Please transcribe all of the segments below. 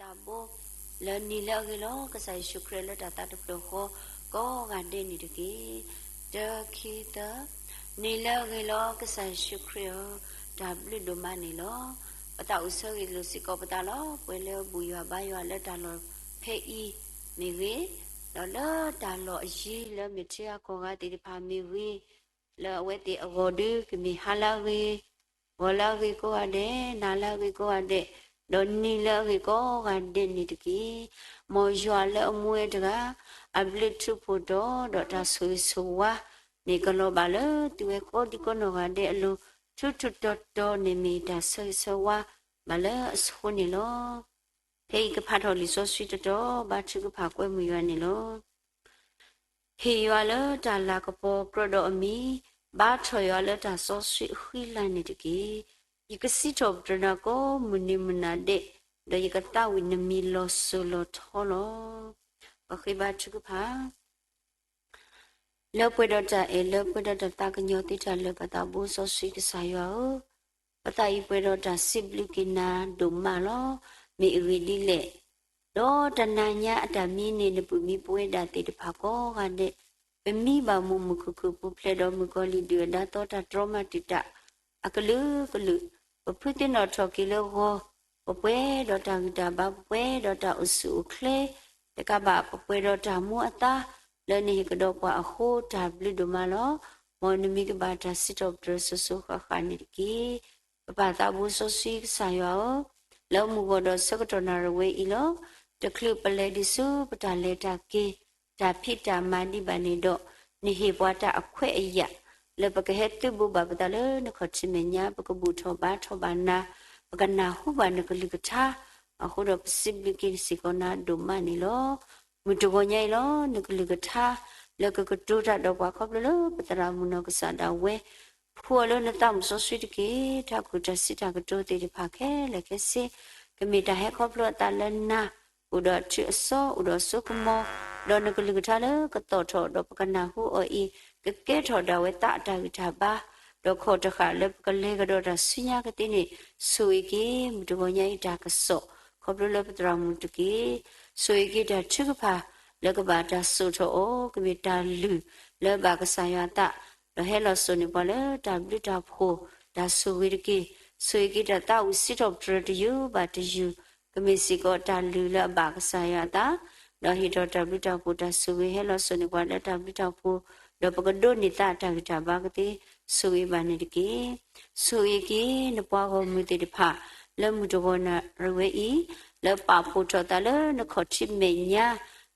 တၢ်ဘိ လၢနံၤလၢအဂ့ၤလီၤ ကစၢ်ယ့ၣ်ၡူးခရံာ်လၢတၢ်သးတဖျၢၣ်ဃီ ကိးဂၤဒဲးန့ၣ်တက့ၢ်. တၢ ခံ သၢ. နံၤလၢအဂ့ၤလီၤ ကစၢ်ယ့ၣ်ၡူးခရံာ်ဧၢ, တၢ်ဘျုးဒိၣ်မးန့ၣ်လီၤ. ပသးအိၣ်ဆၢဂ့ၤလိာ်စ့ၢ်ကီးပသးလီၤ. ပှၤလၢဘူၣ်ယွၤဘါယွၤလၢတၢ်လီၢ်ဖဲအံၤမ့ၢ်ဂ့ၤ, ဒီးလၢတၢ်လီၢ်အယံၤလၢမ့ၢ်ထံဂၤကီၢ်ဂၤသ့ၣ်တဖၣ်မ့ၢ်ဂ့ၤ, လၢအဝဲသ့ၣ်အဂီၢ်ဒီး ကမ့ၢ်ဟါလၢအဂ့ၤ, ဂီၤလၢအဂ့ၤကိးဂၤဒဲး, နၤလၢအဂ့ၤကိးဂၤဒဲး, ဒီးနံၤလၢအဂ့ၤကိးဂၤဒဲးန့ၣ်တက့ၢ်. မ်ယွၤလၢအမူဝဲတဂၤ, အဘျုးထူးဖှိၣ်တီၤ ဒီးတၢ်ဆိၣ်ဂ့ၤဆိၣ်ဝါန့ၣ် ကလီၤဘၣ်လၢသုဝဲကိးဒံကိးနီၢ်ဂၤဒဲးအလိၤ, ထူးထူးတီၤတီၤန့ၣ်မ့ၢ်တၢ်ဆၢဂ့ၤဆၢဝါဘၣ်လၢအဆိန့ၣ်လီၤ. ဖဲအံၤကဖးထီၣ်လံာ်စီဆှံတတီၤ ဘါထုကဖၣ်ကွဲမုာ်ယွၤန့ၣ်လီၤ. ဟ့ၣ်ယွၤလၢတၢ်လၤကပီၤကြၢးဒီးအမံၤ, ဘါထီၣ်ယွၤလၢတၢ်စီဆှံအဃံလၤန့ၣ်တက့ၢ်. ယကစံးထီၣ်ပတြၢၤနၤကိးမုၢ်နံၤမုၢ်နၤဒဲး, ဒီးယကသးဝံၣ်နမံၤလီၤစိၤလီၤထီလီၤ. ပဃ့ဘါထုကဖၣ် လၢပှဲၤဒီးတၢ်အဲၣ် လၢပှဲၤဒီးတၢ်သးကညီၤသ့တၢ်လၢာ်ပသးဘိစီဆှံကစၢ်ယွၤဧၢ, ပသးအံၤပှဲၤဒီးတၢ်စံးဘျုးက့ၤနၤဒိၣ်မးလီၤ. မ့ၢ်အဂ့ၢ်ဒ်လဲၣ်, ဒီးတနၤညါအတၢ်မံန့ၣ် နပၢၢ်မံပဝဲဒၣ်သ့ၣ်တဖၣ်ကိးဂၤဒဲး, ပမံဘၣ်မုာ်မုာ်ခုၣ်ခုၣ်ပူၤဖျဲးဒီးမုၣ်ကီၤလံၢ်ဒုၣ်အဒါသီတၢ်တြီမၤတံာ်တာ် အကလုာ်ကလုာ်, ပဖုသ့ၣ်နီၣ်ထီၣ်က့ၤလၢဂီၤ, ပပှဲၤဒီးတၢ်ဂံၢ်တၢ်ဘါ ပပှဲၤဒီးတၢ်အိၣ်ဆူၣ်အိၣ်ချ့, တကးဘၣ်ပပှဲၤဒီးတၢ်မူအသါ လၢနဟ့ၣ်ကဒီးပှၤအဃိ တၢ်ဘျုးဒိၣ်မးလီၤ. မ်နမံၤကဘၣ်တၢ်စံးထီၣ်ပတြၢၤစိၤစိၤဃၣ်ဃၣ်န့ၣ်တက့ၢ်. ပပၢ်သးဘိစီဆှံကစၢ်ယွၤဧၢ, လၢမုၢ်ဂီၢ်ဒီးဆၢကတီၢ်နၣ်ရံၣ်ဝဲအံၤလီၤ. တချုးပလဲၤဒံးဆူပတၢ်လဲၤတၢ်က့ၤ တၢ်ဖံးတၢ်မၤဒံးဘၣ်န့ၣ်ဒီး, နဟ့ၣ်ပှၤတၢ်အခွဲးအယာ် လၢပကဟဲသုးဘူးဘၣ်ပသးလၢနခီၣ်ထံးမဲာ်ညါ, ပကဘူၣ်ထီၣ်ဘါထီၣ်ဘၣ်နၤ, ပကနၢ်ဟူဘၣ်နကလုၢ်ကထါ, အဃိဒီးပစံးဘျုးက့ၤစ့ၢ်ကီးနၤဒိၣ်မးန့ၣ်လီၤ. မုၢ်တဂီၤညါအံၤလီၤ, နကလုၢ်ကထါ လၢကကတိၤတၢ်ဒီးပှၤခီဖျိလၢပသရၣ်မုၣ်နီၢ်ကစၢ်ဒၣ်ဝဲ ဖှူအီၤလၢနသးမုၣ်စီဆှံတက့ၢ်. တၢ်ကူၣ်တၢ်စံးတၢ်ကတိၤသ့ၣ်တဖၣ်ခဲလၢာ်ခဲဆ့ ကမ့ၢ်တၢ်ဟဲခီဖျိအသးလၢနၤ, အိၣ်ဒီးအထုးအစီ အိၣ်ဒီးအစိကမီၤ, ဒီးနကလုၢ်ကထါလၢကသီၣ်ထီၣ် ဒီးပကနၢ်ဟူအီၤအံၤ ကကဲထီၣ်ဒၣ်ဝဲသးအတၢ်ဂံၢ်တၢ်ဘါ, ဒီးခီၣ်တဃာ်လၢပကလဲၤကဒီးတၢ်ဆူညါကသ့န့ၣ်, ဆိၣ်ဂ့ၤက့ၤ မုၢ်တဂီၤညါအံၤတၢ်ကစီၣ် ခီဖျိလၢပသရၣ်မုၣ်တက့ၢ်. ဆိၣ်ဂ့ၤက့ၤတၢ်ထုကဖၣ် လၢကဘၣ်တၢ်စိာ်ထီၣ်အီၤ ကမ့ၢ်တၢ်လုၢ်လၢအဘၣ်ကစၢ်ယွၤအသး, ဒီးဟဲလီၤစိာ်န့ၢ်ပှၤလၢတၢ်ဘျုးတၢ်ဖှိၣ် တၢ်ဆိၣ်ဂ့ၤတက့ၢ်. ဆိၣ်ဂ့ၤက့ၤတၢ်သးဝံၣ်စံးထီၣ်ပတြၢၤတယုၢ်ဘၣ်တယုၢ် ကမ့ၢ်စ့ၢ်ကီးတၢ်လုၢ်လၢအဘၣ်ကစၢ်ယွၤအသး, ဒီးဟ့ၣ်ထီၣ်တၢ်ဘျုးတၢ်ဖှိၣ် တၢ်ဆိၣ်ဂ့ၤဟဲလီၤစိာ်န့ၢ်ပှၤလၢတၢ်ဘျုးတၢ်ဖှိၣ်, ဒီးပကဒိးန့ၢ်သးအတၢ်ဂံၢ်တၢ်ဘါကသ့, ဆိၣ်ဂ့ၤဘၣ်န့ၣ်တက့ၢ်. ဆိၣ်ဂ့ၤက့ၤနပှၤဂီၢ်မုၢ်သ့ၣ်တဖၣ် လၢမုၢ်တဂီၤနၣ်ရံၣ်ဝဲအံၤ, လၢပာ်ဖှိၣ်ထီၣ်သးလၢနခီၣ်ထံးမဲာ်ညါ,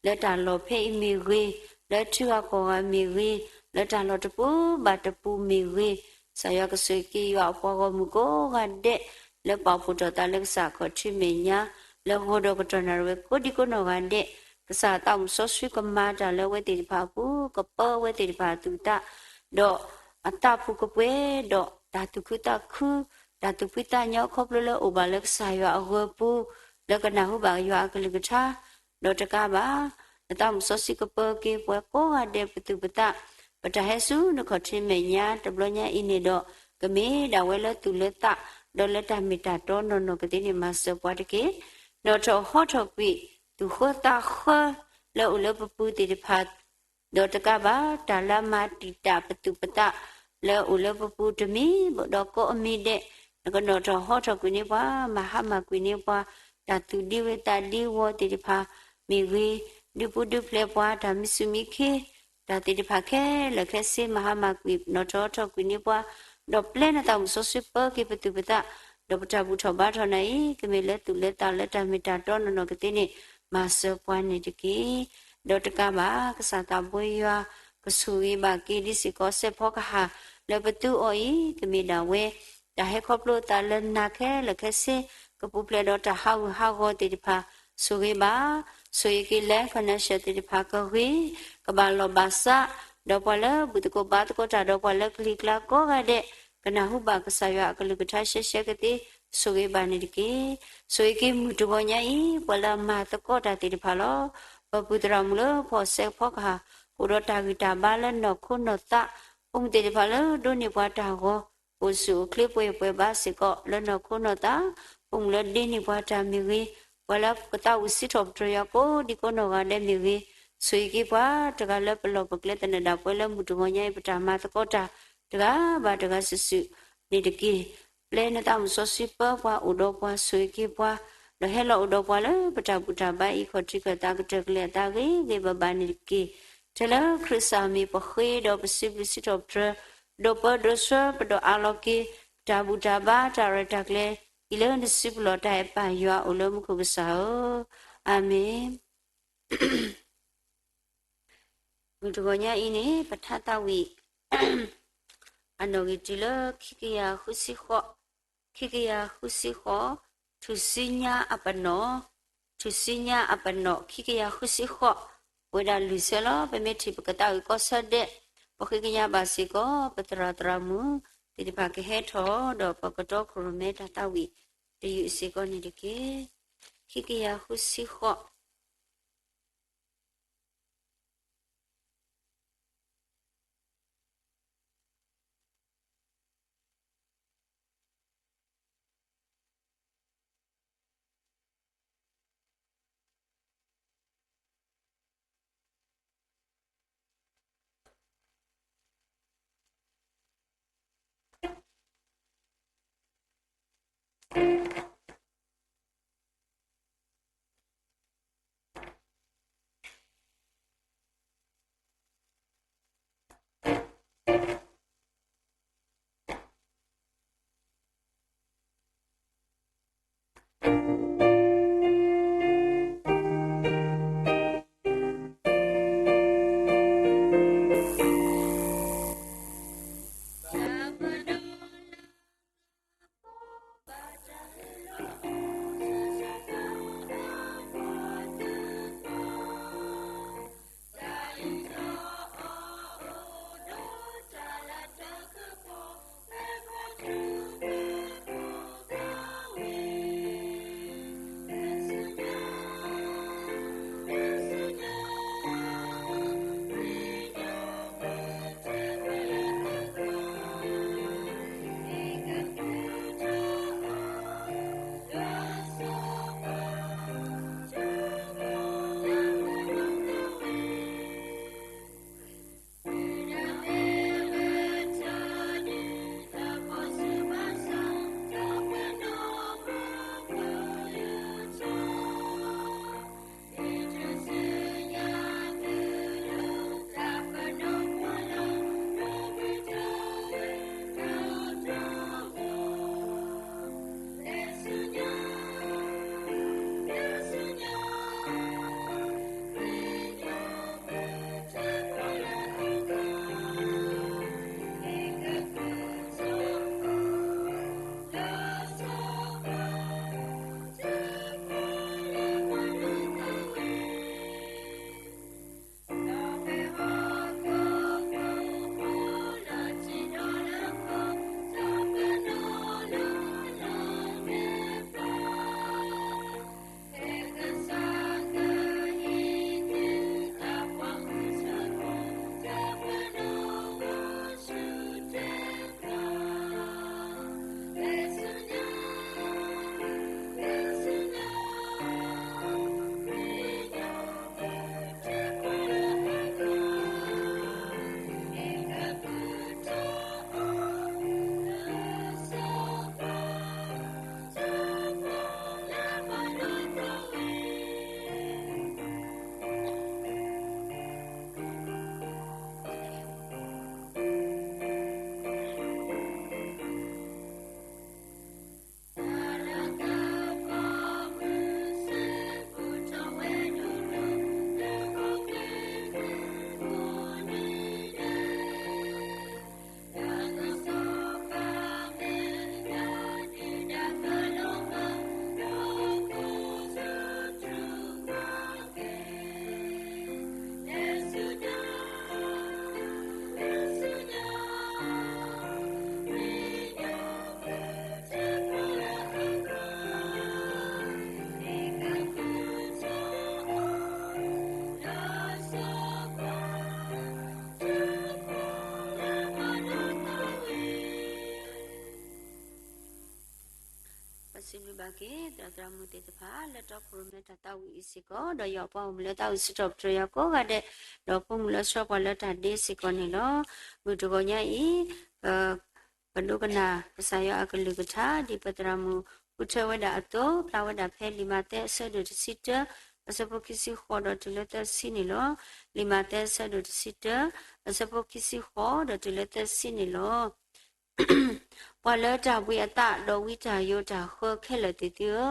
လၢတၢ်လီၢ်ဖဲအံၤမ့ၢ်ဂ့ၤ, လၢထံဂၤကီၢ်ဂၤမ့ၢ်ဂ့ၤ, လၢတၢ်လီၢ်တပူၤဘၣ်တပူၤမ့ၢ်ဂ့ၤ, ကစၢ်ယွၤကဆိၣ်ဂ့ၤက့ၤယွၤအပှၤဂီၢ်မုၢ်ကိးဂၤဒဲး, လၢပာ်ဖှိၣ်ထီၣ်သးလၢကစၢ်ခီၣ်ထံးမဲာ်ညါ, လၢဂီၤဒီးကတီၢ်နၣ်ရံၣ်ဝဲကိးဒံကိးနီၢ်ဂၤဒဲး, ကစၢ်သးမုၣ်စီဆှံကမၤတၢ်လၢအဝဲသ့ၣ်တဖၣ်အပူၤ, ကပၢအဝဲသ့ၣ်တဖၣ်အသူၣ်အသး, ဒီးအသးပူၤကပှဲၤဒီးတၢ်သူၣ်ခုသးခု, တၢ်သူၣ်ဖှံသးညီခီဖျိလၢအိၣ်ဘၣ်လၢကစၢ်ယွၤအဂၢၤပူၤ, လၢကနၢ်ဟူဘၣ်ယွၤအကလုၢ်ကထါ, ဒီးတကးဘၣ်, နသးမုၣ်စီဆှံကပၢက့ၤပှၤကိးဂၤဒဲးပသူၣ်ပသး, ပတၢ်ဟဲဆူနခီၣ်ထံးမဲာ်ညါတဘျီညါအံၤန့ၣ်ဒီး, ကမ့ၢ်ဒၣ်ဝဲလၢသူၣ်လၢသး, ဒီးလၢတၢ်မ့ၢ်တၢ်တီနီၢ်နီၢ်ကသ့န့ၣ် မၤစၢၤပှၤတက့ၢ်. နီၣ်ထီၣ်ဟီထီၣ်ကွံာ် သူၣ်ဃၢသးဃၢ လၢအိၣ်လၢပပူၤသ့ၣ်တဖၣ် ဒီးတကးဘၣ် တၢ်လၢအမၤတံာ်တာ်ပသူၣ်ပသး လၢအအိၣ်လၢပပူၤတမံၤဒီးကိးအမံၤဒဲး, နကနီၣ်ထီၣ်ဟီထီၣ်ကွံာ်န့ၢ်ပှၤ, မၤဟါမၢ်ကွံာ်န့ၢ်ပှၤ, တၢ်သူၣ်ဒံဝဲသးဒံဝီၤသ့ၣ်တဖၣ်မ့ၢ်ဂ့ၤ, ဒုးပူၤဒုးဖျဲးပှၤ, တၢ်မံဆူၣ်မံခ့, တၢ်သ့ၣ်တဖၣ်ခဲလၢာ်ခဲဆ့ မၤဟါမၢ်ကွံာ် နီၣ်ထီၣ်ဟီထီၣ်ကွံာ်န့ၢ်ပှၤ, ဒီးပျဲနသးမုၣ်စီဆှံပၢက့ၤပသူၣ်ပသး, ဒီးပတၢ်ဘူၣ်ထီၣ်ဘါထီၣ်နၤအံၤ ကမ့ၢ်လၢသူၣ်လၢသးလၢတၢ်မ့ၢ်တၢ်တီနီၢ်နီၢ်ကသ့န့ၣ် မၤစၢၤပှၤန့ၣ်တက့ၢ်. ဒီးတကးဘၣ် ကစၢ်သးဘိယွၤ ကဆိၣ်ဂ့ၤဘၣ်က့ၤဒ်စ့ၢ်ကီးစဲးဖီကဟၣ် လၢပသူအီၤအံၤ ကမ့ၢ်ဒၣ်ဝဲ တၢ်ဟဲခီဖျိအသးလၢနၤခဲလၢာ်ခဲဆ့ ကပူၤဖျဲးဒီးတၢ်ဟးဂူာ်ဟးဂီၤသ့ၣ်တဖၣ် ဆိၣ်ဂ့ၤဘၣ်, ဆိၣ်ဂ့ၤက့ၤ land connection သ့ၣ်တဖၣ်ကဂ့ၤ, ကဘၣ်လီၢ်ဘၣ်စး, ဒီးပှၤလၢဘူၣ်သကိးဘါသကိးတၢ်ဒီးပှၤလၢကလံၤကျါကိးဂၤဒဲး ကနၢ်ဟူဘၣ်ကစၢ်ယွၤအကလုၢ်ကထါရှဲရှဲကသ့ ဆိၣ်ဂ့ၤဘၣ်န့ၣ်တက့ၢ်. ဆိၣ်ဂ့ၤက့ၤမုၢ်တဂီၤညါအံၤ ပှၤလၢအမၤသကိးတၢ်သ့ၣ်တဖၣ်လီၤ. ပပုၢ်သရၣ်မုၣ်လၢဖီၣ်စဲးဖီကဟၣ် အိၣ်ဒီးတၢ်ဂံၢ်တၢ်ဘါလၢနီၢ်ခိနီၢ်သး, ပိာ်မုၣ်သ့ၣ်တဖၣ်လၢဒိးန့ၢ်ပှၤတၢ်ဂီၤ အိၣ်ဆူၣ်အိၣ်ချ့ပှဲၤပှဲၤဘၣ်စ့ၢ်ကီးလၢနီၢ်ခိနီၢ်သး, ပိာ်မုၣ်လၢဒ့န့ၢ်ပှၤတၢ်မ့ၢ်ဂ့ၤ, ပှၤလၢကသးဝံၣ်စံးထီၣ်ပတြၢၤယွၤကိးဒံကိးနီၢ်ဂၤဒဲးမ့ၢ်ဂ့ၤ, ဆိၣ်ဂ့ၤက့ၤပှၤတဂၤလၢပလီၢ်ပကျဲသနၢၣ်ဒၣ်ပှၤလၢမုၢ်တဂီၤညါအံၤ ပတၢ်မၤသကိးတၢ်တဂၤဘၣ်တဂၤစုာ်စုာ်န့ၣ်တက့ၢ်. ပျဲနသးမုၢ်စီဆှံပၢပှၤအိၣ်ဒီးပှၤဆိၣ်ဂ့ၤက့ၤပှၤ, ဒီးဟဲလီၤအိၣ်ဒီးပှၤလၢပတၢ်ဘူၣ်တၢ်ဘါအံၤ ခီၣ်ထံးခၢၣ်သးကတၢၢ်ကလဲာ်အသးဂ့ၤဂ့ၤဘၣ်ဘၣ်န့ၣ်တက့ၢ်. ထဲလၢခရံာ်စၢ်မံၤပဃ့ဒီးပစံးဘျုးစံးထီၣ်ပတြၢၤ, ဒိးပၢဒိးဆှၢပဒီးအးလီၤက့ၤ တၢ်ဘူၣ်တၢ်ဘါတၢ်ရဲၣ်တၢ်ကျဲၤ အံၤလၢနစုပူၤလီၤတၢ်အဲၣ်ပၢ်ယွၤအိၣ်လၢမူခိၣ်ကစၢ်ဧၢ, အၤမ့ၣ်. မုၢ်တဂီၤညါအံၤန့ၣ် ပထါသးဝံၣ် အနီၣ်ဂံၢ်တုၤလၢ ခံကယၤဃုဆံဃိး, ခံကယၤဃုဆံဃိး, ထူၣ်စုညါအပနီၣ်, ထူၣ်စုညါအပနီၣ် ခံကယၤဃုဆံဃိး, ပဝဲဒၣ်လွံၢ်ဆၢလီၤ. ပမ့ၢ်ထံၣ်ပကသးဝံၣ်ကီၢ်ဆၢဒဲး, ပဃ့ကညးဘၣ်စ့ၢ်ကီး ပသရၣ်သရၣ်မုၣ်သ့ၣ်တဖၣ်ကဟဲထီၣ်ဒီး ပကတီခိၣ်ရိၣ်မဲတၢ်သးဝံၣ်တယုၢ်စ့ၢ်ကီးန့ၣ်တက့ၢ်. ခံကယၤဃုဆံဃိး. စံးဘျုးဘၣ်က့ၤ သရၣ်သရၣ်မုၣ်သ့ၣ်တဖၣ် လၢတီခိၣ်ရိၣ်မဲတၢ်သးဝံၣ်အံၤစ့ၢ်ကီး ဒီးယွၤအပှၤအိၣ်မူလၢတၢ်အိၣ်ဆၢထီၣ်ပတြၢၤယွၤကိးဂၤဒဲး, ဒီးဖိမုၣ်လၢဆှၢပှၤလၢတၢ်ဒ့စ့ၢ်ကီးန့ၣ်လီၤ. မုၢ်တဂီၤညါအံၤ ပ ပဒိကနၣ်ကစၢ်ယွၤအကလုၢ်ကထါ ဒ်ပသရၣ်မုၣ်ဃုထၢဝဲဒၣ်အသိး, ဖျါဝဲဒၣ်ဖဲလံာ်မးသဲအဆၢဒိၣ်တဆံတၢ အဆၢဖိခံဆံဃိးဒီးတုၤလၢသၢဆံန့ၣ်လီၤ. လံာ်မးသဲအဆၢဒိၣ်တဆံတၢ အဆၢဖိခံဆံဃိးဒီးတုၤလၢသၢဆံန့ၣ်လီၤ. ပှၤလၢတၢ်ဘှံးအသး ဒီးဝံတၢ်ယိးတၢ်ဃၢခဲလၢာ်သ့ၣ်သုဧၢ,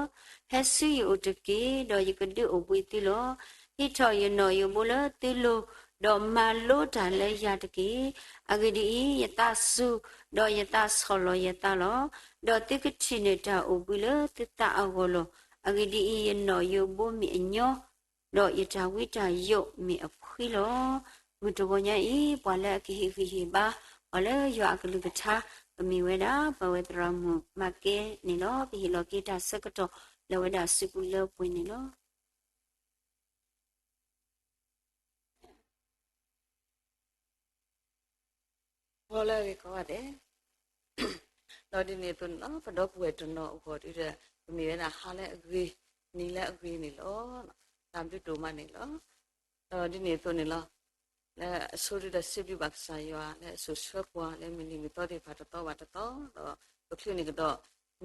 ဟဲဆူယအိၣ်တက့ၢ်, ဒီးယကဒုးအိၣ်ဘှံးသုလီၤ. ဟံးထီၣ်ယနီၣ်ယိးဘိလၢသုလိၤ, ဒီးမၤလိတၢ်လၢယၤတက့ၢ်. အဂ့ၢ်ဒ်အံၤ, ယသးစူၤ, ဒီးယသးဆီၣ်လီၤယသးလီၤ. ဒီးသုကထံၣ်န့ၢ်တၢ်အိၣ်ဘှံးလၢသုသးအဂီၢ်လီၤ. အဂ့ၢ်ဒ်အံၤ, ယနီၣ်ယိးဘိမ့ၢ်အညီ ဒီးယတၢ်ဝံတၢ်ယိးမ့ၢ်အဖှံလီၤ. မုၢ်တဂီၤညါအံၤ ပှၤလၢအကဟ့ၣ်ဂံၢ်ဟ့ၣ်ဘါ ပှၤလၢယွၤအကလုၢ်ကထါ ကမ့ၢ်ဝဲဒၣ် ပဝဲသရၣ်မုၣ်မၤကဲန့ၣ်လီၤ. ပဟ့ၣ်လီၤက့ၤတၢ်ဆၢကတီၢ်လၢဝဲဒၣ်စုပူၤလၢပှဲၤန့ၣ်လီၤ. ဂီၤလၢအဂ့ၤကိးဂၤဒဲး, ဒီးဒ်န့ၣ်အသိးန့ၣ်လီၤ, ပဒီပုၢ်ဝဲၢ်တနီၤအဂီၢ်ဒီး ပမ့ၢ်ဝဲဒၣ်ဟါလၢအဂ့ၤ, နံၤလၢအဂ့ၤန့ၣ်လီၤ. တၢ်ဘျုးဒိၣ်မးန့ၣ်လီၤ. ဒီးဒ်န့ၣ်အသိးန့ၣ်လီၤ, လၢအဆိဒုဒီးစံးဘျုးဘၣ်ကစၢ်ယွၤ လၢအစိာ်ဆှၢပှၤလၢမုၢ်နံၤမုၢ်သီသ့ၣ်တဖၣ်တသီဘၣ်တသီ, ဒီးပချုးန့ၢ်ကဒီး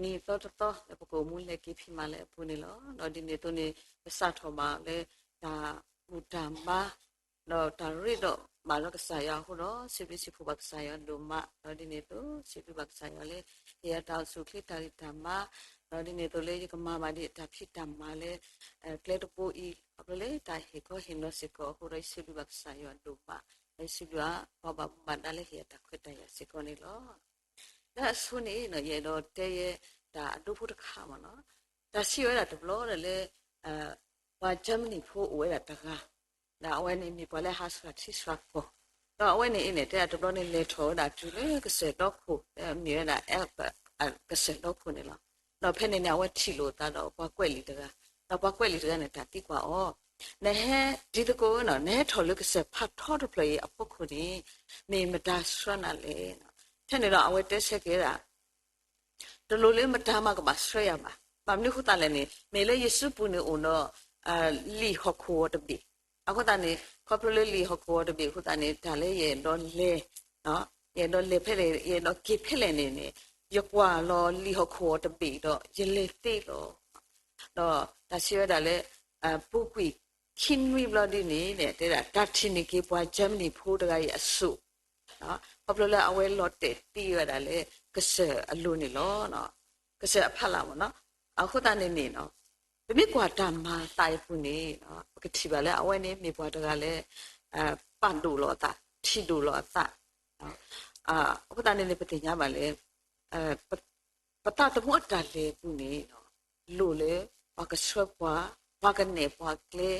နံၤသီတသီ လၢပကအိၣ်မူလဲၤက့ၤဖံးမၤလၢအပူၤန့ၣ်လီၤ. ဒီးဒ်န့ၣ်အသိးန့ၣ် ပစးထီၣ်ဘၣ်လၢတၢ်ဘူၣ်တၢ်ဘါ ဒီးတၢ်ရ့ဒီးဘၣ်လၢကစၢ်ယွၤအဃိဒီး စံးဘျုးစံးဖှိၣ်ဘၣ်ကစၢ်ယွၤဒိၣ်မး, ဒီးဒ်န့ၣ်အသိး စံးဘျုးဘၣ်ကစၢ်ယွၤလၢ ဟ့ၣ်ယၤတၢ်အိၣ်ဆူၣ်အိၣ်ချ့တၢ်ဂံၢ်တၢ်ဘါ, ဒီးဒ်န့ၣ်အသိးလၢယကမၤဘၣ်ဒံးတၢ်ဖံးတၢ်မၤလၢ ကျဲတဘိအံၤ ခီဖျိလၢတၢ်ဟ့ၣ်ခီဟ့ၣ်နီၤစ့ၢ်ကီးအဃိဒီး ယစံးဘျုးဘၣ်ကစၢ်ယွၤဒိၣ်မး, ဒီးယစံးဘျုးဘၣ်ပှၤဘၣ်မူဘၣ်ဒါလၢဟ့ၣ်ယၤတၢ်ခွဲးတၢ်ယာ်စ့ၢ်ကီးန့ၣ်လီၤ. လၢအဆိန့ၣ် ယအဲၣ်ဒိးတဲယဲဒၣ်အဒိဖိတခါမ့ၢ်နီၤ, တၢ်စံးဝဲဒၣ်တဘျီဒီးလၢ ပှၤ Germany ဖိအိၣ်ဝဲဒၣ်တဂၤ, ဒီးအဝဲန့ၣ်မ့ၢ်ပှၤလၢဟးဆှၢထံဆှၢကီၢ်, ဒီးအဝဲန့ၣ်အံၤန့ၣ် တဲဒၣ်တဘျီန့ၣ်လဲၤထီၣ်ဝဲဒၣ်တုၤလၢကစၢၢ်ဒီခိၣ်, မ့ၢ်ဝဲဒၣ် ကစၢၢ်ဒီခိၣ်န့ၣ်လီၤ. ဒီးဖဲန့ၣ်န့ၣ် အဝဲထံၣ်လိာ်အသးဒီးပှၤကွဲးလံာ်တဂၤ, ဒီးပှၤကွဲးလံာ်တဂၤန့ၣ် တၢ်သံကွၢ်အီၤ, နဟဲ ဒ်သကိးဝဲနီၤ နဟဲထီၣ်လၢကစၢၢ်ဖးထီတဖျၢၣ်အံၤအဖီခိၣ်န့ၣ် မ့ၢ်မတၤဆှၢနၤလဲၣ်. ဖဲန့ၣ်ဒီးအဝဲတဲဆၢက့ၤဝဲဒၣ် တလိၣ်လၢမတၤမးကဘၣ်ဆှၢယၤဘၣ်. ဘၣ်မနုၤအဃိသတးလဲၣ်န့ၣ် မ့ၢ်လၢယစုပူၤန့ၣ်အိၣ်ဒီး လံာ်ဟီၣ်ခိၣ်ဂီၤတဘ့ၣ်, အဃိသတးန့ၣ် ခီဖျိလၢလံာ်ဟီၣ်ခိၣ်ဂီၤတဘ့ၣ်အဃိသတးန့ၣ် တၢ်လၢယအဲၣ်ဒိးလဲၤ ယအဲၣ်ဒိးလဲၤဖဲလဲၣ် ယအဲၣ်ဒိးက့ၤဖဲလဲၣ်န့ၣ်န့ၣ် ယကွၢ်လီၤလံာ်ဟီၣ်ခိၣ်ဂီၤတဘ့ၣ်ဒီး ယလဲၤသ့လီၤ. ဒီးတၢ်စံးဝဲဒၣ်လၢ ပူၤကွံာ်ခံနွံဘျီဒ်န့ၣ် တဲဒၣ်တၢ်ထံၣ်န့ၢ်က့ၤပှၤ Germany ဖိတဂၤအံၤအစိၣ်, ခီဖျိလၢအဝဲလီၤတဲာ်သံဝဲဒၣ်လၢ ကစၢၢ်အလိၤန့ၣ်လီၤ. ကစၢၢ်အဖီလာ်မ့ၢ်နီၤ. အဃိသတးန့ၣ်န့ၣ် ပမ့ၢ်ကွၢ်တၢ်မၤအသးအံၤအပူၤန့ၣ် ပကထံၣ်ဘၣ်လၢအဝဲန့ၣ်မ့ၢ်ပှၤတဂၤလၢ ပာ်ဒိၣ်လီၤအသး, ထံၣ်ဒိၣ်လီၤအသး. အဃိသတးန့ၣ်န့ၣ် ပသ့ၣ်ညါဘၣ်လၢ ပသးသမူအတၢ်လဲၤအပူၤန့ၣ် လိၣ်လၢ ပှၤကဆှၢပှၤ, ပှၤကနဲၣ်ပှၤကျဲ,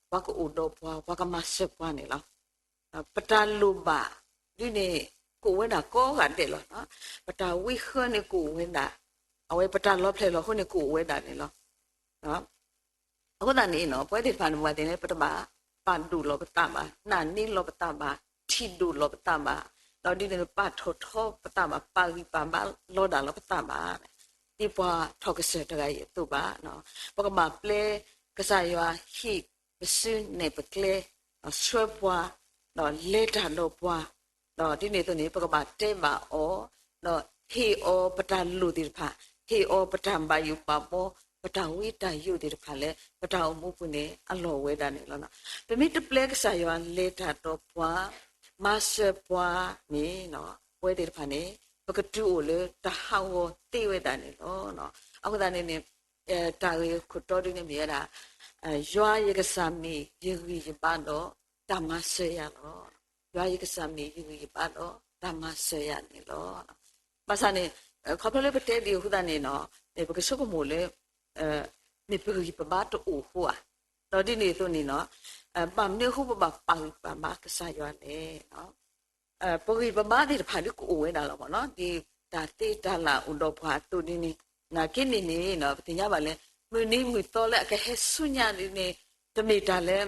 ပှၤကအိၣ်ဒီးပှၤ, ပှၤကမၤစၢၤပှၤန့ၣ်လီၤ. ပတၢ်လိၣ်ဘၣ်ဒ်န့ၣ် ကအိၣ်ဝဲဒၣ်ကိးဂၤဒဲးလီၤ. ပတၢ်ဝံဃၢန့ၣ်ကအိၣ်ဝဲဒၣ်, အဝဲပတၢ်လီၤဖျဲၣ်လီၤဟိန့ၣ်ကအိၣ်ဝဲဒၣ်န့ၣ်လီၤ. အဃိသတးန့ၣ် ပဝဲသ့ၣ်တဖၣ်န့ၣ် ပှၤသ့ၣ်န့ၣ် ပတဘၣ်ပာ်ဒိၣ်လီၤပသးဘၣ်, နာ်န့ၢ်လီၤပသးဘၣ်, ထံၣ်ဒိၣ်လီၤပသးဘၣ်, ဒီးဒ်န့ၣ်ပာ်ထီၣ်ထီပသးဘၣ်, ပာ်ဂံၢ်ပာ်ဘါလီၤဒၣ်လီၤပသးဘၣ်, ဒ်ပှၤထီၣ်ကစၢၢ်တဂၤအံၤအသိးဘၣ်. ပကဘၣ်ပျဲကစၢ်ယွၤဟ့ၣ်ပစုနဲၣ်ပကျဲ, ဆှၢပှၤ, ဒီးလဲၤတၢ်ဒီးပှၤ, ဒီးဒ်န့ၣ်အသိးန့ၣ် ပကဘၣ်တဲဘၣ်အီၤ, ဒီးဟ့ၣ်အီၤပတၢ်လိၣ်သ့ၣ်တဖၣ်, ဟ့ၣ်အီၤပတၢ်ဘၣ်ယိၣ်ဘၣ်ဘီ, ပတၢ်ဝံတၢ်ယိၣ်သ့ၣ်တဖၣ်လၢ ပတၢ်အိၣ်မူပူၤန့ၣ် အလီၢ်ဝဲဒၣ်န့ၣ်လီၤ. ပမ့ၢ်တပျဲကစၢ်ယွၤလဲၤတၢ်ဒီးပှၤ, မၤစၢၤပှၤန့ၣ် ပဝဲသ့ၣ်တဖၣ်န့ၣ် ပကတုၤအိၣ်လၢတၢ်ဟးဂီၤသ့ဝဲဒၣ်န့ၣ်လီၤ. အဃိသတးန့ၣ်န့ၣ် တၢ်ဂ့ၢ်ခိၣ်တီဒ်န့ၣ်မ့ၢ်ဝဲဒၣ် ယွၤယကစၢ်မ့ၢ်ယဂံၢ်ယဘါဒီးတၢ်မၤစၢၤယၤလီၤ. ယွၤယကစၢ်မ့ၢ်ယဂံၢ်ယဘါဒီးတၢ်မၤစၢၤယၤန့ၣ်လီၤ. ဘၣ်ဆၣ်န့ၣ် ခီဖျိလၢပတဲဒ်အဃိသတးန့ၣ်နီၤ ပကဆိကမိၣ်လၢ မ့ၢ်ပဂံၢ်ပဘါတအိၣ်အဃိဧါ. ဒီးဒ်န့ၣ်အသိးန့ၣ်နီၤ ဘၣ်မနုၤအဃိပဘၣ်ပာ်ဂံၢ်ပာ်ဘါကစၢ်ယွၤလဲၣ်. ပဂံၢ်ပဘါသ့ၣ်တဖၣ်ဒ်ကအိၣ်ဝဲဒၣ်လီၤမ့ၢ်နီၤ ဒ်တၢ်သ့တၢ်လၢ်အိၣ်ဒီးပှၤအသိးဒ်န့ၣ် နာ်က့န့ၣ်န့ၣ် ပသ့ၣ်ညါဘၣ်လၢ မုၢ်နံၤမုၢ်သီလၢအကဟဲဆူညါဒ်န့ၣ် တမ့ၢ်တၢ်လၢ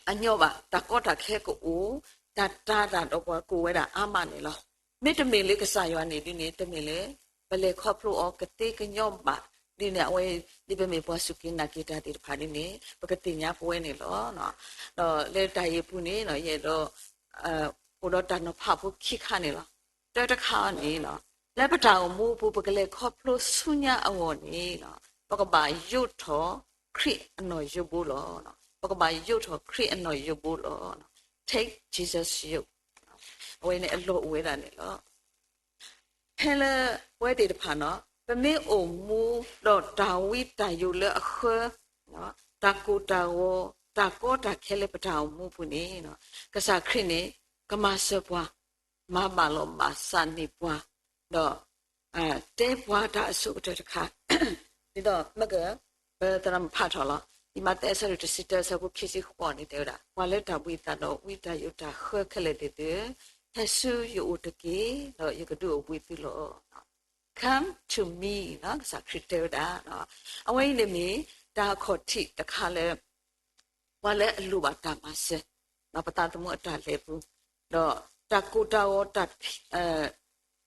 အညီဘၣ်. တၢ်ကီတၢ်ခဲကအိၣ်, တၢ်တာ်တၢ်ဒီးပှၤကအိၣ်ဝဲဒၣ်အါမးန့ၣ်လီၤ. မ့တမ့ၢ်လၢကစၢ်ယွၤန့ၣ်ဒ်န့ၣ် တမ့ၢ်လၢ ပလဲၤခီဖျိအီၤကသ့ကညီဘၣ် ဒ်န့ၣ်အဝဲ ဒ်ပမ့ၢ်ပှၤစူၢ်က့ၤနာ်က့ၤတၢ်သ့ၣ်တဖၣ်ဒ်န့ၣ် ပကသ့ၣ်ညါပဝဲန့ၣ်လီၤ. ဒီးလၢတၢ်အံၤအပူၤန့ၣ် ယအဲၣ်ဒိး အိၣ်ဒီးတၢ်နီၤဖးဖိခံခါန့ၣ်လီၤ. တၢတခါန့ၣ် လၢပတၢ်အိၣ်မူအပူၤ ပကလဲၤခီဖျိဆူညါအဂီၢ်န့ၣ် ပကဘၣ်ယိးထီၣ်ခရံာ်အနီၣ်ယိးဘိလီၤ. ပကဘၣ်ယိးထီၣ်ခရံာ်အနီၣ်ယိးဘိလီၤ. Take Jesus yoke. အဝဲန့ၣ်အလီၢ်အိၣ်ဝဲဒၣ်န့ၣ်လီၤ. ဖဲလၢပဝဲသ့ၣ်တဖၣ်န့ၣ် ပမ့ၢ်အိၣ်မူဒီးတၢ်ဝံတၢ်ယိးလၢအဃၢ တၢ်ကိၢ်တၢ်ဂီၤ တၢ်ကီတၢ်ခဲလၢပတၢ်အိၣ်မူအပူၤန့ၣ် ကစၢ်ခရံာ်န့ၣ် ကမၤစၢၤပှၤ မၤဘၣ်လီၤဘၣ်စးန့ၢ်ပှၤ ဒီး တဲပှၤတၢ်အဆိကတၢၢ်တခါ ဒ်သိးမ့ၢ်က ပသရၣ်မုၣ်ဖးထီၣ်လီၤ. လံာ်မးသဲအဆၢဒိၣ်တဆံတၢ အဆၢဖိခံဆံဃိးန့ၣ် တဲဝဲဒၣ်, ပှၤလၢတၢ်ဘှံးသးဒီးဝံတၢ်ယိးတၢ်ဃၢခဲလၢာ်သ့ၣ်သုဧၢ, ဟဲဆူယအိၣ်တက့ၢ်, ဒီးယကဒုးအိၣ်ဘှံးသုလီၤ. Come to me, ကစၢ်ခရံာ်တဲဝဲဒၣ်. အဝဲအံၤန့ၣ်မ့ၢ်တၢ်အခီၣ်ထံးတခါလၢ ပှၤလၢအလိၣ်ဘၣ်တၢ်မၤစၢၤ ပသးသမူအတၢ်လဲၤပူၤ, ဒီးတၢ်ကိၢ်တၢ်ဂီၤ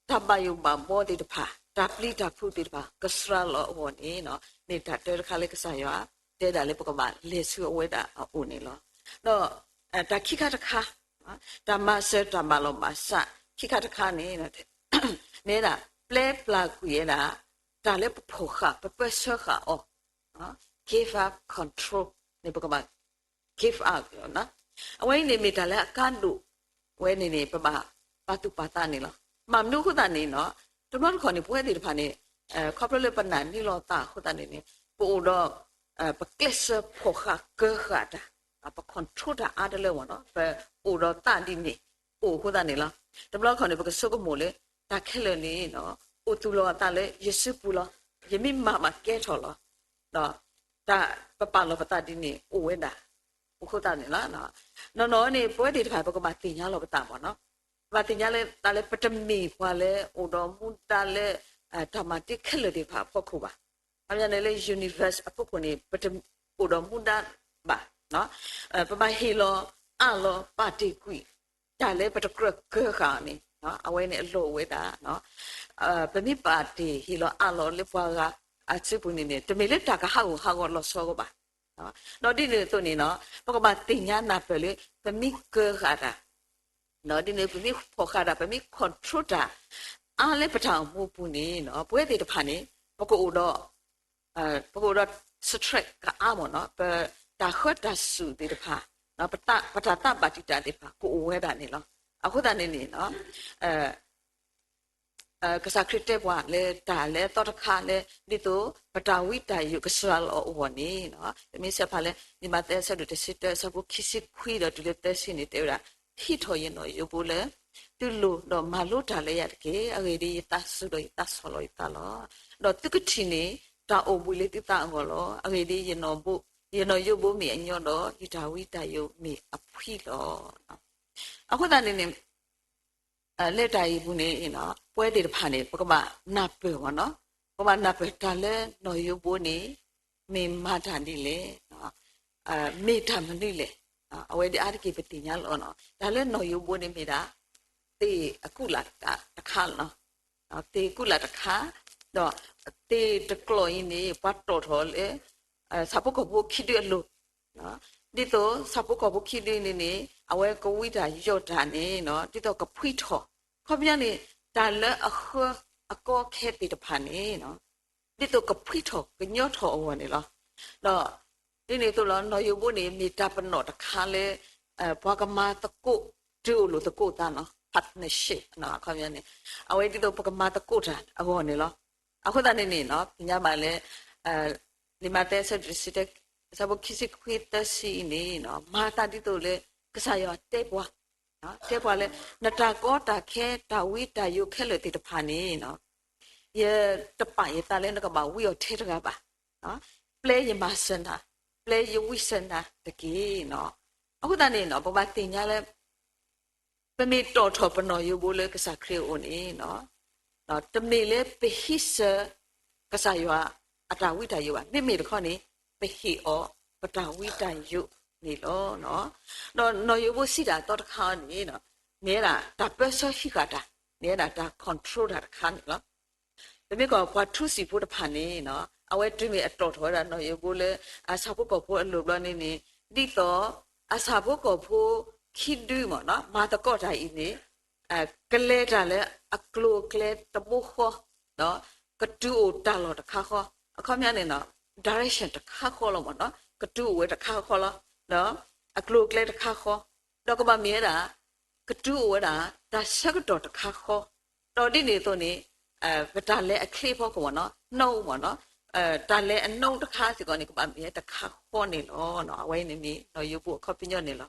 တၢ်ဘၣ်ယိၣ်ဘၣ်ဘီသ့ၣ်တဖၣ်, တၢ်ပျံၤတၢ်ဖုးသ့ၣ်တဖၣ် ကစှၤလီၤအဂီၢ်န့ၣ် မ့ၢ်တၢ်တၢတခါလၢကစၢ်ယွၤတဲဒၣ်လၢပကဘၣ်လဲၤဆူအဝဲဒၣ်အအိၣ်န့ၣ်လီၤ. ဒီးတၢ်ခံခါတခါ, တၢ်မၤစၢၤတၢ်ဘၣ်လီၤဘၣ်စး ခံခါတခါန့ၣ် မ့ၢ်ဝဲဒၣ် ပျဲပျၢ်ကွံာ်ဝဲဒၣ် တၢ်လၢပဖီၣ်ဃာ် ပပၢဆှၢဃာ်အီၤ give up control န့ၣ် ပကဘၣ် give up လီၤ. အဝဲအံၤန့ၣ်မ့ၢ်တၢ်လၢအကါဒိၣ်ဝဲန့ၣ်န့ၣ် ပဘၣ်ပာ်သူၣ်ပာ်သးန့ၣ်လီၤ. မ့ၢ်မနုၤအဃိသတးန့ၣ် တဘျီတခီၣ်န့ၣ် ပဝဲသ့ၣ်တဖၣ်န့ၣ် ခီဖျိလၢပနာ်န့ၢ်လီၤသးအဃိသတးန့ၣ်န့ၣ် ပအိၣ်ဒီး ပကျဲးစၢးဖီၣ်ဃာ်ကၢဃာ်တၢ်, ပ control တၢ်အါတလၢမ့ၢ်နီၤ ပအိၣ်ဒီးသးဒ်န့ၣ် အိၣ်အဃိသတးန့ၣ်လီၤ. တဘျီတခီၣ်န့ၣ် ပကဆိကမိၣ်လၢ တၢ်ခဲလၢာ်န့ၣ် အိၣ်သူၣ်လီၤအသးလၢယစုပူၤလီၤ. ယမ့ၢ်မၤဘၣ်ကဲထီၣ်လီၤ. ဒီးတၢ်ပပာ်လီၤပသးဒ်န့ၣ် အိၣ်ဝဲဒၣ် အိၣ်ဃိသတးန့ၣ်လီၤ. နီၢ်နီၢ်န့ၣ် ပဝဲသ့ၣ်တဖၣ် ပကဘၣ်သ့ၣ်ညါလီၤပသးမ့ၢ်နီၤ, ပဘၣ်သ့ၣ်ညါလီၤပသးလၢ ပတမ့ၢ်ပှၤလၢအိၣ်ဒီးမူဒါလၢ တၢ်မၤတ့ခဲလၢာ်သ့ၣ်တဖၣ်အဖီခိၣ်ဘၣ်. ခီပညီန့ၣ်လၢ universe အဖီခိၣ်န့ၣ် ပတအိၣ်ဒီးမူဒါဘၣ်. ပဘၣ်ဟ့ၣ်လီၤအးလီၤပာ်တ့ၢ်ကွံာ် တၢ်လၢပတကြၢးကၢဃာ်အီၤန့ၣ် အဝဲန့ၣ်အလီၢ်အိၣ်ဝဲဒၣ် ပမ့ၢ်ပာ်တ့ၢ်ဟ့ၣ်လီၤအးလီၤလၢပှၤဂၤအစုပူၤန့ၣ်န့ၣ် တမ့ၢ်လၢတၢ်ကဟးဂီၤဟးဂီၤလီၤဆီဂီၢ်ဘၣ်. ဒီးဒ်န့ၣ်အသိးန့ၣ်နီၤ ပကဘၣ်သ့ၣ်ညါနၢ်ပၢၢ်လၢ ပမ့ၢ်ကၢဃာ်တၢ် ဒ်န့ၣ် ပမ့ၢ်ဖီၣ်ဃာ်တၢ် ပမ့ၢ် control တၢ် အါလၢပတၢ်အိၣ်မူအပူၤန့ၣ်နီၤ ပဝဲသ့ၣ်တဖၣ်န့ၣ် ပကအိၣ်ဒီး ပကအိၣ်ဒီး stress ကအါမ့ၢ်နီၤ ပတၢ်ဃၢတၢ်စူၢ်သ့ၣ်တဖၣ် ပတၢ်သးဘၣ်တံာ်တာ်သ့ၣ်တဖၣ် ကအိၣ်ဝဲဒၣ်န့ၣ်လီၤ. အဃိသတးန့ၣ်န့ၣ် ကစၢ်ခရံာ်တဲပှၤလၢတၢ်လၢအသီတခါလၢ ဒ်သိးပတၢ်ဝံတၢ်ယိးကစှၤလီၤအဂီၢ်န့ၣ် ပမ့ၢ်ဆဲးဖးလၢ လံာ်မးသဲအဆၢဒိၣ်တဆံတၢ အဆၢဖိခံဆံခွံဒီးတုၤလၢသၢဆံန့ၣ် တဲဝဲဒၣ်, ဟံးထီၣ်ယနီၣ်ယိးဘိလၢ သုလိၤဒီးမၤလိတၢ်လၢယၤတက့ၢ်. အဂ့ၢ်ဒ်အံၤ, ယသးစူၤဒီးယသးဆီၣ်လီၤယသးလီၤ. ဒီးသုကထံၣ်န့ၣ် တၢ်အိၣ်ဘှံးလၢသုသးအဂီၢ်လီၤ. အဂ့ၢ်ဒ်အံၤ, ယနီၣ်ဘိ, ယနီၣ်ယိးဘိမ့ၢ်အညီဒီး ယတၢ်ဝံတၢ်ယိးမ့ၢ်အဖှံလီၤ. အဃိသတးန့ၣ်န့ၣ် လၢတၢ်အံၤအပူၤန့ၣ် ပဝဲသ့ၣ်တဖၣ်န့ၣ် ပကဘၣ်နၢ်ပၢၢ်မ့ၢ်နီၤ, ပကဘၣ်နၢ်ပၢၢ်တၢ်လၢနီၣ်ယိးဘိန့ၣ် မ့ၢ်မၤတၢ်ဒ်လဲၣ်, မ့ၢ်တၢ်မနုၤလဲၣ်. အဝဲဒၣ်အါတက့ၢ်ပသ့ၣ်ညါလီၤနီၤ, တၢ်လၢနီၣ်ယိးဘိန့ၣ်မ့ၢ်ဒၣ် သ့ၣ်အကူၣ်လၢ်တခါ, သ့ၣ်ကူၣ်လၢ်တခါ, ဒီးသ့ၣ်တကျိၤအံၤန့ၣ် ပှၤတီၣ်ထီၣ်လၢ ဆၣ်ဖိကီၢ်ဖိခံဒုအလိၤ, ဒ်သိးဆၣ်ဖိကီၢ်ဖိခံဒုန့ၣ်န့ၣ် အဝဲကဝံတၢ်ယိးတၢ်န့ၣ် ဒ်သိးကဖှံထီၣ်, ခီပညီန့ၣ် တၢ်လၢအဃၢအကီခဲသ့ၣ်တဖၣ်န့ၣ် ဒ်သိးကဖှံထီၣ်ကညီထီၣ်အဂီၢ်န့ၣ်လီၤ. ဒီးဒ်န့ၣ်အသိးလီၤ နီၣ်ယိးဘိန့ၣ် မ့ၢ်တၢ်ပနီၣ်တခါလၢ ပှၤကမၤသကိးတုၤအိၣ်လိာ်သကိးသးနီၤ, partnership အခီပညီန့ၣ် အဝဲဒ်သိးပကမၤသကိးတၢ်အဂီၢ်န့ၣ်လီၤ. အဃိသတးန့ၣ်န့ၣ် သ့ၣ်ညါဘၣ်လၢ လံာ်မးသဲအဆၢဒိၣ်တဆံတၢ အဆၢဖိခံဆံခွံသၢဆံအံၤန့ၣ် မၤသးဒ်သိးလၢ ကစၢ်ယွၤတဲပှၤ တဲပှၤလၢ နတၢ်ကီတၢ်ခဲ တၢ်ဝံတၢ်ယိးခဲလၢာ်သ့ၣ်တဖၣ်န့ၣ် ယတပာ်ယသးလၢနကဘၣ်ဝံအီၤထဲတဂၤဘၣ်. ပျဲယမၤစၢၤနၤ, ပျဲယဝံစၢၤနၤတက့ၢ်. အဃိသတးန့ၣ် ပဘၣ်သ့ၣ်ညါလၢ ပမ့ၢ်တီၣ်ထီၣ်ပနီၣ်ယိးဘိလၢကစၢ်ခရံာ်အအိၣ်န့ၣ် တမ့ၢ်လၢပဟံးဆၢ ကစၢ်ယွၤအတၢ်ဝံတၢ်ယိးဘၣ်. မ့မ့ၢ်တခီန့ၣ် ပဟ့ၣ်အီၤပတၢ်ဝံတၢ်ယိးန့ၣ်လီၤ. ဒီးနီၣ်ယိးဘိစံးတၢ်အသီတခါန့ၣ် မ့ၢ်ဝဲဒၣ်တၢ်ပၢဆှၢဟံးဃာ်တၢ်, မ့ၢ်ဝဲဒၣ်တၢ် control တၢ်တခါန့ၣ်လီၤ. ပမ့ၢ်ကွၢ်ပှၤထူစံာ်ဖိတဖၣ်န့ၣ် အဝဲတုၤမ့ၢ်အတီၣ်ထီၣ်ဝဲဒၣ်နီၢ်ယိၤဘိလၢ အဆၣ်ဖိကီၢ်ဖိအလိၤဘျီန့ၣ်န့ၣ် ဒ်သိး အဆၣ်ဖိကီၢ်ဖိခံဒုမ့ၢ်နီၤ မၤသကိးတၢ်အံၤန့ၣ် ကလဲၤတၢ်လၢအကျိၤအကျဲတဘိဃီ, ကတုၤအိၣ်တၢ်လီၢ်တခါဃီ, အခီပညီန့ၣ်နီၤ direction တခါဃီလီၤမ့ၢ်နီၤ ကတုၤအိၣ်ဝဲတခါဃီလီၤ, အကျိၤအကျဲတခါဃီ, ဒီးကဘၣ်မ့ၢ်ဝဲဒၣ် ကတုၤအိၣ်ဝဲဒၣ် တၢ်ဆၢကတီၢ်တခါဃီ, ဒီးဒ်န့ၣ်အသိးန့ၣ် ပတၢ်လဲၤအချ့အဖီခိၣ်မ့ၢ်နီၤ နှုန်းမ့ၢ်နီၤ တၢ်လဲၤအနှုန်းတခါစ့ၢ်ကီးန့ၣ် ကဘၣ်မ့ၢ်ဝဲတခါဃီန့ၣ်လီၤ. အဝဲအံၤန့ၣ်မ့ၢ်နီၢ်ယိၤဘိအခီပညီန့ၣ်လီၤ.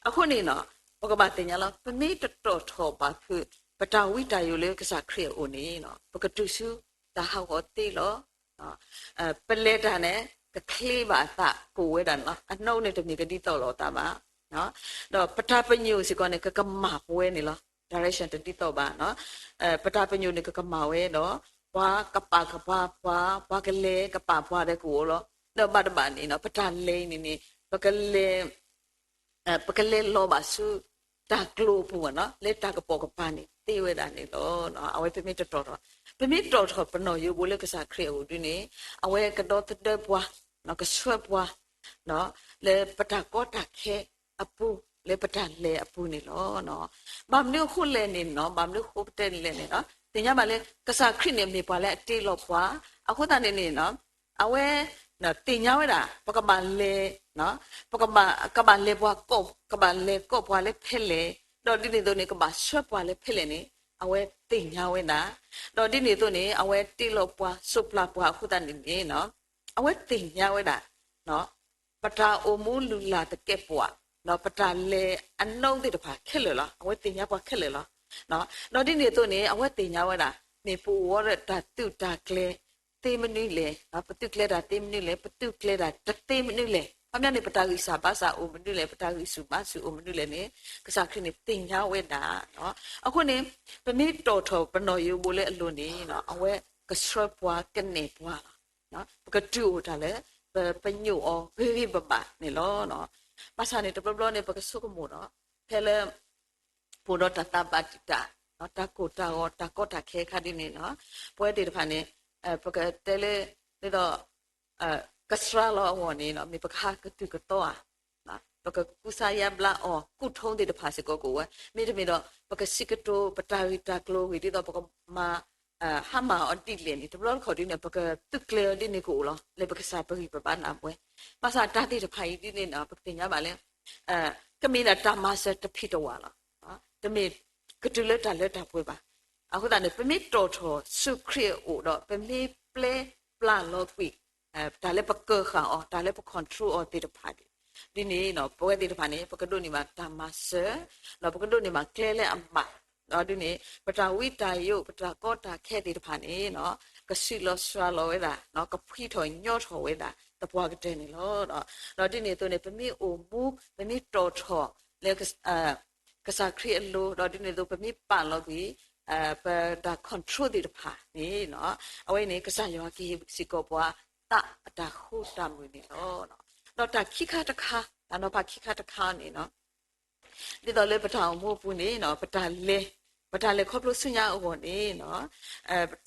အဃိန့ၣ်နီၤ ပကဘၣ်သ့ၣ်ညါလီၤ ပမ့ၢ်တတီၢ်ထီၣ်ဘၣ်ဖုး ပတၢ်ဝံတၢ်ယိးလၢကစၢ်ခရံာ်အအိၣ်န့ၣ် ပကတုၤဆူတၢ်ဟးဂီၤသ့လီၤ. ပလဲၤတၢ်န့ၣ် ကချ့ဘၣ်အသးကအိၣ်ဝဲဒၣ်န့ၣ်လီၤ. အနှုန်းန့ၣ်တမ့ၢ်ကဒ်သိးလိာ်အသးဘၣ်. ဒီးပတၢ်ပညိၣ်စ့ၢ်ကီးန့ၣ် ကကမၣ်ပဝဲန့ၣ်လီၤ. direction တဒ်သိးဘၣ်. ပတၢ်ပညိၣ်န့ၣ် ကကမၣ်ဝဲဒီး ပှၤကပာ်ကပၤပှၤ, ပှၤကလဲၤကပာ်ပှၤဒီးကအိၣ်လီၤ. ဒီးဘၣ်တဘၣ်န့ၣ် ပတၢ်လဲၤအံၤန့ၣ်န့ၣ် ပကလဲၤ ပကလဲၤလီၤဘၣ်ဆူ တၢ်ကျိၤအပူၤမ့ၢ်နီၤ လၢတၢ်ကပိာ်ကပၤန့ၣ်သ့ဝဲဒၣ်န့ၣ်လီၤ. အဝဲပမ့ၢ်တတီၢ်ထီၣ်, ပမ့ၢ်တီၢ်ထီၣ်ပနီၢ်ယိၤဘိလၢကစၢ်ခရံာ်အအိၣ်ဒုန့ၣ် အဝဲကဒီသဒၢပှၤ, ကဆှၢပှၤ လၢပတၢ်ကီတၢ်ခဲအပူၤ, လၢပတၢ်လဲၤအပူၤန့ၣ်လီၤ. ဘၣ်မနုၤအဃိလဲၣ်န့ၣ်နီၤ, ဘၣ်မနုၤအဃိပတဲလဲၣ်န့ၣ်နီၤ, သ့ၣ်ညါဘၣ်လၢ ကစၢ်ခရံာ်န့ၣ်မ့ၢ်ပှၤလၢအတ့လီၤပှၤ, အဃိသတးန့ၣ်န့ၣ်နီၤ အဝဲ သ့ၣ်ညါဝဲဒၣ် ပကဘၣ်လဲၤ ပကဘၣ် ကဘၣ်လဲၤပှၤကိး ကဘၣ်လဲၤကိးပှၤလၢဖဲလဲၣ်, ဒီးဒ်န့ၣ်အသိးန့ၣ် ကဘၣ်ဆှၢပှၤလၢဖဲလဲၣ်န့ၣ် အဝဲသ့ၣ်ညါဝဲဒၣ်, ဒီးဒ်န့ၣ်အသိးန့ၣ် အဝဲတ့လီၤပှၤ စိးပျၢ်ပှၤအဃိသတးန့ၣ်န့ၣ် အဝဲသ့ၣ်ညါဝဲဒၣ် ပတၢ်အိၣ်မူလုၢ်လၢ်သကဲးပဝး, ပတၢ်လဲၤအနီၣ်သ့ၣ်တဖၣ်ခဲလၢာ်လီၤ. အဝဲသ့ၣ်ညါပှၤခဲလၢာ်လီၤ. ဒီးဒ်န့ၣ်အသိးန့ၣ် အဝဲသ့ၣ်ညါဝဲဒၣ် မ့ၢ်ပအိၣ်ဝဲဒီးတၢ်သုးတၢ်ကျဲၤ သ့မနုၤလဲၣ်, ပသုးကျဲၤတၢ်သ့မနုၤလဲၣ်, ပသုးကျဲၤတၢ်တသ့မနုၤလဲၣ်, ခီပညီန့ၣ် ပတၢ်ဂံၢ်စၢ်ဘါစၢ်အိၣ်မနုၤလဲၣ်, ပတၢ်ဂံၢ်ဆူၣ်ဘါဆူၣ်အိၣ်မနုၤလဲၣ်န့ၣ် ကစၢ်ခရံာ်န့ၣ်သ့ၣ်ညါဝဲဒၣ်. အဃိန့ၣ် ပမ့ၢ်တီၢ်ထီၣ်ပနီၢ်ယိၤဘိလၢအလိၤန့ၣ် အဝဲကဆှၢပှၤကနဲၣ်ပှၤလီၤ. ပကတုၤအိၣ်တၢ်လၢ ပပညိၣ်အီၤဂ့ၤဂ့ၤဘၣ်ဘၣ်န့ၣ်လီၤ. ဘၣ်ဆၣ်န့ၣ် တဘျီဘျီန့ၣ် ပကဆိကမိၣ်ဒီး ဖဲလၢ ပအိၣ်ဒီးတၢ်သးဘၣ်တံာ်တာ်, တၢ်ကိၢ်တၢ်ဂီၤ, တၢ်ကီတၢ်ခဲအခါဒ်န့ၣ်နီၤ, ပဝဲသ့ၣ်တဖၣ်န့ၣ် ပကတဲလၢ ဒ်သိး ကစှၤလီၤအဂီၢ်န့ၣ် မ့ၢ်ပကဟးကသုၣ်ကသီဧါ, ပကကူစါယါဘျါအီၤ ကူၣ်ထိသ့ၣ်တဖၣ်စ့ၢ်ကီးကအိၣ်ဝဲ, မ့တမ့ၢ်ဒီး ပကစံးကတိၤပတၢ်ဂ့ၢ်တၢ်ကျိၤအဂ့ၢ် ဒ်သိးပကမၤ ဟါမၢ်အီၤဒ်လဲၣ်န့ၣ် တဘျီတခီၣ်ဒ်န့ၣ် ပကသုးကျဲၤအီၤဒ်န့ၣ်ကအိၣ်လီၤ. လၢပကစၢ်ပဂံၢ်ပဘါနၢ်ပှဲၤ, ဘၣ်ဆၣ်တၢ်သ့ၣ်တဖၣ်အံၤဒ်န့ၣ်နီၤ ပကသ့ၣ်ညါဘၣ်လၢ ကမ့ၢ်ဒၣ်တၢ်မၤစၢၤတဖံးတဝၣ်လီၤ. တမ့ၢ်ကတုၤလၢတၢ်လၢတၢ်ပှဲၤဘၣ်. အဃိသတးန့ၣ် ပမ့ၢ်တီၣ်ထီၣ်ဆူခရံာ်အအိၣ်ဒီး ပမ့ၢ်ပျဲပျၢ်လီၤကွံာ် တၢ်လၢပကၢၢ်ဃာ်အီၤ, တၢ်လၢပ control အီၤသ့ၣ်တဖၣ်ဒ်န့ၣ် ပဝဲသ့ၣ်တဖၣ်န့ၣ် ပကဒိးန့ၢ်ဘၣ်တၢ်မၤစၢၤ, ဒီးပကဒိးန့ၢ်ဘၣ်ကျဲလၢအဘၣ်, ဒီးဒ်န့ၣ် ပတၢ်ဝံတၢ်ယိး ပတၢ်ကီတၢ်ခဲသ့ၣ်တဖၣ်န့ၣ် ကဆံးလီၤစှၤလီၤဝဲဒၣ်, ကဖှံထီၣ်ညီထီၣ်ဝဲဒၣ် သပှၢ်ကတၢၢ်န့ၣ်လီၤ. ဒီးဒ်န့ၣ်အသိးန့ၣ် ပမ့ၢ်အိၣ်မူ ပမ့ၢ်တီၣ်ထီၣ်လၢ ကစၢ်ခရံာ်အလိၤ, ဒီးဒ်န့ၣ်အသိး ပမ့ၢ်ပာ်လီၤကွံာ် ပတၢ် control သ့ၣ်တဖၣ်န့ၣ် အဝဲန့ၣ် ကစၢ်ယွၤကဟ့ၣ်စ့ၢ်ကီးပှၤ သးအတၢ်ဃူတၢ်မုာ်န့ၣ်လီၤ. ဒီးတၢ်ခံခါတခါ, တၢ်နီၤဖးခံခါတခါန့ၣ် ဒ်သိးလၢပတၢ်အိၣ်မူအပူၤန့ၣ် ပတၢ်လဲၤ, ပတၢ်လဲၤခီဖျိဆူညါအဂီၢ်န့ၣ်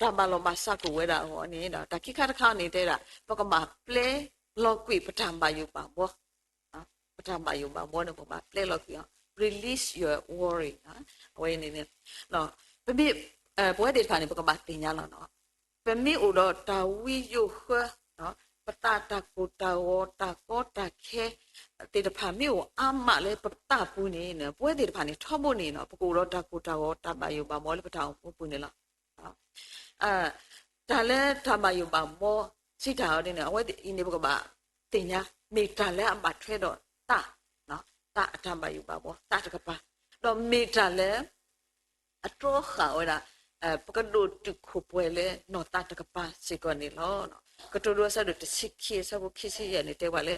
တၢ်ဘၣ်လီၤဘၣ်စးကအိၣ်ဝဲဒၣ်အဂီၢ်န့ၣ် တၢ်ခံခါတခါန့ၣ်တဲဒၣ် ပကဘၣ်ပျဲလီၤကွံာ်ပတၢ်ဘၣ်ယိၣ်ဘၣ်ဘှီ ပတၢ်ဘၣ်ယိၣ်ဘၣ်ဘှီန့ၣ် ပကဘၣ်ပျဲလီၤကွံာ်အီၤ, release your worry အဝဲန့ၣ် ပမ့ၢ်, ပဝဲသ့ၣ်တဖၣ်န့ၣ် ပကဘၣ်သ့ၣ်ညါလီၤနီၤ, ပမ့ၢ်အိၣ်ဒီးတၢ်ဝံယိးဃၢ, ပသးတၢ်ကိၢ်တၢ်ဂီၤ တၢ်ကီတၢ်ခဲ သ့ၣ်တဖၣ်မ့ၢ်အိၣ်အါမးလၢပသးပူၤန့ၣ် ပဝဲသ့ၣ်တဖၣ်န့ၣ် ထီဘိန့ၣ်နီၤ ပကအိၣ်ဒီးတၢ်ကိၢ်တၢ်ဂီၤ တၢ်ဘၣ်ယိၣ်ဘၣ်ဘှီလၢပတၢ်အိၣ်မူပူၤန့ၣ်လီၤ. တၢ်လၢတၢ်ဘၣ်ယိၣ်ဘၣ်ဘှီ စံးတၢ်အီၤဒ်န့ၣ် အဝဲအံၤန့ၣ် ပကဘၣ်သ့ၣ်ညါ မ့ၢ်တၢ်လၢအဘၣ်ထွဲဒီးသး, သးအတၢ်ဘၣ်ယိၣ်ဘၣ်ဘှီ သးတကပၤ, ဒီးမ့ၢ်တၢ်လၢ အတြီဃာ်ဝဲဒၣ် ပကဒိၣ်တုာ်ခိၣ်ပှဲၤလၢနီၢ်သးတကပၤစ့ၢ်ကီးန့ၣ်လီၤ. ကတိၤဒိအဆၢဒိၣ်တဆံခံအဆၢဖိခံဆံယဲၢ်န့ၣ် တဲဝဲလၢ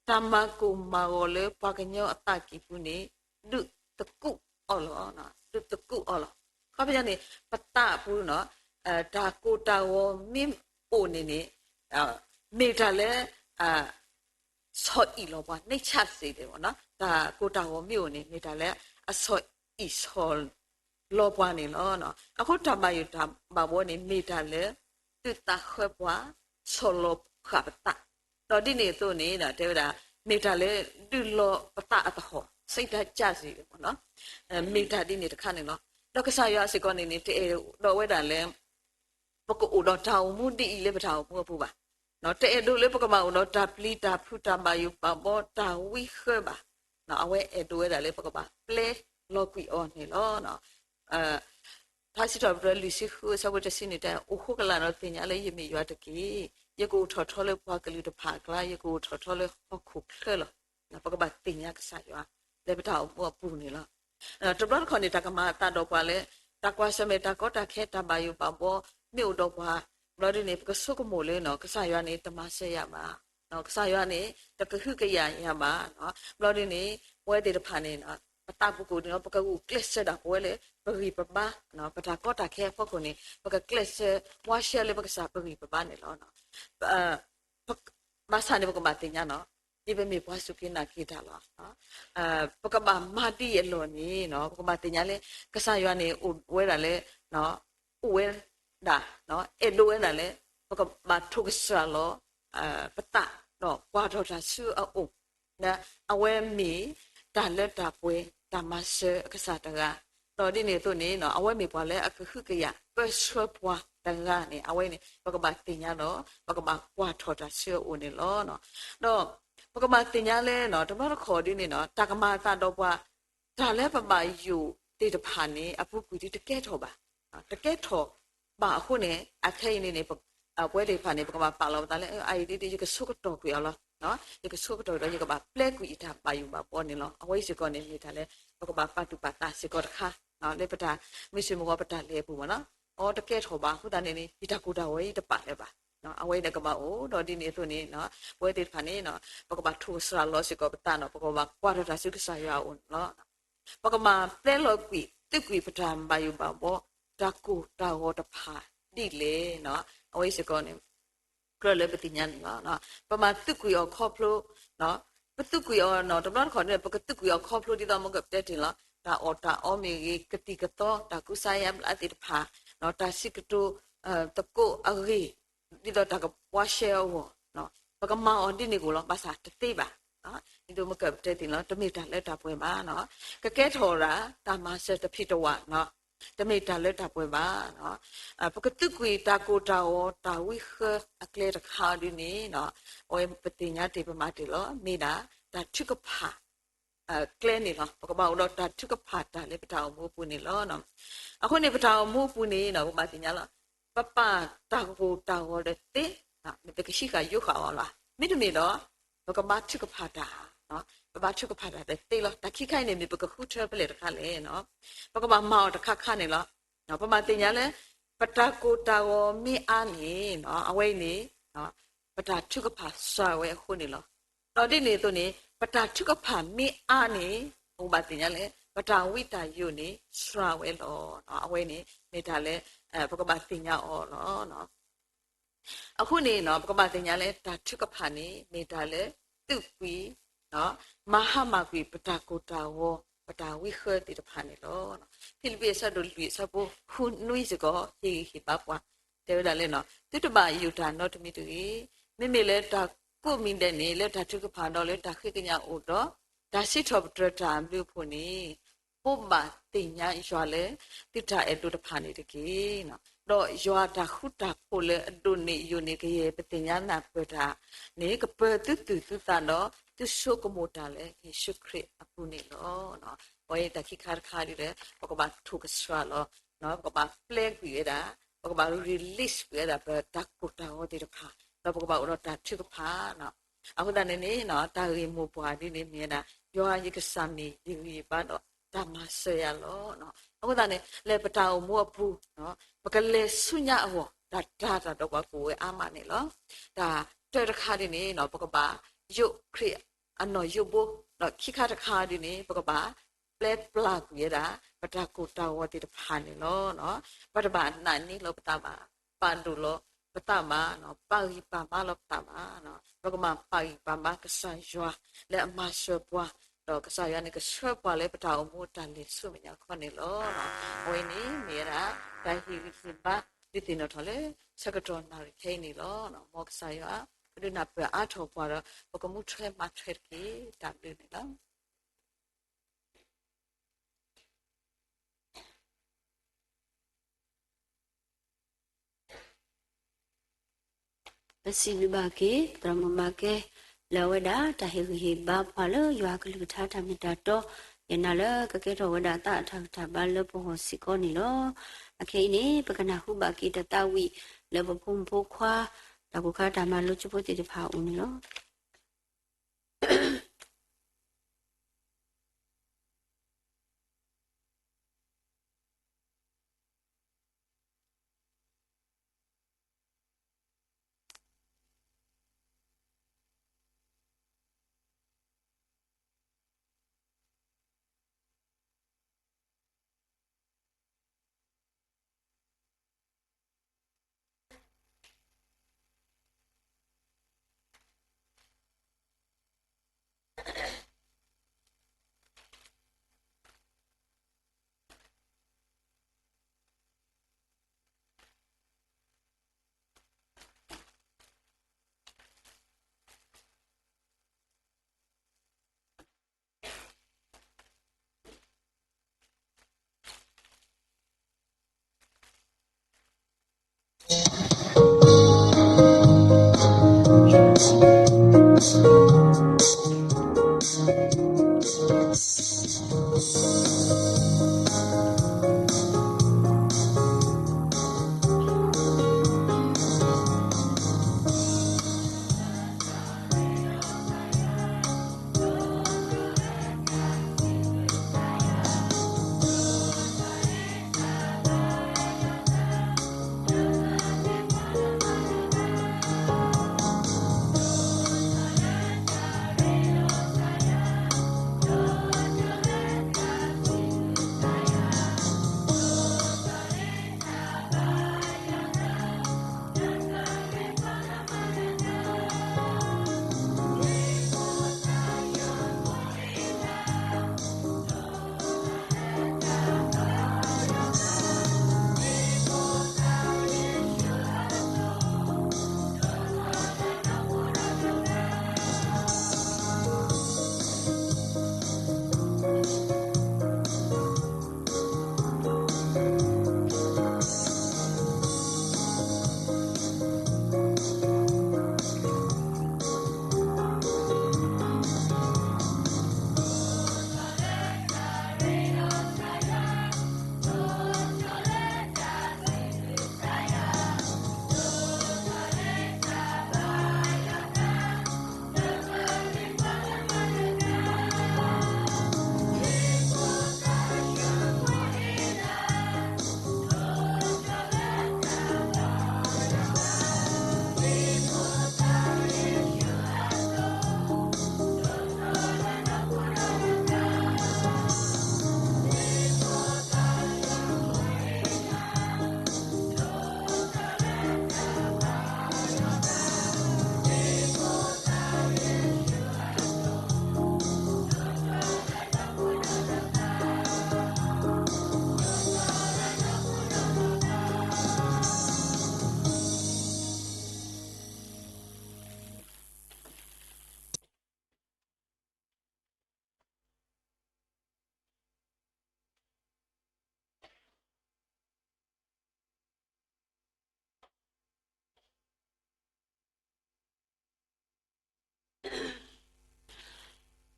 တၢ်မၤကိၢ်မၤဂီၤလၢပှၤကညီအသးကံၢ်ပူၤန့ၣ် ဒုးသကူးအီၤလီၤ, ဒုးသကူးအီၤလီၤ. ခီပညီန့ၣ် ပသးပူၤနီၤ တၢ်ကိၢ်တၢ်ဂီၤမ့ၢ်အိၣ်န့ၣ်န့ၣ် မ့ၢ်တၢ်လၢ ဆီၣ်အံၣ်လီၤပှၤ နံၣ်ဆၣ်စ့ၢ်ကီးနီၤ တၢ်ကိၢ်တၢ်ဂီၤမ့ၢ်အိၣ်န့ၣ် မ့ၢ်တၢ်လၢအဆီၣ်အံၣ်ဆီၣ်လီၤပှၤန့ၣ်လီၤ. အဃိတၢ်ဘၣ်ယိၣ်တၢ်ဘၣ်ဘှီန့ၣ် မ့ၢ်တၢ်လၢ သုးသးဃၢပှၤ, ဆီၣ်လီၤဃာ်ပသး, ဒီးဒ်န့ၣ်အသိးန့ၣ် တဲဝဲဒၣ် မ့ၢ်တၢ်လၢဒုးလီၤပသးအသဟီၣ် စိတ်ဓာတ်ကျစေမ့ၢ်နီၤ, မ့ၢ်တၢ်ဒ်န့ၣ်တခါန့ၣ်လီၤ. ဒီးကစၢ်ယွၤစ့ၢ်ကီးန့ၣ်န့ၣ် တအဲၣ်ဒိးဝဲဒၣ်လၢ ပကအိၣ်ဒီးတၢ်အိၣ်မူဒ်အံၤလၢပတၢ်အိၣ်မူအပူၤဘၣ်. တအဲၣ်ဒိးလၢပကဘၣ်အိၣ်ဒီးတၢ်ပျံၤတၢ်ဖုး တၢ်ဘၣ်ယိၣ်ဘၣ်ဘီ တၢ်ဝံဃၢဘၣ်. အဝဲအဲၣ်ဒိးဝဲဒၣ်လၢပကဘၣ်ပျဲလီၤကွံာ်အီၤန့ၣ်လီၤ. ထါစံးထီၣ်ပတြၢၤလွံၢ်ဆံဃုအဆၢဖိတဆံန့ၣ်တဲ အိၣ်ဃိကလာ်ဒီးသ့ၣ်ညါလၢယမ့ၢ်ယွၤတက့ၢ်. ယကအိၣ်ထီၣ်ထီလၢပှၤကလုာ်တဖၣ်အကျါ, ယကအိၣ်ထီၣ်ထီလၢဟီၣ်ခိၣ်ချၢလီၤ. ပကဘၣ်သ့ၣ်ညါကစၢ်ယွၤ လၢပတၢ်အိၣ်မူအပူၤန့ၣ်လီၤ. တဘျီတခီၣ်န့ၣ် တၢ်ကမၤအသးဒီးပှၤလၢ တၢ်ကွၢ်ဆၢၣ်မဲာ် တၢ်ကီတၢ်ခဲ တၢ်ဘၣ်ယိၣ်ဘၣ်ဘီ မ့ၢ်အိၣ်ဒီးပှၤ, ဘျီဒ်န့ၣ် ပကဆိကမိၣ်လၢ ကစၢ်ယွၤန့ၣ် တမၤစၢၤယၤဘၣ်, ကစၢ်ယွၤန့ၣ် တကဟုကယာ်ယၤဘၣ်, ဘျီဒ်န့ၣ် ပဝဲသ့ၣ်တဖၣ်န့ၣ် ပသးပူၤကိၣ်န့ၣ် ပကဂုာ်ကျဲးစၢးဒၣ်ပဝဲလၢ ပဂံၢ်ပဘါ, ပတၢ်ကီတၢ်ခဲအဖီခိၣ်န့ၣ် ပကကျဲးစၢး ဝါရှဲလၢပကစၢ်ပဂံၢ်ပဘါန့ၣ်လီၤ. ဘၣ်ဆၣ်န့ၣ် ပကဘၣ်သ့ၣ်ညါနီၤ, ဒ်ပမ့ၢ်ပှၤစူၢ်က့ၤနာ်က့ၤတၢ်လီၤ. ပကဘၣ်မၤဒ်အံၤအလီၢ်န့ၣ် ပကဘၣ်သ့ၣ်ညါလၢ ကစၢ်ယွၤန့ၣ် အိၣ်ဝဲဒၣ်လၢ အိၣ်ဝဲဒၣ် အဲၣ်ဒိးဝဲဒၣ်လၢ ပကဘၣ်ထိၣ်ကစှၤလီၤ ပသး ဒီးကွၢ်ထီၣ်တၢ်ဆူအအိၣ်, အဝဲမ့ၢ်တၢ်လၢတၢ်ပှဲၤ တၢ်မၤစၢၤအကစၢ်တဂၤ, ဒီးဒ်န့ၣ်အသိးန့ၣ် အဝဲမ့ၢ်ပှၤလၢအကဟုကယာ်ပၢဆှၢပှၤတဂၤန့ၣ် အဝဲန့ၣ် ပကဘၣ်သ့ၣ်ညါဒီး ပကဘၣ်ကွၢ်ထီၣ်တၢ်ဆူအအိၣ်န့ၣ်လီၤ. ဒီးပကဘၣ်သ့ၣ်ညါလၢ တဘျီတခီၣ်ဒ်န့ၣ် တၢ်ကမၤအသးဒီးပှၤ တၢ်လၢပဘၣ်ယိၣ်သ့ၣ်တဖၣ်န့ၣ် အပူၤကွံာ်ဒ်တကဲထီၣ်ဘၣ်, တကဲထီၣ်ဘၣ်အဃိန့ၣ် အခဲအံၤန့ၣ်န့ၣ် ပဝဲသ့ၣ်တဖၣ်န့ၣ် ပကဘၣ်ပာ်လီၤပသးလၢ အအံၤဒ်ယကဆိကတီၢ်ကွံာ်အီၤလီၤ. ယကဆိကတီၢ်ဒီး ယကဘၣ်ပျဲကွံာ်ယတၢ်ဘၣ်ယိၣ်ဘၣ်ဘီန့ၣ်လီၤ. အဝဲအံၤစ့ၢ်ကီးန့ၣ် မ့ၢ်တၢ်လၢ ပကဘၣ်ပာ်သူၣ်ပာ်သးစ့ၢ်ကီးတခါ လၢပတၢ်မုၢ်ဆ့ၣ်မုၢ်ဂီၤပတၢ်လဲၤအပူၤမ့ၢ်နီၤ, အီတကဲထီၣ်ဘၣ်အဃိသတးန့ၣ်န့ၣ် ယတၢ်ကိၢ်တၢ်ဂီၤအံၤတပာ်လၢၤဘၣ်. အဝဲန့ၣ်ကဘၣ်အိၣ်ဒီးဒ်န့ၣ်အသိးန့ၣ် ပဝဲသ့ၣ်တဖၣ်န့ၣ် ပကဘၣ်ထိၣ်ကစှၤလီၤစ့ၢ်ကီးပသးနီၤ, ပကဘၣ်ကွၢ်ထီၣ်တၢ်ဆူကစၢ်ယွၤအအိၣ်န့ၣ်လီၤ. ပကမၤပျဲလီၤကွံာ် သုးကွံာ်ပတၢ်ဘၣ်ယိၣ်ဘၣ်ဘီ တၢ်ကိၢ်တၢ်ဂီၤတဖၣ်ဒ်လဲၣ်. အဝဲအံၤစ့ၢ်ကီးန့ၣ် ကြၢးလၢပသ့ၣ်ညါန့ၣ်လီၤ. ပမၤသုးကွံာ်အီၤခီဖျိ ပသုးကွံာ်အီၤနီၤ တဘျီတခီၣ်န့ၣ် ပကသုးကွံာ်အီၤခီဖျိဒ်သိးမ့ၢ်ကတဲတ့ၢ်လီၤ တၢ်အီၣ်တၢ်အီမ့ၢ်ဂ့ၤ, ကသံၣ်ကသီ တၢ်ကူစါယါဘျါသ့ၣ်တဖၣ်, တၢ်စံးကတိၤသကိးအဂ့ၢ် ဒ်သိးတၢ်ကဘှါရှဲအဂီၢ်, ပကမၤအီၤဒ်န့ၣ်ကအိၣ်လီၤ. ဘၣ်ဆၣ်တသ့ဘၣ်. ဒ်သိးမ့ၢ်ကတဲတ့ၢ်လီၤ တမ့ၢ်တၢ်လၢတၢ်ပှဲၤဘၣ်. ကကဲထီၣ်ဒၣ် တၢ်မၤစၢၤတဖံးတဝၣ်နီၤ, တမ့ၢ်တၢ်လၢတၢ်ပှဲၤဘၣ်. ပကသုးကွံာ်တၢ်ကိၢ်တၢ်ဂီၤ တၢ်ဝံဃၢအကျဲတခါဒ်န့ၣ် အဝဲပသ့ၣ်ညါတ့ၢ်ပမၤတ့ၢ်လီၤ မ့ၢ်ဒၣ်တၢ်ထုကဖၣ် ကျဲန့ၣ်လီၤ. ပကဘၣ်အိၣ်ဒီးတၢ်ထုကဖၣ်တၢ်လၢပတၢ်အိၣ်မူအပူၤန့ၣ်လီၤ. အဃိန့ၣ် ပတၢ်အိၣ်မူအပူၤန့ၣ် ပဘၣ်သ့ၣ်ညါလီၤ. ပပာ်တၢ်ကိၢ်တၢ်ဂီၤဒီးသ့, မ့ၢ်ပကဟံးဃာ်ယိးဃာ်အီၤလီၤ. မ့တမ့ၢ်ဒီး ပကဘၣ်ထုကဖၣ်တၢ်, ပဘၣ်ထုကဖၣ်တၢ်ဒီးသ့လီၤ. တၢ်ခံခါအံၤန့ၣ် မ့ၢ်ပကဃုထၢဖဲလဲၣ်တခါလဲၣ်. ပကဘၣ်မၤအီၤတခါခါန့ၣ်လီၤ. ပမၤသ့ၣ်ညါလၢ ပတၢ်ကိၢ်တၢ်ဂီၤမ့ၢ်အါန့ၣ် အဝဲအံၤန့ၣ် ပတၢ်ထုကဖၣ်စှၤဝဲအဃိန့ၣ်လီၤ. ဒီးဒ်န့ၣ်အသိးန့ၣ် ပတၢ်ထုကဖၣ်မ့ၢ်အါန့ၣ် ပကဘၣ်သ့ၣ်ညါလၢ ပတၢ်ဝံတၢ်ယိာ်န့ၣ် စှၤဝဲလီၤ. အဝဲန့ၣ် မ့ၢ်တၢ်လၢ ပကဘၣ်သ့ၣ်ညါအီၤလီၤ. အဃိန့ၣ် ပကဘၣ်သ့ၣ်ညါလၢ တၢ်ထုကဖၣ်န့ၣ် မ့ၢ်တၢ်လၢသုးကွံာ် မၤဟါမၢ်ကွံာ် ပတၢ်ကိၢ်တၢ်ဂီၤ ပတၢ်ဝံဃၢသ့ၣ်တဖၣ်န့ၣ်လီၤ. ဖံလံးပံးအဆၢဒိၣ်လွံၢ်အဆၢဖိဃုနွံစ့ၢ်ကီး ဟ့ၣ်ဂံၢ်ဟ့ၣ်ဘါပှၤ တဲဝဲဒၣ်လၢ သုတဘၣ်ယိၣ်တၢ်နီတမံၤတဂ့ၤ. မ့မ့ၢ်လၢတၢ်ကိးမံၤဒဲးန့ၣ် လၢတၢ်ထုကဖၣ်ဒီးလၢတၢ်ဃ့ကညးအိၣ်ဒီး တၢ်စံးထီၣ်ပတြၢၤတၢ်အဘျုးအဖှိၣ်န့ၣ် ဘိးဘၣ်သ့ၣ်ညါယွၤလၢ သုတၢ်အဲၣ်ဒိးတဖၣ်န့ၣ်တက့ၢ်. ဒီးယွၤတၢ်ဃူတၢ်ဖိးလၢအဒိးန့ၢ်ယိာ်န့ၢ်ကယဲၢ်ပသ့ၣ်ညါနၢ်ပၢၢ်တၢ်န့ၣ် ကပၢၤသုသူၣ်သုသးဒီး သုဆိကမိၣ်တၢ်လၢယ့ၣ်ၡူးခရံာ်အပူၤန့ၣ်လီၤ. အဝဲတၢ်ခံခါတခါဒ်လဲၣ် ပကဘၣ်ထိၣ်ကစှၤလီၤ, ပကဘၣ်ပျဲကွံာ်ဝဲဒၣ်, ပကဘၣ် release ကွံာ်ဝဲဒၣ် ပတၢ်ကိၢ်တၢ်ဂီၤသ့ၣ်တဖၣ်, ဒီးပကဘၣ်အိၣ်ဒီးတၢ်ထုကဖၣ် အဃိသတးန့ၣ်န့ၣ် တၢ်ဂ့ၢ်မိၢ်ပှၢ်ဒ်န့ၣ် မ့ၢ်ဝဲဒၣ် ယွၤယကစၢ်မ့ၢ်ယဂံၢ်ယဘါဒီးတၢ်မၤစၢၤယၤလီၤ. အဃိသတးန့ၣ် လၢပတၢ်အိၣ်မူအပူၤ ပကလဲၤဆူညါအဂီၢ် တၢ်တၤတၢ်ဒီးပှၤ ကအိၣ်ဝဲအါမးန့ၣ်လီၤ. တၢ်တၢတခါဒ်န့ၣ် ပကဘၣ်ယိးခရံာ်အနီၢ်ယိးဘိ, ဒီးခံခါတခါဒ်န့ၣ် ပကဘၣ်ပျဲပျၢ်ကွံာ်ဝဲဒၣ် ပတၢ်ကိၢ်တၢ်ဂီၤသ့ၣ်တဖၣ်န့ၣ်လီၤ. ပတဘၣ်နာ်န့ၢ်လီၤပသးဘၣ်, ပာ်ဒိၣ်လီၤပသးဘၣ်, ပာ်ဂံၢ်ပာ်ဘါလီၤပသးဘၣ်. ပကမၤပာ်ဂံၢ်ပာ်ဘါကစၢ်ယွၤ လၢအမၤစၢၤပှၤ, ဒီးကစၢ်ယွၤန့ၣ်ကဆှၢပှၤလၢပတၢ်အိၣ်မူတၢ်လဲၤဆူမဲာ်ညါခီန့ၣ်လီၤ. အဝဲန့ၣ်မ့ၢ်ဝဲဒၣ် တၢ်ဟ့ၣ်ဂံၢ်ဟ့ၣ်ဘါ ဒုးသ့ၣ်နီၣ်ထီၣ်လၢ ဆၢကတီၢ်နၣ်ရံၣ်ခဲအံၤန့ၣ်လီၤ. မ်ကစၢ်ယွၤ ကဒုးနၢ်ပၢၢ်အါထီၣ်ပှၤဒီး ပကမူထွဲမၤထွဲတက့ၢ် တၢ်ဘျုးန့ၣ်လီၤ. ပစံးဘျုးဘၣ်က့ၤ သရၣ်မုၣ်မၤကဲ လၢအဝဲဒၣ်တၢ်ဟ့ၣ်ဂံၢ်ဟ့ၣ်ဘါပှၤလၢယွၤအကလုၢ်ကထါတၢ်မ့ၢ်တၢ်တီ, ယနာ်လၢကကဲထီၣ်ဝဲဒၣ်သးအတၢ်ဂံၢ်တၢ်ဘါလၢပဂီၢ်စ့ၢ်ကီးန့ၣ်လီၤ. အခဲအံၤန့ၣ် ပကနၢ်ဟူဘၣ်က့ၤတၢ်သးဝံၣ်လၢပဖိမုၣ်ဖိခွါ တၢ်ကိၢ်ခါတၢ်မၤလိကၠိဖိသ့ၣ်တဖၣ်အအိၣ်န့ၣ်လီၤ.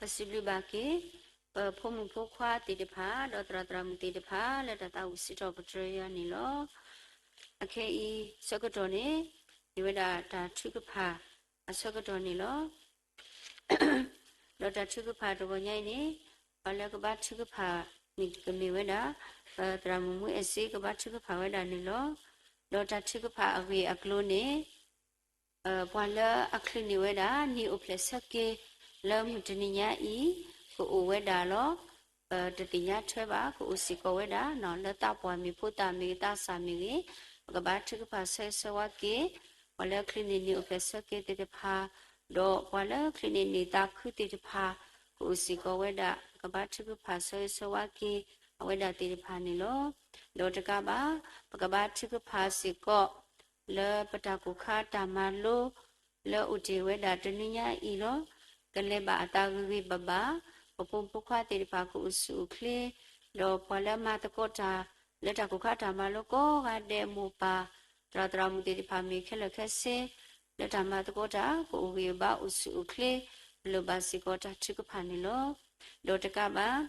ပစံးဘျုးဘၣ်က့ၤ ပဖိမုၣ်ဖိခွါသ့ၣ်တဖၣ် ဒီးသရၣ်သရၣ်မုၣ်သ့ၣ်တဖၣ် လၢတၢ်သးဝံၣ်စံးထီၣ်ပတြၢၤယၤန့ၣ်လီၤ. အခဲအံၤဆၢကတီၢ်န့ၣ် မ့ၢ်ဝဲဒၣ်တၢ်ထုကဖၣ်အဆၢကတီၢ်န့ၣ်လီၤ. ဒီးတၢ်ထုကဖၣ်တဂီၤညါအံၤန့ၣ် ပှၤလၢကဘါထုကဖၣ်န့ၣ်ကမ့ၢ်ဝဲဒၣ် ပသရၣ်မုၣ်မူအဲၣ်စ့ကဘါထုကဖၣ်ဝဲဒၣ်န့ၣ်လီၤ. ဒီးတၢ်ထုကဖၣ်အဂ့ၢ်အကျိၤန့ၣ် ပှၤလၢအချုးန့ၢ်ဝဲဒၣ် နံၣ်အိၣ်ဖျဲၣ်ဆၢက့ၤ လၢမုၢ်တနံၤညါအံၤ ကအိၣ်ဝဲဒၣ်လီၤ. တသ့ၣ်ညါထွဲဘၣ် ကအိၣ်စ့ၢ်ကီးဝဲဒၣ် လၢသးပှၢ်မ့ၢ်ဖိသၣ်မ့ၢ်ဂ့ၤ သးစၢ်မ့ၢ်ဂ့ၤ ပကဘါထုကဖၣ်ဆၢဂ့ၤဆၢဝါက့ၤ ပှၤလၢချုးန့ၢ်နံၣ်အိၣ်ဖျဲၣ်ဆၢက့ၤသ့ၣ်တဖၣ် ဒီးပှၤလၢချုးန့ၢ်နံၣ်သးခုသ့ၣ်တဖၣ် ကအိၣ်စ့ၢ်ကီးဝဲဒၣ် ပကဘါထုကဖၣ်ဆၢဂ့ၤဆၢဝါက့ၤ အဝဲဒၣ်သ့ၣ်တဖၣ်န့ၣ်လီၤ. ဒီးတကးဘၣ် ပကဘါထုကဖၣ်စ့ၢ်ကီး လၢပတၢ်ကိၢ်ခါတၢ်မၤလိ လၢအိၣ်တ့ၢ်ဝဲဒၣ်တနံၤညါအံၤလီၤ. ကလဲၤဘၣ်အသးဂ့ၤဂ့ၤဘၣ်ဘၣ်, ပဖိမုၣ်ဖိခွါသ့ၣ်တဖၣ်ကအိၣ်ဆူၣ်အိၣ်ချ့, ဒီးပှၤလၢမၤသကိးတၢ် လၢတၢ်ကိၢ်ခါတၢ်မၤလိကိးဂၤဒဲး မိၢ်ပၢ် သရၣ်သရၣ်မုၣ်သ့ၣ်တဖၣ်မ့ၢ်ခဲလၢာ်ခဲဆ့ လၢတၢ်မၤသကိးတၢ် ကအိၣ်ဂံၢ်ဘါအိၣ်ဆူၣ်အိၣ်ချ့ လိၣ်ဘၣ်စ့ၢ်ကီးတၢ်ထုကဖၣ်န့ၣ်လီၤ. ဒီးတကးဘၣ်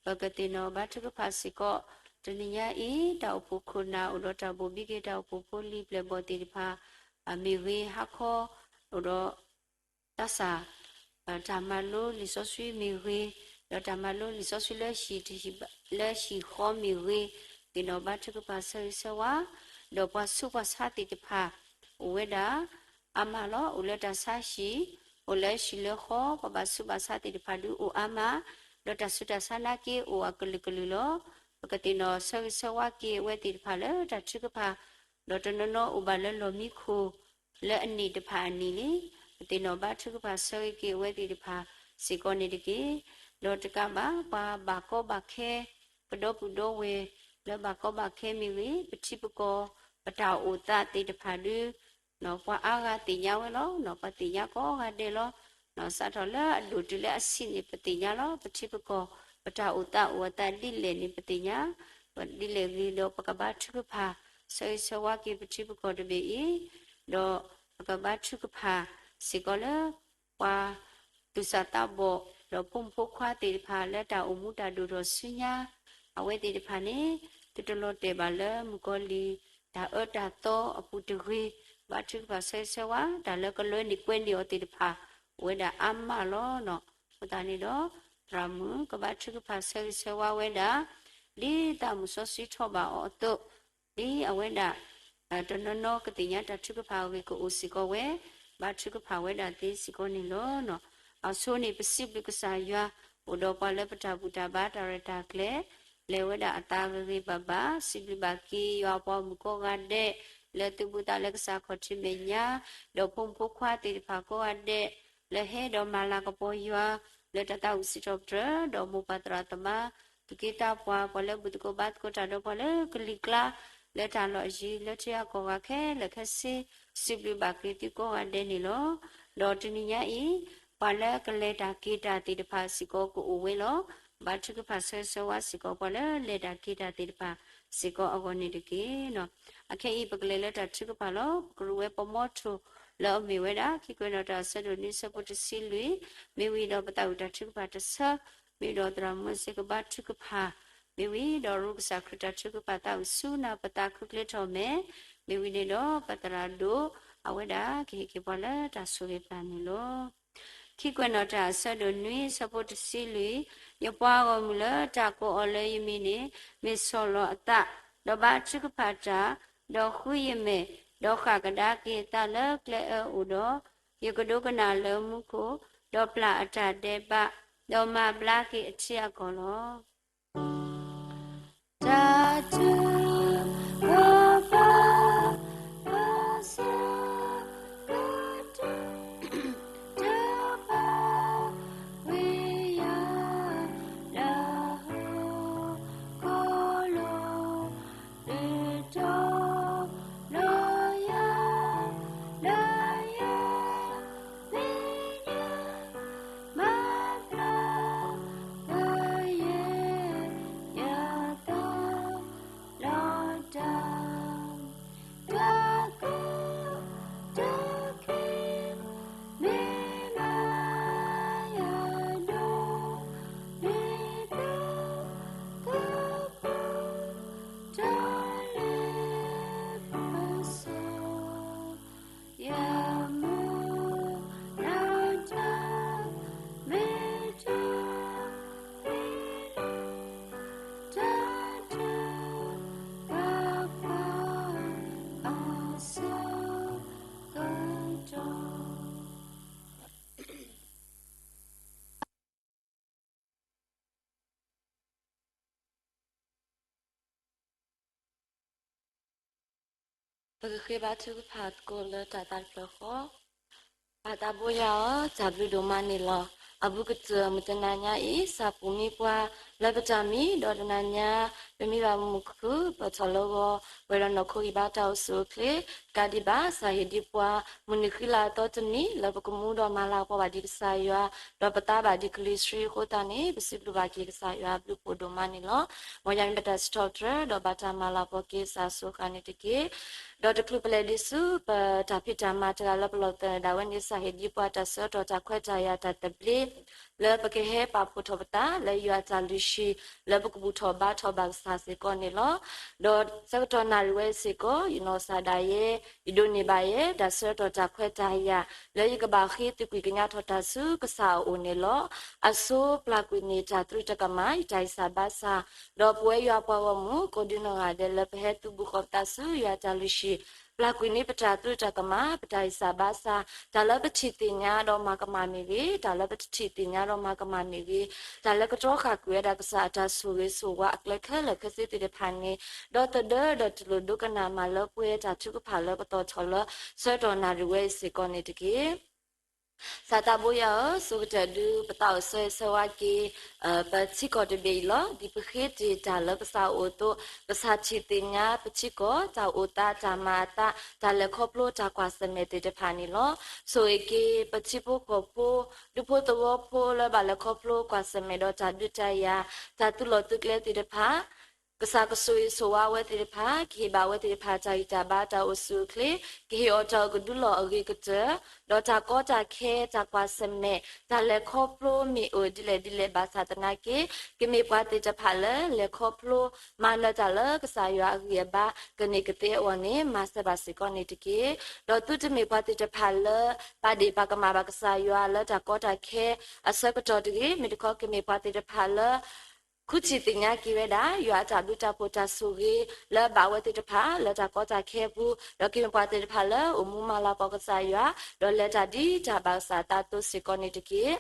ပကသ့ၣ်နီၣ်ဘါထုကဖၣ်စ့ၢ်ကီး တနံၤညါအံၤ တၢ်အိၣ်ဖှိၣ်ခိၣ်နၢ်အိၣ်ဒီးတၢ်ဘိၣ်ဘံက့ၤ တၢ်အိၣ်ဖှိၣ်ဖိလံၤပျဲၢ်ဘီၣ်သ့ၣ်တဖၣ် မ့ၢ်ဂ့ၤ ဟါခီ အိၣ်ဒီး သးစၢ် တၢ်မၤလိလံာ်စီဆှံမ့ၢ်ဂ့ၤ, ဒီးတၢ်မၤလိလံာ်စီဆှံလၢဟံၣ်တဟံၣ်ဘၣ် လၢဟံၣ်ဃီမ့ၢ်ဂ့ၤ, သ့ၣ်နီၣ်ဘါထုကဖၣ်ဆၢဂ့ၤဆၢဝါ, ဒီးပှၤဆူးပှၤဆါသ့ၣ်တဖၣ် အိၣ်ဝဲဒၣ် အါမးလီၤ. အိၣ်လၢတၢ်ဆါဟံၣ်, အိၣ်လၢဟံၣ်လၢဃီ, ပှၤဘၣ်ဆူးဘၣ်ဆါသ့ၣ်တဖၣ်ဒုးအိၣ်အါမး, ဒီးတၢ်ဆူးတၢ်ဆါနာ်က့အိၣ်အကလုာ်ကလုာ်လီၤ. ပကသ့ၣ်နီၣ်ဆၢဂ့ၤဆၢဝါက့ၤအဝဲသ့ၣ်တဖၣ်လၢတၢ်ထုကဖၣ်, ဒီးတနီၤနီၤအိၣ်ဘၣ်လၢလီၢ်မံခိၣ် လၢအနံၣ်တဖၣ်အနံၣ်န့ၣ် ပသ့ၣ်နီၣ်ဘါထုကဖၣ်ဆၢဂ့ၤက့ၤအဝဲသ့ၣ်တဖၣ်စ့ၢ်ကီးန့ၣ်တက့ၢ်. ဒီးတကးဘၣ် ပှၤဘၣ်ကီဘၣ်ခဲ ပဒီပုၢ်ဒီဝဲၢ် လၢဘၣ်ကီဘၣ်ခဲမ့ၢ်ဂ့ၤ, ပထံပကီၢ် ပတၢ်အိၣ်သးသ့ၣ်တဖၣ်ဒုး ပှၤအါဂၤသ့ၣ်ညါဝဲလီၤ. ပှၤသ့ၣ်ညါကိးဂၤဒဲးလီၤ. စးထီၣ်လၢအဒိၣ်တုၤလၢအဆံးန့ၣ် ပသ့ၣ်ညါလီၤ. ပထံပကီၢ် ပတၢ်အိၣ်သးအိၣ်အသးဒ်လဲၣ်န့ၣ် ပသ့ၣ်ညါ ဒ်လဲၣ်ဂ့ၤဒီး ပကဘါထုကဖၣ် ဆၢဂ့ၤဆၢဝါက့ၤပထံပကီၢ်တဘ့ၣ်အံၤ, ဒီးပကဘါထုကဖၣ်စ့ၢ်ကီးလၢ ပှၤသူၣ်စၢ်သးဘီၣ် ဒီးဖိမုၣ်ဖိခွါသ့ၣ်တဖၣ်လၢတၢ်အိၣ်မူတၢ်ဒိၣ်ထီၣ်ဆူညါ အဝဲသ့ၣ်တဖၣ်န့ၣ် သုတလီၤတဲာ်ဘၣ်လၢမုၣ်ကီၤလံၢ် တၢ်အၢတၢ်သီအပူၤတဂ့ၤ, ဘါထုကဖၣ်ဆၢဂ့ၤဆၢဝါ တၢ်လၢကလွဲန့ၢ်ကွဲန့ၢ်အီၤသ့ၣ်တဖၣ် အိၣ်ဝဲဒၣ်အါမးလီၤ. အဃိသတးန့ၣ်ဒီး သရၣ်မုၣ်ကဘါထုကဖၣ်ဆၢဂ့ၤဆၢဝါဝဲဒၣ် ဒ်သးမုၣ်စီဆှံထီၣ်ဘၣ်အီၤအသိး, ဒ်အဝဲဒၣ် တနီၤနီၤကသ့ၣ်ညါတၢ်ထုကဖၣ်အဂ့ၢ်ကအိၣ်စ့ၢ်ကီးဝဲ, ဘါထုကဖၣ်ဝဲဒၣ်သ့စ့ၢ်ကီးန့ၣ်လီၤ. အဆိန့ၣ် ပစံးဘျုးကစၢ်ယွၤ အိၣ်ဒီးပှၤလၢပတၢ်ဘူၣ်တၢ်ဘါတၢ်ရဲၣ်တၢ်ကျဲၤ လဲၤဝဲဒၣ်အသးဂ့ၤဂ့ၤဘၣ်ဘၣ်, စံးဘျုးဘၣ်က့ၤယွၤအပှၤဂီၢ်မုၢ်ကိးဂၤဒဲး လၢသုဘူးသးလၢကစၢ်ခီၣ်ထံးမဲာ်ညါ, ဒီးဖိမုၣ်ဖိခွါသ့ၣ်တဖၣ်ကိးဂၤဒဲး လၢဟဲဒီးမၤလၤကပီၤယွၤ လၢတၢ်သးဝံၣ်စံးထီၣ်ပတြၢၤ, ဒီးမိၢ်ပၢ်သရၣ်သမါ သူၣ်က့သးပှၢ် ပှၤလၢဘူၣ်သကိးဘါသကိးတၢ်ဒီးပှၤလၢကလံၤကျါ လၢတၢ်လီၢ်အယံၤ လၢထံအကီၢ်ဂၤခဲလၢာ်ခဲဆ့ စံးဘျုးဘၣ်က့ၤသုကိးဂၤဒဲးန့ၣ်လီၤ. ဒီးတနံၤညါအံၤ ပှၤလၢကလဲၤတၢ်က့ၤတၢ်သ့ၣ်တဖၣ်စ့ၢ်ကီးကအိၣ်ဝဲလီၤ. ဘါထုကဖၣ်ဆၢဂ့ၤဆၢဝါစ့ၢ်ကီးပှၤလၢလဲၤတၢ်က့ၤတၢ်သ့ၣ်တဖၣ်စ့ၢ်ကီးအဂီၢ်န့ၣ်တက့ၢ်. အခဲအံၤ ပကလဲၤလၢတၢ်ထုကဖၣ်လီၤ. ပကရူၢ်ဝဲပမီထိၣ် လၢအမ့ၢ်ဝဲဒၣ် ခံကွဲးနီၣ်တၢ်အဆၢဒိၣ်နွံ အဆၢဖိတဆံလွံၢ်, မ့ၢ်ဝံၤဒီးပသးဝံၣ်တၢ်ထုကဖၣ်တဆၢ, မ့ၢ်ဒီးသရၣ်မုၣ်စ့ၢ်ကဘါထုကဖၣ်, မ့ၢ်ဝံၤဒီးရူၢ်ကစၢ်ခရံာ်တၢ်ထုကဖၣ်သးဝံၣ်ဆူနၢ်ပသးခုချ့ထီၣ်မဲာ်, မ့ၢ်ဝံၤန့ၣ်ဒီးပသရၣ်ဒိၣ် အဝဲဒၣ်ကဟ့ၣ်က့ၤပှၤလၢတၢ်ဆိၣ်ဂ့ၤပျၢ်န့ၣ်လီၤ. ခံကွဲးနီၣ်တၢ်အဆၢဒိၣ်နွံ အဆၢဖိတဆံလွံၢ်, ယပှၤဂီၢ်မုၢ်လၢတၢ်ကိးအီၤလၢယမံၤန့ၣ် မ့ၢ်ဆီၣ်လီၤအသး, ဒီးဘါထုကဖၣ်တၢ်, ဒီးဃုယမဲာ်, ဒီးဃၣ်ကဒါက့ၤအသးလၢကျဲအၢအိၣ်ဒီး, ယကဒိကနၣ်လၢမူခိၣ်, ဒီးပျၢ်အတၢ်ဒဲးဘး, ဒီးမၤဘျါက့ၤအထံအကီၢ်လီၤ. တၢ်ထုကဖၣ် အဆၢကတီၢ် တဘၣ်ဝံၤယၤ လၢဟီၣ်ခိၣ်လီၤ. ဒုးတီၤလီၤယၤ လၢယမဲာ်ညါ မၤဘျါကယဲၢ်ယသး လီၤတၢ် တၢ်ကီတၢ်ခဲ မ့ၢ်မၤယၤဒိၣ် မ့ၢ်သးကပီၤ တၢ်လဲၤပစီ ယမုၢ်လၢ်တၢ် မ့ၢ်တၢ် ပကဃ့ဘါထုကဖၣ်သကိးလၢတၢ်သးတဖျၢၣ်ဃီ. ပၢ်သးဘိယွၤဧၢ, တၢ်ဘျုးဒိၣ်မးန့ၣ်လီၤ. အဘူးကတၢၢ်မုၢ်တနၤညါအံၤ စၢ်ပူၤမံပှၤ လၢပတၢ်မံဒီးတနၤညါ ပမံဘၣ်မုာ်ခုၣ် ပထီၣ်လၢဂီၤ ပှဲၤဒီးနီၢ်ခိဂံၢ်ဘါတၢ်အိၣ်ဆူၣ်အိၣ်ချ့ ကးဒံးဘၣ် ကစၢ်ဟ့ၣ်ဒံးပှၤ မုၢ်နံၤဃံလၤအသီတနံၤ လၢပကမူဒီးမၤလၤကပီၤဘၣ်ဒံးကစၢ်ယွၤ ဒီးပသါဘၣ်ဒံးကလံၤဆှံအဃိသတးန့ၣ် ပစံးဘျုးဘၣ်က့ၤကစၢ်ယွၤအဘျုးဖှိၣ်ဒိၣ်မးန့ၣ်လီၤ. မ်ယမ့ၢ်ပတၢ်စံးထီၣ်ပတြၢၤ ဒီးဘၣ်တၢ်မၤလၤကပီၤက့ၤကစၢ်အစိၤဃၣ်န့ၣ်တက့ၢ်. ဒီးတချုးပလဲၤဒံးဆူ ပတၢ်ဖံးတၢ်မၤတဂၤလၢပလီၢ်သၢၣ်န့ၣ်ဒၣ်ဝဲန့ၣ် ကစၢ်ဟ့ၣ်ဒံးပှၤတၢ်ဆၢကတီၢ်တၢ်ခွဲးတၢ်ယာ်တၢ်သဘျ့ လၢပကဟဲပာ်ဖှိၣ်ထီၣ်ပသး လၢယွၤအတၢ်လုၢ်ဟံၣ် လၢပကဘူၣ်ထီၣ်ဘါထီၣ်ဘၣ်ကစၢ်စ့ၢ်ကီးန့ၣ်လီၤ. ဒီးဆၢကတီၢ်နၣ်ရံၣ်ဝဲစ့ၢ်ကီး ယနီၢ်ကစၢ်ဒၣ်ယဲ ယဒိးန့ၢ်ဘၣ်ယဲ တၢ်ဆၢကတီၢ်တၢ်ခွဲးတၢ်ယာ် လၢယကဘၣ်ဃ့သကွံာ်ကညးထီၣ်တၢ်ဆူကစၢ်အအိၣ်န့ၣ်လီၤ. အဆိပျၢ်ကွံာ်န့ၢ်တၢ်သရူးတၢ်ကမၣ် ယတၢ်ဂံၢ်စၢ်ဘါစၢ်, ဒီးပဝဲယွၤပှၤဂီၢ်မုၢ် ကိးဒံနီၢ်ဂၤဒဲး လၢပဟဲသုးဘူးဃီၤပသးဆူယွၤအတၢ်လုၢ်ဟံၣ် ပျၢ်ကွံာ်န့ၢ်ပတၢ်သရူးတၢ်ကမၣ် ပတၢ်ဂံၢ်စၢ်ဘါစၢ်, တၢ်လၢပထံၣ်သ့ၣ်ညါဒီးမၤကမၣ်မ့ၢ်ဂ့ၤ, တၢ်လၢပတထံၣ်သ့ၣ်ညါဒီးမၤကမၣ်မ့ၢ်ဂ့ၤ, တၢ်လၢကတြီဃာ်ကွံာ်ဝဲဒၣ်ကစၢ်အတၢ်ဆိၣ်ဂ့ၤဆိၣ်ဝါအကျဲခဲလၢာ်ခဲဆ့သ့ၣ်တဖၣ်န့ၣ်, ဒီသဒၢဒီးတူၢ်လိာ်ဒိကနၣ်မၤလၢပှဲၤတၢ်ထုကဖၣ်လၢပတီၢ်ထီၣ်လၢ ဆၢကတီၢ်နၣ်ရံၣ်ဝဲအံၤစ့ၢ်ကီးန့ၣ်တက့ၢ်. သးသးဘိယွၤဧၢ, ဆိကတၢၢ်ဒုးပသးအိၣ်ဆၢဂ့ၤဆၢဝါက့ၤ ပထံကီၢ်တဘ့ၣ်အံၤလီၤ. ဒ်ပဃ့တ့ၢ်တၢ်လၢကစၢ်အအိၣ်အသိး, ကစၢ်ထံၣ်သ့ၣ်ညါပထံကီၢ် တၢ်အိၣ်သး တၢ်မၤအသး တၢ်လဲၤခီဖျိတၢ်ကွၢ်ဆၢၣ်မဲာ်သ့ၣ်တဖၣ်န့ၣ်လီၤ. ဆိၣ်ဂ့ၤက့ၤပထံဖိကီၢ်ဖိ ဒူဖိသဝီဖိလၢဘၣ်လဲၤခီဖျိကွၢ်ဆၢၣ်မဲာ်ဒီး တၢ်ဒုးတၢ်ယၤ တၢ်သုးလီၢ်သုးကျဲသ့ၣ်တဖၣ် ကစၢ်ကဆိၣ်ဂ့ၤဆိၣ်ဝါဝဲသ့ၣ်တဖၣ်, ကဟ့ၣ်ဘၣ်ဝဲသ့ၣ်တဖၣ် တၢ်ဂံၢ်တၢ်ဘါတၢ်အိၣ်ဆူၣ်အိၣ်ချ့, ကဟ့ၣ်အီၤတၢ်အိၣ်ကဒုလီၢ်အဂ့ၤကတၢၢ်, ဒီးတၢ်ကီတၢ်ခဲ တၢ်ကွၢ်ဆၢၣ်မဲာ် တၢ်လဲၤခီဖျိမ့ၢ်အိၣ်ဒ်လဲၣ်ဒ်လဲၣ်ဘၣ်ဆၣ်သနာ်က့, ကမ့ၢ်ပှၤသ့ၣ်တဖၣ်လၢလဲၤခီဖျိ မၤနၢၤတၢ်လၢကစၢ်ယွၤအဂံၢ်အဘါ ကန့ၢ်ကသ့အဂီၢ်န့ၣ် မၤစၢၤဘၣ်စ့ၢ်ကီးန့ၣ်တက့ၢ်. ဒီးသုတမ့ၢ်ပှၤသ့ၣ်တဖၣ်လၢ ပာ်ဒ့ၣ်ပာ်ကမၣ်ဘၣ်ကစၢ်ယွၤလၢတၢ်ကီတၢ်ခဲ အဆၢကတီၢ်တဂ့ၤ, မ့ၢ်တခီကမ့ၢ်ပှၤသ့ၣ်တဖၣ်လၢ ဃုထံၣ်သ့ၣ်ညါက့ၤဝဲဒၣ် ယွၤအတၢ်ဘျုးတၢ်ဖှိၣ်တၢ်ဆိၣ်ဂ့ၤ လၢအဘၣ်ဝဲသ့ၣ်တဖၣ် လၢတၢ်ကီတၢ်ခဲအပူၤ, ဒီးကမ့ၢ်ပှၤသ့ၣ်တဖၣ်လၢအိၣ်မူမၤလၤကပီၤကစၢ်ယွၤ, ဒီးလဲၤတၢ်ဒ်တၢ်ဘၣ်ကစၢ်အသးအသိးစ့ၢ်ကီးန့ၣ်တက့ၢ်.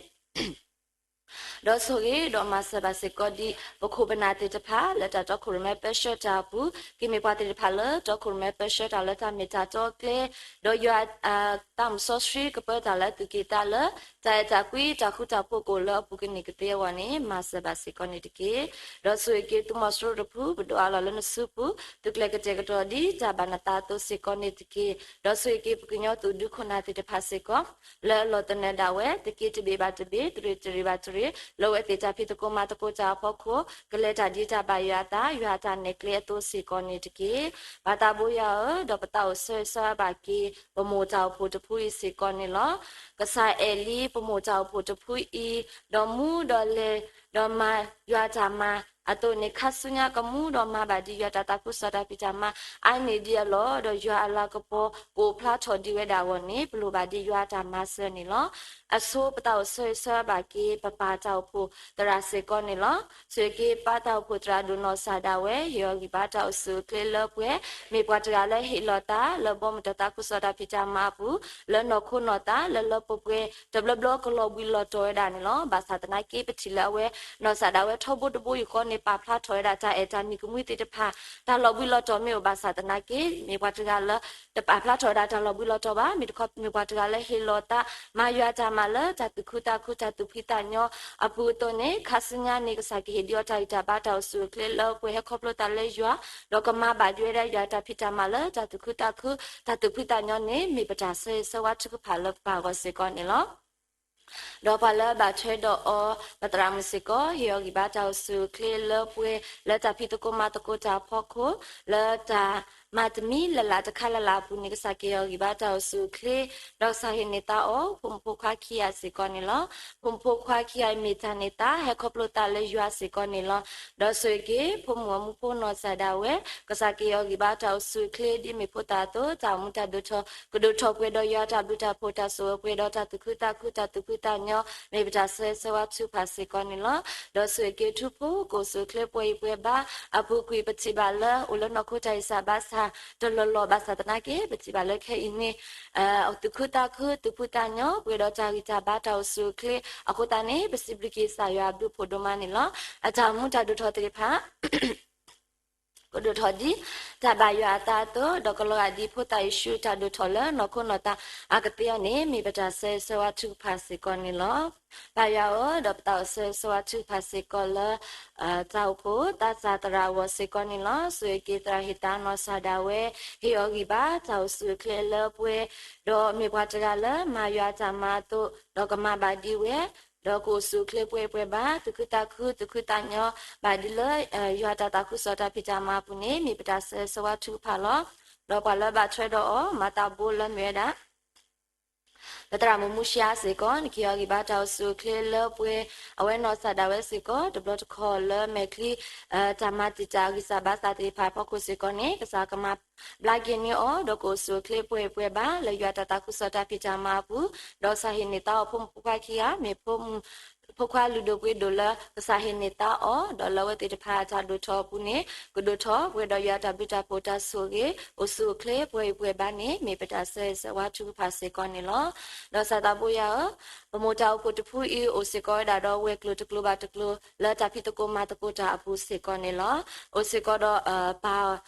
ဒီးဆိၣ်ဂ့ၤဒီးမၤစၢၤဘၣ်စ့ၢ်ကီးဒ် ပခိၣ်ပနၢ်သ့ၣ်တဖၣ် လၢတၢ်တီခိၣ်ရိၣ်မဲပၢဆှၢတၢ်အပူၤ, ကမ့ၢ်ပှၤသ့ၣ်တဖၣ်လၢ တီခိၣ်ရိၣ်မဲပၢဆှၢတၢ်လၢတၢ်မ့ၢ်တၢ်တီအကျဲ, ဒီးယွၤ သးမုၢ်စီဆှံကပၢတၢ်လၢသုးက့သးလၢ တၢ်အဲၣ်တၢ်ကွံတၢ်ဃူတၢ်ဖိးကအိၣ်လၢအပူၤကန့ၢ်ကသ့အဂီၢ်န့ၣ် မၤစၢၤဘၣ်စ့ၢ်ကီးန့ၣ်တက့ၢ်. ဒီးဆိၣ်ဂ့ၤက့ၤသုးမီၤစိရိၤတဖု ပဒိၣ်အလီၢ်လၢနစုပူၤ သုးကျဲၤကတဲာ်ကတီၤဒ်တၢ်ဘၣ်နသးအသိးစ့ၢ်ကီးန့ၣ်တက့ၢ်. ဒီးဆိၣ်ဂ့ၤက့ၤပကညီသူၣ်ဒူခိၣ်နၢ်သ့ၣ်တဖၣ်စ့ၢ်ကီး လၢအလီၢ်သနၢၣ်ဒၣ်ဝဲ သုးက့တဘ့ၣ်ဘၣ်တဘ့ၣ် သုးရ့ၣ်တရ့ၣ်ဘၣ်တရ့ၣ် လၢအဝဲသ့ၣ်တၢ်ဖံးသကိးမၤသကိးတၢ်အဖီခိၣ် ကလဲၤတၢ်ဒ်တၢ်ဘၣ်ယွၤအသး ယွၤအတၢ်နဲၣ်ကျဲအသိးစ့ၢ်ကီးန့ၣ်တက့ၢ်. ဘၣ်သးဘိယွၤဧၢ, ဒီးပသးအိၣ်ဆၢဂ့ၤဆၢဝါဘၣ်က့ၤ ပမိၢ်တၢ်အိၣ်ဖှိၣ်တဖုအံၤစ့ၢ်ကီးန့ၣ်လီၤ. ကစၢ်အဲၣ်လံပမိၢ်တၢ်အိၣ်ဖှိၣ်တဖုအံၤ ဒီးမူဒီးလဲၤ ဒီးမၤယွၤအတၢ်မၤအသိးန့ၣ် ခါဆူညါကမူဒီးမၤဘၣ်ဒ်ယွၤတၢ်သးခုကစီၣ်တၢ်ဖံးတၢ်မၤ အါန့ၢ်ဒံးအလီၢ် ဒီးယွၤအလၤကပီၤ ကအိၣ်ဖျါထီၣ်ဒံးဝဲဒၣ်အဂီၢ်န့ၣ် ပလိၣ်ဘၣ်ဒံးယွၤအတၢ်မၤစၢၤန့ၣ်လီၤ. အဆိပသးအိၣ်ဆၢဂ့ၤဆၢဝါဘၣ်က့ၤ ပပၢ်တၢ်အိၣ်ဖှိၣ်သရၣ်စ့ၢ်ကီးန့ၣ်လီၤ. ဆိၣ်ဂ့ၤက့ၤပၢ်တၢ်အိၣ်ဖှိၣ်သရၣ်ဒိၣ်နီၢ်ကစၢ်ဒၣ်ဝဲ ဟ့ၣ်အီၤဂံၢ်ဘါတၢ်အိၣ်ဆူၣ်အိၣ်ချ့လၢပှဲၤ မ့ၢ်ပှၤတဂၤလၢဟ့ၣ်လီၤသး လၢဘီမုၢ်တၢ်သးခုကစီၣ်တၢ်ဖံးတၢ်မၤအပူၤ လၢနီၢ်ခိနီၢ်သး လၢလၢပှဲၤပှဲၤ တဘျီဘျီကလီၤဘှံးလီၤတီၤဝဲဒၣ်န့ၣ်လီၤ. ဘၣ်ဆၣ်သနာ်က့ ပထံၣ်လၢအဝဲ နီၢ်ကစၢ်ဒၣ်ဝဲထီဘိတဘိယူၢ်ဃီန့ၣ် ပာ်ဖျါထီၣ်ဝဲဒၣ်တၢ်အဲၣ်တၢ်နံၤကမှံသ့ၣ်တဖၣ် တၢ်လီၤဘှံးလီၤတီၤမ့ၢ်အိၣ်ဘၣ်ဆၣ်သနာ်က့ မ့ၢ်ပှၤတဂၤလၢ တပာ်ဖျါထီၣ်ဝဲဒၣ်တၢ်လီၤဘှံးလီၤတီၤဘၣ်. မ့ၢ်တခီ မ့ၢ်ပှၤတဂၤလၢဟ့ၣ်လီၤသး မၤယွၤတၢ်မၤလၢတၢ်သူၣ်ခုသးခု တၢ်သူၣ်ဖှံသးညီအပူၤအသိးန့ၣ် ခါဆူညါန့ၣ် ကစၢ်ကဟ့ၣ်ဒံးအီၤတၢ်ဂံၢ်တၢ်ဘါတၢ်အိၣ်ဆူၣ်အိၣ်ချ့လၢပှဲၤ ဟဲခီဖျိသးလၢယွၤ ဒီးကမၤဘၣ်ဒံးဝဲဒၣ်ယွၤတၢ်ဖံးတၢ်မၤလၢတၢ်သူၣ်ခုသးခု တၢ်သူၣ်ဖှံသးညီန့ၣ် မ့ၢ်ပတၢ်ဆၢဂ့ၤဆၢဝါထုကဖၣ်လၢပပၢ်အဂီၢ်စ့ၢ်ကီးန့ၣ်လီၤ. ဒီးပှၤလၢအဘၣ်ထွဲဒီးအီၤ ပသရၣ်မုၣ်စ့ၢ်ကီး ဟ့ၣ်အီၤဂံၢ်ဘါတၢ်အိၣ်ဆူၣ်အိၣ်ချ့လၢပှဲၤ လၢတၢ်ဖံးသကိးမၤသကိးတၢ်အဖီခိၣ် လၢတၢ်မၤတမံၤလၢ်လၢ်တခါလၢ်လၢ်အပူၤန့ၣ် ကစၢ်ကဟ့ၣ်အီၤဂံၢ်ဘါတၢ်အိၣ်ဆူၣ်အိၣ်ချ့ ဒီးကစၢ်ဟ့ၣ်န့ၢ်သးအီၤ ဖိမုၣ်ဖိခွါခံဂၤစ့ၢ်ကီးန့ၣ်လီၤ. ဖိမုၣ်ဖိခွါခံဂၤအံၤမ့ၢ်တၢ်န့ၢ်သါ ဟဲခီဖျိသးလၢယွၤစ့ၢ်ကီးန့ၣ်လီၤ. ဒီးဆိၣ်ဂ့ၤက့ၤ ဖိမုၣ်အမူဖိနီၢ်ကစၢ်ဒၣ်ဝဲ ကစၢ်ကဟ့ၣ်အီၤဂံၢ်ဘါတၢ်အိၣ်ဆူၣ်အိၣ်ချ့ ဒ်မ့ၢ်ဖိသၣ်အသိး တၢ်အိၣ်မူတၢ်ဒိၣ်ထီၣ် ကဒိၣ်ထီၣ်ပှဲၤဒီးယွၤတၢ်ဘျုးတၢ်ဖှိၣ်တၢ်ဆိၣ်ဂ့ၤပှဲၤဒီးတၢ်သူၣ်ခုသးခု တၢ်သူၣ်ဖှံသးညီ မ့ၢ်ပတၢ်ဆၢဂ့ၤဆၢဝါထုကဖၣ်စ့ၢ်ကီးန့ၣ်လီၤ. ဒီးဆိၣ်ဂ့ၤက့ၤထူဖိ ကအိၣ်ဆူၣ်အိၣ်ချ့ပှဲၤအံၤပှဲၤဘါ အပူၤကွံာ်ပထံၣ်ဘၣ်လၢ အိၣ်လၢနီၢ်ခိတၢ်ဂံၢ်စၢ်ဘါစၢ် တလီၢ်လီၢ်ဘၣ်ဆၣ်သနာ်က့ ပထံၣ်ဘၣ်လၢခဲအံၤန့ၣ် သူၣ်ခုသးခု သူၣ်ဖှံသးညီ ပှဲၤဒီးတၢ်ဂံၢ်တၢ်ဘါတၢ်အိၣ်ဆူၣ်အိၣ်ချ့ အဃိသတးန့ၣ် ပစံးဘျုးက့ၤကစၢ်ယွၤအဘျုးဖှိၣ်ဒိၣ်မးန့ၣ်လီၤ. အတၢ်အိၣ်မူတၢ်ဒိၣ်ထီၣ်သ့ၣ်တဖၣ် ကဒိၣ်ထီၣ်ဒ်တၢ်ဘၣ်ယွၤအသးအသိး, ဒီးကလီၤဂာ်ဒ်ဖိသၣ်ယ့ၣ်ၡူးတၢ်ဒိၣ်ထီၣ်လၢနီၢ်ခိနီၢ်သးအကသ့အီၤန့ၣ် မ့ၢ်ပတၢ်ဆၢဂ့ၤဆၢဝါထုကဖၣ်စ့ၢ်ကီးန့ၣ်လီၤ. ပၢ်ယွၤဧၢ, ဒီးပသးအိၣ်ဆၢဂ့ၤဆၢဝါထုကဖၣ်စ့ၢ်ကီးလၢ တၢ်အိၣ်ဖှိၣ်သးစၢ်သရၣ်အဂီၢ်စ့ၢ်ကီးန့ၣ်လီၤ. ဆိၣ်ဂ့ၤက့ၤသရၣ်ဟ့ၣ်သးနီၢ်စၢ်ဒၣ်ဝဲ ဟ့ၣ်အီၤဂံၢ်ဘါတၢ်အိၣ်ဆူၣ်အိၣ်ချ့လၢပှဲၤ, ဒီးမ့ၢ်ပှၤတဂၤလၢမၤယွၤအတၢ်မၤအသိး, ဒီးကမၤဘၣ်ဒံးဝဲ, ဒီးကအိၣ်ဆူၣ်အိၣ်ချ့ပှဲၤပှဲၤဘၣ်, သူၣ်ခုသးခု, သူၣ်ခုသးညီ, ဘၣ်ဒ်လၢ ယွၤတၢ်သးခုကစီၣ်တၢ်ဖံးတၢ်မၤအပူၤန့ၣ် မ့ၢ်ပတၢ်ဆၢဂ့ၤဆၢဝါထုကဖၣ်လီၤ. ဒီးပှၤလၢဘၣ်ထွဲဒီးအီၤ မၤသးဘိလၢမ့ၢ်ဝဲဒၣ် ပသရၣ်မုၣ်မူရှါစ့ၢ်ကီး နကဟ့ၣ်အီၤဂံၢ်ဘါတၢ်အိၣ်ဆူၣ်အိၣ်ချ့လၢပှဲၤ, အဝဲနီၢ်စၢ်ဒၣ်ဝဲစ့ၢ်ကီး တဘျီတခီၣ်လၢမဲာ်ချံ တၢ်မၤတံာ်တာ်အဂံၢ်စၢ်ဘါစၢ်သ့ၣ်တဖၣ်အဖီခိၣ်စ့ၢ်ကီးန့ၣ် ကစၢ်ကမၤဘျါက့ၤန့ၢ်အီၤ ဒီးကအိၣ်ဆူၣ်အိၣ်ချ့ပှဲၤပှဲၤဘၣ် လၢယွၤတၢ်သးခုကစီၣ်တၢ်ဖံးတၢ်မၤအပူၤ, ဒီးကစၢ်ဟ့ၣ်န့ၢ်သါအီၤဖိမုၣ်ဖိခွါခံဂၤ မ့ၢ်ဖိမုၣ် ဖိခွါလုၢ်ဒိၣ်ပှ့ၤဒိၣ်လၢကစၢ်ဟ့ၣ်န့ၢ်သါအီၤ, ဒီးလၢအဝဲသ့ၣ်တဖၣ်အတၢ်ဒိၣ်ထီၣ်အပူၤန့ၣ် ကဒိၣ်ထီၣ်ပှဲၤဒီးယွၤတၢ်ဘျုးတၢ်ဖှိၣ်တၢ်ဆိၣ်ဂ့ၤ အိၣ်ဆူၣ်အိၣ်ချ့ပှဲၤပှဲၤဘၣ်န့ၣ် မ့ၢ်ပတၢ်ဆၢဂ့ၤဆၢဝါထုကဖၣ်စ့ၢ်ကီးန့ၣ်လီၤ. ဒီးကစၢ်သးဘိယွၤဧၢ, ပမိၢ်တၢ်အိၣ်ဖှိၣ်တဖုအံၤအိၣ်စ့ၢ်ကီးဝဲဒၣ်ဒီးဝဲၤကျိၤတကျိၤဘၣ်တကျိၤ လၢတၢ်ဖံးသကိးမၤသကိးတၢ်အပူၤစ့ၢ်ကီးန့ၣ်လီၤ. အိၣ်စ့ၢ်ကီးဒီး ပှ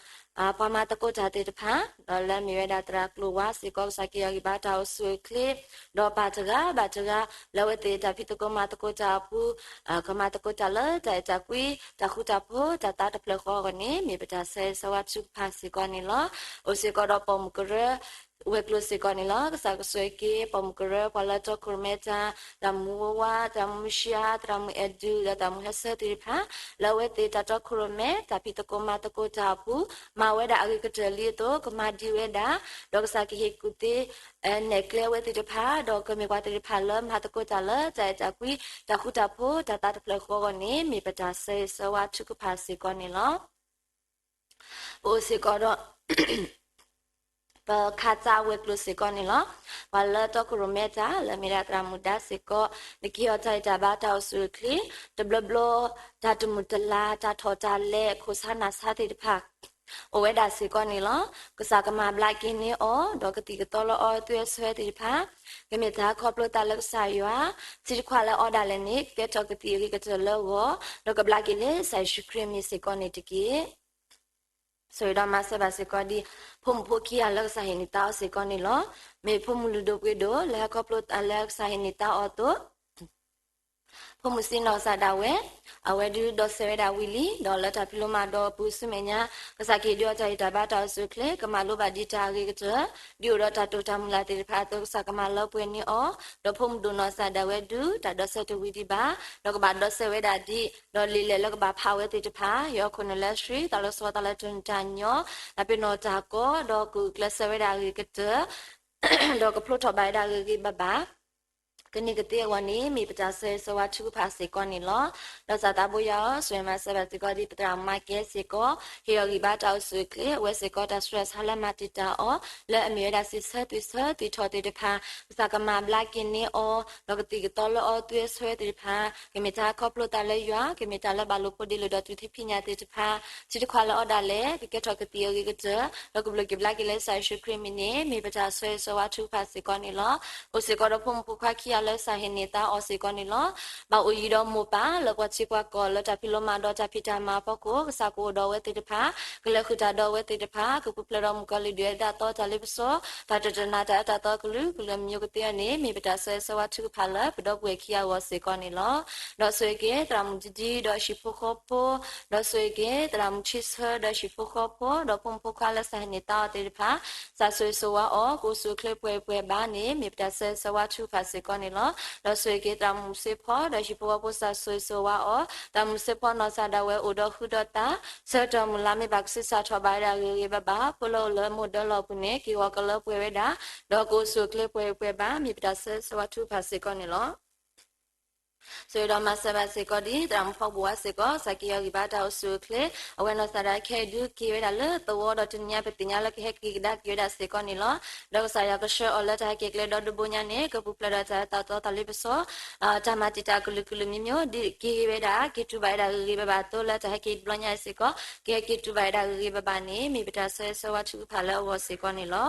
ၤမၤသကိးတၢ်သ့ၣ်တဖၣ်, ဒီးလၢမ့ၢ်ဝဲဒၣ်သရၣ်ကျိၤဝါစ့ၢ်ကီး ကစၢ်ကဟ့ၣ်အီၤဂံၢ်ဘါတၢ်အိၣ်ဆူၣ်အိၣ်ချ့, ဒီးပၢ်တဂၤဘၣ်တဂၤ လၢအဝဲသ့ၣ်တၢ်ဖံးသကိးမၤသကိးတၢ်အပူၤ, ကမၤသကိးတၢ်လၢတၢ်အဲၣ်တၢ်ကွံ တၢ်ဃူတၢ်ဖိး တၢ်သါတဖျၢၣ်ဃီအဂီၢ်န့ၣ် မ့ၢ်ပတၢ်ဆၢဂ့ၤဆၢဝါထုကဖၣ်စ့ၢ်ကီးန့ၣ်လီၤ. အိၣ်စ့ၢ်ကီးဒီးပိာ်မုၣ်ကရၢ ဝဲၤကျိၤစ့ၢ်ကီးန့ၣ်လီၤ. ကစၢ်ကဆိၣ်ဂ့ၤက့ၤ ပိာ်မုၣ်ကရၢ ပှၤလၢတီခိၣ်ရိၣ်မဲတၢ်, သရၣ်မုၣ်ဝါဝါ, သရၣ်မုၣ်မုၡါ, သရၣ်မုၣ်အဲၣ်ဒူး ဒီးသရၣ်မုၣ်ဟဲဆၢသ့ၣ်တဖၣ်, လၢအဝဲသ့ၣ်တၢ်တီခိၣ်ရိၣ်မဲ တၢ်ဖံးသကိးမၤသကိးတၢ်အပူၤ, မၤဝဲဒၣ်အဂ့ၤကတၢၢ်လံအသိး ကမၤဒံးဝဲဒၣ်, ဒီးကစၢ်ကဟ့ၣ်ကူၣ်သ့ နဲၣ်ကျဲဝဲသ့ၣ်တဖၣ်, ဒီးကမ့ၢ်ပှၤသ့ၣ်တဖၣ်လၢမၤသကိးတၢ်လၢတၢ်အဲၣ်တၢ်ကွံ တၢ်ဃူတၢ်ဖိး တၢ်သါတဖျၢၣ်ဃီအဂီၢ်န့ၣ် မ့ၢ်ပတၢ်ဆၢဂ့ၤဆၢဝါထုကဖၣ်စ့ၢ်ကီးန့ၣ်လီၤ. ပအိၣ်စ့ၢ်ကီးဒီး ပခါသါဝဲၤကျိၤစ့ၢ်ကီးန့ၣ်လီၤ. ပှၤလၢတီခိၣ်ရိၣ်မဲတၢ် လၢမ့ၢ်ဒၣ်သရၣ်မုၣ်ဒါစ့ၢ်ကီး နကဟ့ၣ်အီၤတၢ်ဂံၢ်တၢ်ဘါတၢ်အိၣ်ဆူၣ်အိၣ်ချ့, တဘျီဘျီ တၢ်တမုာ်တလၤ တၢ်ထီၣ်တၢ်လဲၤ ခိၣ်ဆါနၢ်ဆါသ့ၣ်တဖၣ် အိၣ်ဝဲဒၣ်စ့ၢ်ကီးန့ၣ်လီၤ. ကစၢ်ကမၤဘျါက့ၤန့ၢ်အီၤ ဒီးကသံၣ်ကသီလၢအီအသွံၣ်အဆၢသ့ၣ်တဖၣ် ကမ့ၢ်တၢ်ခီဖျိသးလၢကစၢ်ယွၤ, ထံတခွးလၢအီဒၣ်လဲာ်န့ၣ် ကကဲထီၣ်ကသံၣ်အဂ့ၤကတၢၢ်လၢအဂီၢ်, ဒီးကဘျါက့ၤလၢကစၢ်ယ့ၣ်ၡူးခရံာ်အမံၤစ့ၢ်ကီးန့ၣ်တက့ၢ်. ဆိၣ်ဂ့ၤဒီးမၤစၢၤဘၣ်စ့ၢ်ကီးဒ် ဖိမုၣ်ဖိခံဂၤလၢကစၢ်ဟ့ၣ်န့ၢ်သါအီၤစ့ၢ်ကီးန့ၣ်လီၤ. မ့ၢ်ဖိမုၣ်လုၢ်ဒိၣ်ပှ့ၤဒိၣ် လၢဟဲခီဖျိသးလၢကစၢ်ဟ့ၣ်န့ၢ်သါအီၤအသိး ဖိမုၣ်စ့နီၢ်ကစၢ်ဒၣ်ဝဲ, အဝဲဒုးဒီးစဲးဝဲဒၣ်ဝံၤလံ, ဒီးလၢတၢ်ဖံးလိမၤဒိးအပူၤဆူမဲာ်ညါ, ကစၢ်ကဟ့ၣ်ဒုးအီၤတၢ်ဂံၢ်တၢ်ဘါတၢ်အိၣ်ဆူၣ်အိၣ်ချ့, ကမၤလိဘၣ်ဒံးတၢ်အဂ့ၤကတၢၢ်, ဒ်အိၣ်ဒီးတၢ်တိာ်တၢ်မုၢ်လၢ်သ့ၣ်တဖၣ်အသိး ကစၢ်ကမၤလၢပှဲၤန့ၢ်အီၤ, ဒီးဖိမုၣ်ဒိၣ်နီၢ်ကစၢ်ဒၣ်ဝဲဒုး တၢ်ဒီးစဲးတဝံၤဒံးဘၣ်, ဒီးကဘၣ်ဒီးစဲးဝဲဒၣ်ဒ်, ဒီးလံာ်လဲၢ်လၢကဘၣ်ဖးဝဲသ့ၣ်တဖၣ်, ဟ့ၣ်အီၤခိၣ်နၢ်လၢအဆှံ, သးလီဆှီသးလၢတၢ်ညီ, တၢ်ပ့ၤနီၣ်တၢ်ကီ, ဒီးကဂုာ်ကျဲးစၢးဝဲဒၣ်အဂ့ၤကတၢၢ် ဒီးကဖျိထီၣ်ဘၣ်ဝဲဒၣ်ဂ့ၤဂ့ၤဘၣ်ဘၣ် ကန့ၢ်ကသ့အဂီၢ်န့ၣ် မ့ၢ်ပတၢ်ဆၢဂ့ၤဆၢဝါထုကဖၣ်စ့ၢ်ကီးန့ၣ်လီၤ. ဒီးကစၢ်သးဘိယွၤဧၢ, ဆိၣ်ဂ့ၤမၤစၢၤဘၣ်စ့ၢ်ကီးဒ်ပသရၣ်မါကဲစ့ၢ်ကီး, ဟ့ၣ်အီၤဂံၢ်ဘါတၢ်အိၣ်ဆူၣ်အိၣ်ချ့, အဝဲစ့ၢ်ကီးတၢ်ဆူးတၢ်ဆါလၢမၤတံာ်တာ်အီၤ, လၢအမ့ၢ်ဝဲဒၣ်စံးဆၢသွံၣ်ဆၢသွံၣ်ထီၣ်သ့ၣ်တဖၣ်, ကစၢ်ကမၤဘျါက့ၤန့ၢ်အီၤ, ဒီးကသံၣ်ကသီလၢအီသွံၣ်အဆၢသ့ၣ်တဖၣ်, ကမ့ၢ်တၢ်ခီဖျိသးလၢယွၤ, ကမ့ၢ်တၢ်လၢဘၣ်လိာ်ဖိးဒ့လိာ်ဒီးတုၤထံဖံးညၣ်သ့ၣ်တဖၣ်, ထံတခွးလၢအီဒၣ်လဲာ် ကကဲထီၣ်ကသံၣ်အဂ့ၤကတၢၢ်, ဒီးကဘျုးက့ၤဘျါက့ၤလၢကစၢ်ယ့ၣ်ၡူးခရံာ်အမံၤန့ၣ် မ့ၢ်ပတၢ်ဆၢဂ့ၤဆၢဝါထုကဖၣ်စ့ၢ်ကီးန့ၣ်လီၤ. အိၣ်စ့ၢ်ကီးဒီးဖိမုၣ်ဖိခွါခံဂၤလၢကစၢ်ဟ့ၣ်န့ၢ်သါအီၤစ့ၢ်ကီးန့ၣ်လီၤ. ဘၣ်အိၣ်ယံၤဒီးမိၢ်ပၢ်လၢပှၤထံပှၤကီၢ်လၢတၢ်ဖံးလိမၤဒိးတၢ်ဖံးတၢ်မၤအဖီခိၣ်, ကစၢ်ကအိၣ်ဒီးအဝဲသ့ၣ်တဖၣ်, ကလဲၤဃုာ်တၢ်ဒီးအဝဲသ့ၣ်တဖၣ်, ကပူၤဖျဲးဒီးမုၣ်ကီၤလံၢ်ဒုၣ်ဒါအသးသီတၢ်လ့ပစီ, တၢ်တတနာ်တၢ်အၢတၢ်သီကလုာ်ကလုာ်မံၤကသ့အီၤန့ၣ် မ့ၢ်ပတၢ်ဆၢဂ့ၤဆၢဝါထုကဖၣ်လၢပဒီပုၢ်ဝဲၢ်ခံဂၤအဂီၢ်စ့ၢ်ကီးန့ၣ်လီၤ. ဒီးဆိၣ်ဂ့ၤက့ၤ သရၣ်မုၣ်ဒံဒံဒီးဟံၣ်ဖိဃီဖိ, ဒီးဆိၣ်ဂ့ၤက့ၤ သရၣ်မုၣ်ထံဆၢ ဒီးဟံၣ်ဖိဃီဖိ, ဒီးဖိမုၣ်ဖိခွါလၢကစၢ်ဟ့ၣ်န့ၢ်သါအီၤသ့ၣ်တဖၣ်, ကစၢ်ဆိၣ်ဂ့ၤဆိၣ်ဝါအီၤ ကအိၣ်ဆူၣ်အိၣ်ချ့ပှဲၤပှဲၤဘၣ်န့ၣ် မ့ၢ်ပတၢ်ဆၢဂ့ၤဆၢဝါထုကဖၣ်စ့ၢ်ကီးန့ၣ်လီၤ. ဒီးဆိၣ်ဂ့ၤက့ၤသရၣ်မုၣ်စ့ဖီ ဒီးဟံၣ်ဖိဃီဖိ ကစၢ်ဆိၣ်ဂ့ၤဆိၣ်ဝါအီၤ, သရၣ်မုၣ်စ့ဖီနီၢ်ကစၢ်ဒၣ်ဝဲအိၣ်ဒီးဃုဒီးသး, ဆၢကတီၢ်မုၢ်လၢ်မ့ၢ်ဘၣ်ကဆူးစးထီၣ်ဘၣ်ဝဲဒၣ်ဂ့ၤဂ့ၤဘၣ်ဘၣ်, ဖိလၢအိၣ်လၢမိၢ်ဒၢလီၢ်အပူၤန့ၣ် က့ၤဂီၤကလၢပှဲၤဝဲဒၣ်, ဒီးကအိၣ်ဆူၣ်အိၣ်ချ့ပှဲၤပှဲၤဘၣ် မ့ၢ်ပတၢ်ဆၢဂ့ၤဆၢဝါထုကဖၣ်စ့ၢ်ကီးန့ၣ်လီၤ. ဆိၣ်ဂ့ၤဒီးမၤစၢၤဘၣ်စ့ၢ်ကီးဒ် သရၣ်မုၣ်ဖီဘိၣ်ဝါစ့ၢ်ကီး, ကစၢ်က့ၤအီၤဂံၢ်ဘါတၢ်အိၣ်ဆူၣ်အိၣ်ချ့, အဝဲနီၢ်ကစၢ်ဒၣ်ဝဲခဲအံၤဒုးက့ၤဝဲဒၣ်လၢသဝီဒီးတနံၤညါပသ့ၣ်ညါလၢကဟဲက့ၤကဒါက့ၤဝဲဒၣ်စ့ၢ်ကီးန့ၣ်လီၤ. ဒီးကစၢ်ယွၤကဆှၢအီၤလၢတၢ်ဟဲက့ၤကျဲဒီဒိဘိညါန့ၣ် ကပူၤဖျဲးဒီးတၢ်အၢတၢ်သီတၢ်လ့ပစီ, တၢ်မၤတံာ်တာ်ကလုာ်ကလုာ်မံၤမံၤ ဒ်က့ၤဝဲဒၣ် က့ၤတုၤဘၣ်ဝဲဒၣ်ဂ့ၤဂ့ၤဘၣ်ဘၣ်အသိးလၢတၢ်ဟဲက့ၤတဘျီညါအံၤစ့ၢ်ကီး ကဟဲက့ၤတုၤဘၣ်ဝဲဒၣ်ဂ့ၤဂ့ၤဘၣ်ဘၣ်န့ၣ် မ့ၢ်ပတၢ်ဆၢဂ့ၤဆၢဝါထုကဖၣ်လၢအဂီၢ်စ့ၢ်ကီးန့ၣ်လီၤ.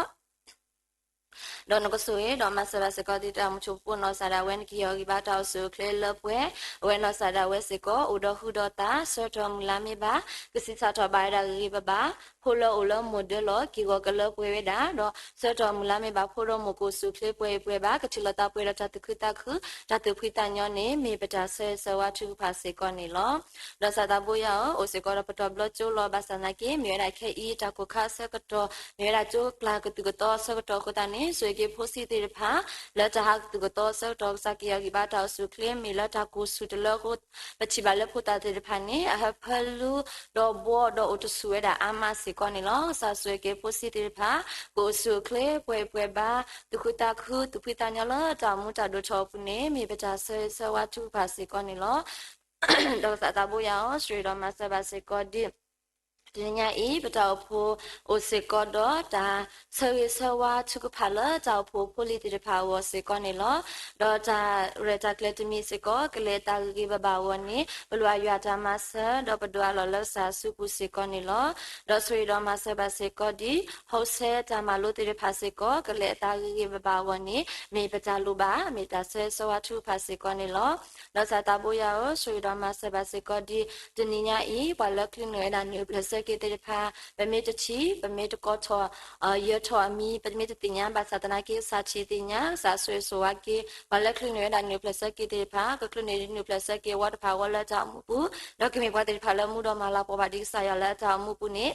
ဒီးနကဆိၣ်ဂ့ၤ ဒီးမၤစၢၤဘၣ်စ့ၢ်ကီး ဒ်တၢ်မုၢ်ထူၣ်ဖှိၣ်နီၢ်စၢ်ဒၣ်ဝဲ နကဟ့ၣ်အီၤဂံၢ်ဘါတၢ်အိၣ်ဆူၣ်အိၣ်ချ့လၢပှဲၤ, အဝဲနီၢ်စၢ်ဒၣ်ဝဲစ့ၢ်ကီး အိၣ်ဒီးဟုဒီးသး ဆၢကတီၢ်မုၢ်လါမ့ၢ်ဘၣ်, ကဆံးစၢ်ထီၣ်ဘၣ်ဝဲဒၣ်ဂ့ၤဂ့ၤဘၣ်ဘၣ်, ဖိလၢအိၣ်လၢမိၢ်ဒၢလီၤ က့ၢ်ဂီၤကလၢပှဲၤဝဲဒၣ်, ဒီးဆၢကတီၢ်မုၢ်လါမ့ၢ်ဘၣ် ဖိဒီးမိၢ်ကအိၣ်ဆူၣ်အိၣ်ချ့ပှဲၤပှဲၤဘၣ်, ကထံၣ်လိာ်သးပှဲၤဒီးတၢ်သူၣ်ခုသးခု, တၢ်သူၣ်ဖှံသးညီန့ၣ် မ့ၢ်ပတၢ်ဆၢဂ့ၤဆၢဝါထုကဖၣ်စ့ၢ်ကီးန့ၣ်လီၤ. ဒီးစၢ်သးဘိယွၤဧၢ, အိၣ်စ့ၢ်ကီးဒီးပတီၢ်ဘျီကၠိလီၤ, ဘၣ်ဆၣ်သနာ်က့ မ့ၢ်ဝဲဒၣ်ခဲအံၤ တၢ်ကိၢ်ခါအဆၢကတီၢ်, မ့ၢ်ဝဲဒၣ်ကၠိကျါကသူၣ်ကသီအဆၢကတီၢ်အဃိသတးန့ၣ် ဆိၣ်ဂ့ၤက့ၤဖိဆံးသ့ၣ်တဖၣ် လၢတၢ်ဟးကသူၣ်ကသီအဆၢကတီၢ် ကစၢ်က့ၤအီၤဂံၢ်ဘါတၢ်အိၣ်ဆူၣ်အိၣ်ချ့ မ့ၢ်လၢတၢ်ကိၢ်ဆူၣ်တလၢအဃိ ပထံၣ်ဘၣ်လၢဖိသၣ်သ့ၣ်တဖၣ်န့ၣ် အဟၢဖၢလူဒီးအိၣ်တဆူၣ်ဝဲဒၣ်အါမးစ့ၢ်ကီးန့ၣ်လီၤ. ကစၢ်ဆိၣ်ဂ့ၤက့ၤဖိဆံးသ့ၣ်တဖၣ် ကအိၣ်ဆူၣ်အိၣ်ချ့ ပှဲၤပှဲၤဘၣ်, သူၣ်ခုသးခု သူၣ်ဖှံသးညီလၢတၢ်အိၣ်မူတၢ်ဒိၣ်ထီၣ်အပူၤန့ၣ် မ့ၢ်ပတၢ်ဆၢဂ့ၤဆၢဝါထုကဖၣ်စ့ၢ်ကီးန့ၣ်လီၤ. ဒီးကစၢ်သးဘိယွၤဧၢ, ဆိၣ်ဂ့ၤဒီးမၤစၢၤဘၣ်စ့ၢ်ကီးဒ် တနံၤညါအံၤ ပတၢ်အိၣ်ဖှိၣ်အိၣ်စ့ၢ်ကီးဒီး တၢ်ဆၢဂ့ၤဆၢဝါထုကဖၣ်လၢတၢ်အိၣ်ဖှိၣ်ဖိလံၤသ့ၣ်တဖၣ်အဂီၢ်စ့ၢ်ကီးန့ၣ်လီၤ. ဒီးတၢ်ရဲၣ်တၢ်ကျဲၤတမံၤစ့ၢ်ကီး ကလဲၤအသးဂ့ၤဂ့ၤဘၣ်ဘၣ်အဂီၢ်န့ၣ် ပလိၣ်ဘၣ်ယွၤအတၢ်မၤစၢၤ ဒီးပဒိးအးလီၤလၢကစၢ်အစုပူၤစ့ၢ်ကီးန့ၣ်လီၤ. ဒီးဆိၣ်ဂ့ၤဒီးမၤစၢၤဘၣ်စ့ၢ်ကီးဒ် ဟီၣ်စဲတၢ်မၤလိသ့ၣ်တဖၣ်စ့ၢ်ကီး ကလဲၤအသးဂ့ၤဂ့ၤဘၣ်ဘၣ်အဂီၢ်န့ၣ် မ့ၢ်ပတၢ်လိၣ်ဘၣ် မ့ၢ်တၢ်ဆၢဂ့ၤဆၢဝါထုကဖၣ်စ့ၢ်ကီးန့ၣ်လီၤ. ဒီးစၢ်သးဘိယွၤဧၢ, ဆိၣ်ဂ့ၤဒီးမၤစၢၤဘၣ်စ့ၢ်ကီးဒ် တနံၤညါအံၤ ပှၤလၢကလုၢ်န့ၢ်ဝဲဒၣ်နံၣ်အိၣ်ဖျဲၣ်ဆၢက့ၤသ့ၣ်တဖၣ် ပမ့ၢ်တထံၣ် ပမ့ၢ်တကိးထီၣ် ယၢၤထီၣ်အမံၤ ပမ့ၢ်တသ့ၣ်ညါ ဘၣ်ဆၣ်သနာ်က့ ကစၢ်ထံၣ်သ့ၣ်ညါ ကစၢ်ဆိၣ်ဂ့ၤဆိၣ်ဝါက့ၤ ပှၤလၢကလုၢ်န့ၢ်ဝဲဒၣ်နံၣ်အိၣ်ဖျဲၣ်ဆၢက့ၤသ့ၣ်တဖၣ် ကချုးန့ၢ်ဒ်နံၣ်အိၣ်ဖျဲၣ်ဆၢက့ၤအဝီတဖၣ်အဂီၢ်လၢတၢ်အိၣ်မူပူၤ, ဒီးကမ့ၢ်ပှၤသ့ၣ်တဖၣ်လၢမူဒီးမၤလၤကပီၤဘၣ်ဒ်ကစၢ်ယွၤလၢအတၢ်အိၣ်မူပူၤန့ၣ်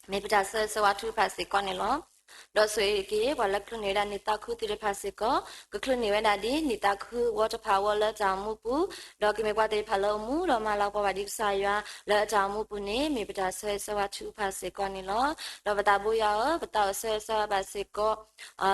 မ့ၢ်ပတၢ်ဆၢဂ့ၤဆၢဝါထုကဖၣ်စ့ၢ်ကီးန့ၣ်လီၤ. ဒီးဆိၣ်ဂ့ၤက့ၤ ပှၤလၢကချုးန့ၢ်ဝဲဒၣ်နံၣ်သးခုသ့ၣ်တဖၣ်စ့ၢ်ကီး ကချုးန့ၢ်ဝဲဒၣ်ဒ်နံၣ်သးခုဝီတဖၣ်အဂီၢ်လၢတၢ်အိၣ်မူပူၤ, ဒီးကမ့ၢ်ပှၤသ့ၣ်တဖၣ်လၢအမူဒီးမၤလၤကပီၤဘၣ်ဒ်ကစၢ်ယွၤလၢအတၢ်အိၣ်မူပူၤန့ၣ် မ့ၢ်ပတၢ်ဆၢဂ့ၤဆၢဝါထုကဖၣ်စ့ၢ်ကီးန့ၣ်လီၤ. ဒီးပသးဘိယွၤဧၢ, ပသးအိၣ်ဆၢဂ့ၤဆၢဝါဘၣ်စ့ၢ်ကီး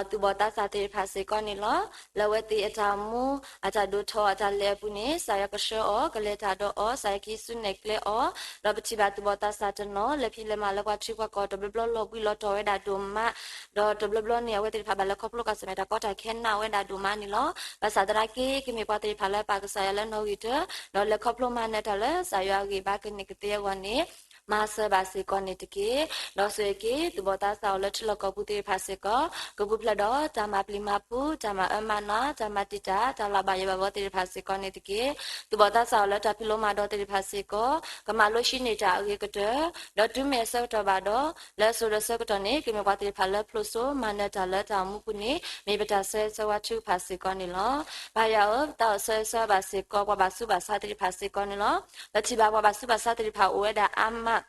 သူၣ်ဘီၣ်သးစၢ်သ့ၣ်တဖၣ်စ့ၢ်ကီးန့ၣ်လီၤ. လၢအဝဲသ့ၣ်အတၢ်အိၣ်မူ အတၢ်ဒိၣ်ထီၣ်အတၢ်လဲၤအပူၤန့ၣ် ကစၢ်ယွၤကဆှၢအီၤ, ကလဲၤတၢ်ဒီးအီၤ, ကစၢ်ယွၤကဟံးစုနဲၣ်ကျဲအီၤ, ဒီးပထံၣ်ဘၣ်သူၣ်ဘီၣ်သးစၢ်တနီၤ လဲၤဖံးလဲၤမၤလၢပှၤထံပှၤကီၢ် တဘျီဘျီလီၤဘှံးလီၤတီၤဝဲဒၣ်ဒိၣ်မး, ဒီးတဘျီဘျီန့ၣ် အဝဲသ့ၣ်တဖၣ်ဘၣ်လဲၤခီဖျိကွၢ်ဆၢၣ်မဲာ်တၢ်ကီတၢ်ခဲနးဝဲဒၣ်ဒိၣ်မးန့ၣ်လီၤ. ဘၣ်ဆၣ်သနာ်က့ ကမ့ၢ်ပှၤသ့ၣ်တဖၣ်လၢအပာ်ကစၢ်ယွၤလၢနီၣ်ဂံၢ်တၢ, ဒီးလဲၤခီဖျိမၤနၢၤတၢ်လၢကစၢ်ယွၤအဂံၢ်ဘါကန့ၢ်ကသ့အဂီၢ်န့ၣ် မၤစၢၤဘၣ်စ့ၢ်ကီးန့ၣ်တက့ၢ်. ဒီးဆိၣ်ဂ့ၤက့ၤ သူၣ်ဘီၣ်သးစၢ်အိၣ်လၢထံလီၢ်ကီၢ်ပူၤသ့ၣ်တဖၣ်စ့ၢ်ကီး ကပူၤဖျဲးဒီးတၢ်မၤပျံၤမၤဖုး, တၢ်မၤအၢမၤနး, တၢ်မၤတံာ်တာ်, တၢ်လၢ်ဘၣ်ယွၤဘၣ်ဘီသ့ၣ်တဖၣ်စ့ၢ်ကီးန့ၣ်တက့ၢ်. သူၣ်ဘီၣ်သးစၢ်အိၣ်လၢတၢ်ဖံးလိမၤဒိးသ့ၣ်တဖၣ်စ့ၢ်ကီး ကမၤလိဟံးန့ၢ်တၢ်အဂ့ၤကတၢၢ်, ဒီးတုၤမ့ၢ်အဆၢကတီၢ်ဘၣ်ဒီး လၢအစိၤဒီးဆၢကတီၢ်န့ၣ် ကမ့ၢ်ပှၤသ့ၣ်တဖၣ်လၢဖျိးစိမၤနၢၤတၢ်လၢတၢ်အိၣ်မူပူၤန့ၣ် မ့ၢ်ပတၢ်ဆၢဂ့ၤဆၢဝါထုကဖၣ်စ့ၢ်ကီးန့ၣ်လီၤ. ပၢ်ယွၤဧၢ, ပသးအိၣ်ဆၢဂ့ၤဆၢဝါဘၣ်စ့ၢ်ကီး ပှၤဘၣ်ဆူးဘၣ်ဆါသ့ၣ်တဖၣ်စ့ၢ်ကီးန့ၣ်လီၤ. ပထံၣ်ဘၣ်ပှၤဘၣ်ဆူးဘၣ်ဆါသ့ၣ်တဖၣ်အိၣ်ဝဲဒၣ်အါမး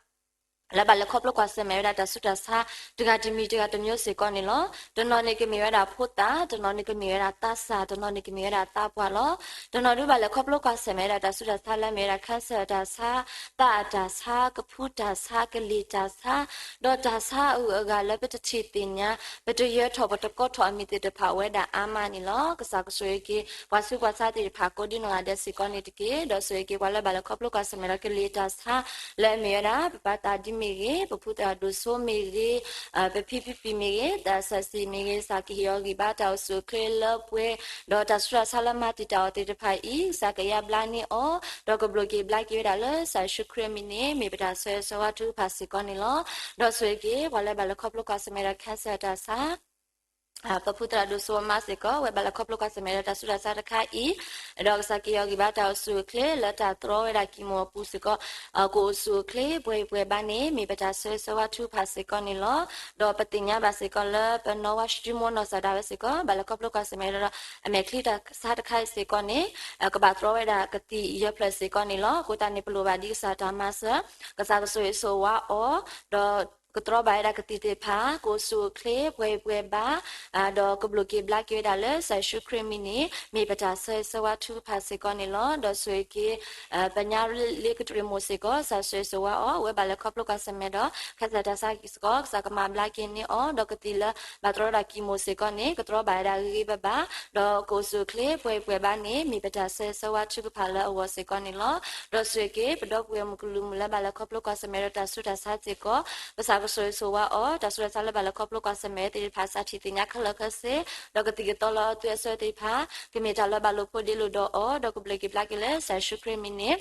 လၢဘၣ်လဲၤခီဖျိကွၢ်ဆၢၣ်မဲာ်ဝဲဒၣ်တၢ်ဆူးတၢ်ဆါ တဂၤတမံၤတဂၤတမျိုးစ့ၢ်ကီးန့ၣ်လီၤ. တနီၤန့ၣ်ကမ့ၢ်ဝဲဒၣ်ဖိသၣ်, တနီၤန့ၣ်ကမ့ၢ်ဝဲဒၣ်သးစၢ်, တနီၤန့ၣ်ကမ့ၢ်ဝဲဒၣ်သးပှၢ်လီၤ. တနီၤဒုးဘၣ်လဲၤခီဖျိကွၢ်ဆၢၣ်မဲာ်ဝဲဒၣ်တၢ်ဆူးတၢ်ဆါလၢမ့ၢ်ဝဲဒၣ် cancer အတၢ်ဆါ, သးအတၢ်ဆါ, ကဖူတၢ်ဆါ, ကလံၤတၢ်ဆါ, ဒီးတၢ်ဆါအဂုၤအဂၤလၢပတထံၣ်သ့ၣ်ညါ, ပတယၢၤထီၣ် ပတကိးထီၣ်အမံၤသ့ၣ်တဖၣ်အိၣ်ဝဲဒၣ်အါမးန့ၣ်လီၤ. ကစၢ်ကဆိၣ်ဂ့ၤက့ၤ ပှၤဆူးပှၤဆါသ့ၣ်တဖၣ်ကိးဒ်နီၢ်ဂၤဒဲးစ့ၢ်ကီးန့ၣ်တက့ၢ်. ဒီးဆိၣ်ဂ့ၤက့ၤပှၤလၢဘၣ်လဲၤခီဖျိကွၢ်ဆၢၣ်မဲာ်ဒီးကလံၤတၢ်ဆါ လၢအမ့ၢ်ဝဲဒၣ် ပပၢ်သးဒံမ့ၢ်ဂ့ၤ, ပဖုသရၣ်ဒိၣ်စိမ့ၢ်ဂ့ၤ, ပဖံဖံဖံမ့ၢ်ဂ့ၤ, သးစၢ်စံၣ်မ့ၢ်ဂ့ၤ, ကစၢ်ကဟ့ၣ်အီၤဂံၢ်ဘါတၢ်အိၣ်ဆူၣ်အိၣ်ချ့လၢပှဲၤ, ဒီးတၢ်ဆူးတၢ်ဆါလၢမၤတံာ်တာ်အီၤသ့ၣ်တဖၣ်အံၤ ကစၢ်ကယါဘျါန့ၢ်အီၤ, ဒီးကဘျိးက့ၤဘျါက့ၤဝဲဒၣ်လၢကစၢ်ယ့ၣ်ၡူးခရံာ်အမံၤန့ၣ် မ့ၢ်ပတၢ်ဆၢဂ့ၤဆၢဝါထုကဖၣ်စ့ၢ်ကီးန့ၣ်လီၤ. ဒီးဆိၣ်ဂ့ၤက့ၤ ပှၤလၢဘၣ်လဲၤခီဖျိကွၢ်ဆၢၣ်မဲာ်ဒီး cancer တၢ်ဆါ ပဖုသရၣ်ဒိၣ်စိအမါစ့ၢ်ကီး အဝဲဘၣ်လဲၤခီဖျိကွၢ်ဆၢၣ်မဲာ်ဒီးတၢ်ဆူးတၢ်ဆါတခါအံၤ, ဒီးကစၢ်ကဟ့ၣ်အီၤဂံၢ်ဘါတၢ်အိၣ်ဆူၣ်အိၣ်ချ့လၢတၢ်တြီဝဲဒၣ် chemo အပူၤစ့ၢ်ကီး ကအိၣ်ဆူၣ်အိၣ်ချ့ပှဲၤပှဲၤဘၣ်န့ၣ် မ့ၢ်ပတၢ်ဆၢဂ့ၤဆၢဝါထုကဖၣ်စ့ၢ်ကီးန့ၣ်လီၤ. ဒီးပသ့ၣ်ညါဘၣ်စ့ၢ်ကီးလၢ ပနီၢ်ဝါၡတံမိၢ်နီၢ်စၢ်ဒၣ်ဝဲစ့ၢ်ကီး ဘၣ်လဲၤခီဖျိကွၢ်ဆၢၣ်မဲာ်ဒီး အမဲာ်ချံတၢ်ဆါတခါအံၤစ့ၢ်ကီးန့ၣ် ကဘၣ်တြီဝဲဒၣ်ကသံၣ်ယဲၢ်ဖျၢၣ်စ့ၢ်ကီးန့ၣ်လီၤ. အဃိသတးန့ၣ် ပလိၣ်ဘၣ်ဒ်ကစၢ်တၢ်မၤစၢၤ, ကစၢ်ကဆိၣ်ဂ့ၤဆိၣ်ဝါအီၤ, ဒီးကတြီဘၣ်ဝဲဒၣ်ကသံၣ်သ့ၣ်တဖၣ် ကအိၣ်ဆူၣ်အိၣ်ချ့ပှဲၤပှဲၤဘၣ်, ဒီးကဘျိးက့ၤဘျါက့ၤဝဲဒၣ်လၢကစၢ်ယ့ၣ်ၡူးခရံာ်အမံၤန့ၣ် မ့ၢ်ပတၢ်ဆၢဂ့ၤဆၢဝါထုကဖၣ်စ့ၢ်ကီးန့ၣ်လီၤ. ဒီးဆိၣ်ဂ့ၤက့ၤ ပညါလ့ကတြံၢ်မိၢ်စ့ၢ်ကီး ကစၢ်ဆိၣ်ဂ့ၤဆိၣ်ဝါအီၤ, အဝဲဘၣ်လဲၤခီဖျိကွၢ်ဆၢၣ်မဲာ်ဒီး cancer တၢ်ဆါစ့ၢ်ကီး ကစၢ်ကမၤဘျါက့ၤန့ၢ်အီၤ, ဒီးကသံၣ်လၢဘၣ်တြီဝဲဒၣ် chemo စ့ၢ်ကီးန့ၣ် ကတြီဘၣ်ဝဲဒၣ်ဂ့ၤဂ့ၤဘၣ်ဘၣ်, ဒီးကအိၣ်ဆူၣ်အိၣ်ချ့ပှဲၤပှဲၤဘၣ်န့ၣ် မ့ၢ်ပတၢ်ဆၢဂ့ၤဆၢဝါထုကဖၣ်လၢအဂီၢ်စ့ၢ်ကီးန့ၣ်လီၤ. ဒီးဆိၣ်ဂ့ၤက့ၤ ပဒီပုၢ်ဝဲၢ်မုၢ်ကလူးမုၢ်လၢဘၣ်လဲၤခီဖျိကွၢ်ဆၢၣ်မဲာ်ဒီးတၢ်ဆူးတၢ်ဆါစ့ၢ်ကီး ကစၢ်ကဆိၣ်ဂ့ၤဆိၣ်ဝါအီၤ, တၢ်ဆူးတၢ်ဆါလၢဘၣ်လဲၤခီဖျိကွၢ်ဆၢၣ်မဲာ်သ့ၣ်တဖၣ် ကစၢ်ထံၣ်သ့ၣ်ညါခဲလၢာ်ခဲဆ့, ဒီးကသံၣ်ကသီလၢအသွံၣ်အဆၢသ့ၣ်တဖၣ် ကမ့ၢ်တၢ်လၢဘၣ်လိာ်ဖိးဒ့လိာ်ဒီးအီၤ, ဒီးကဘျိးက့ၤဘျါက့ၤလၢကစၢ်ယ့ၣ်ၡူးခရံာ်အမံၤန့ၣ်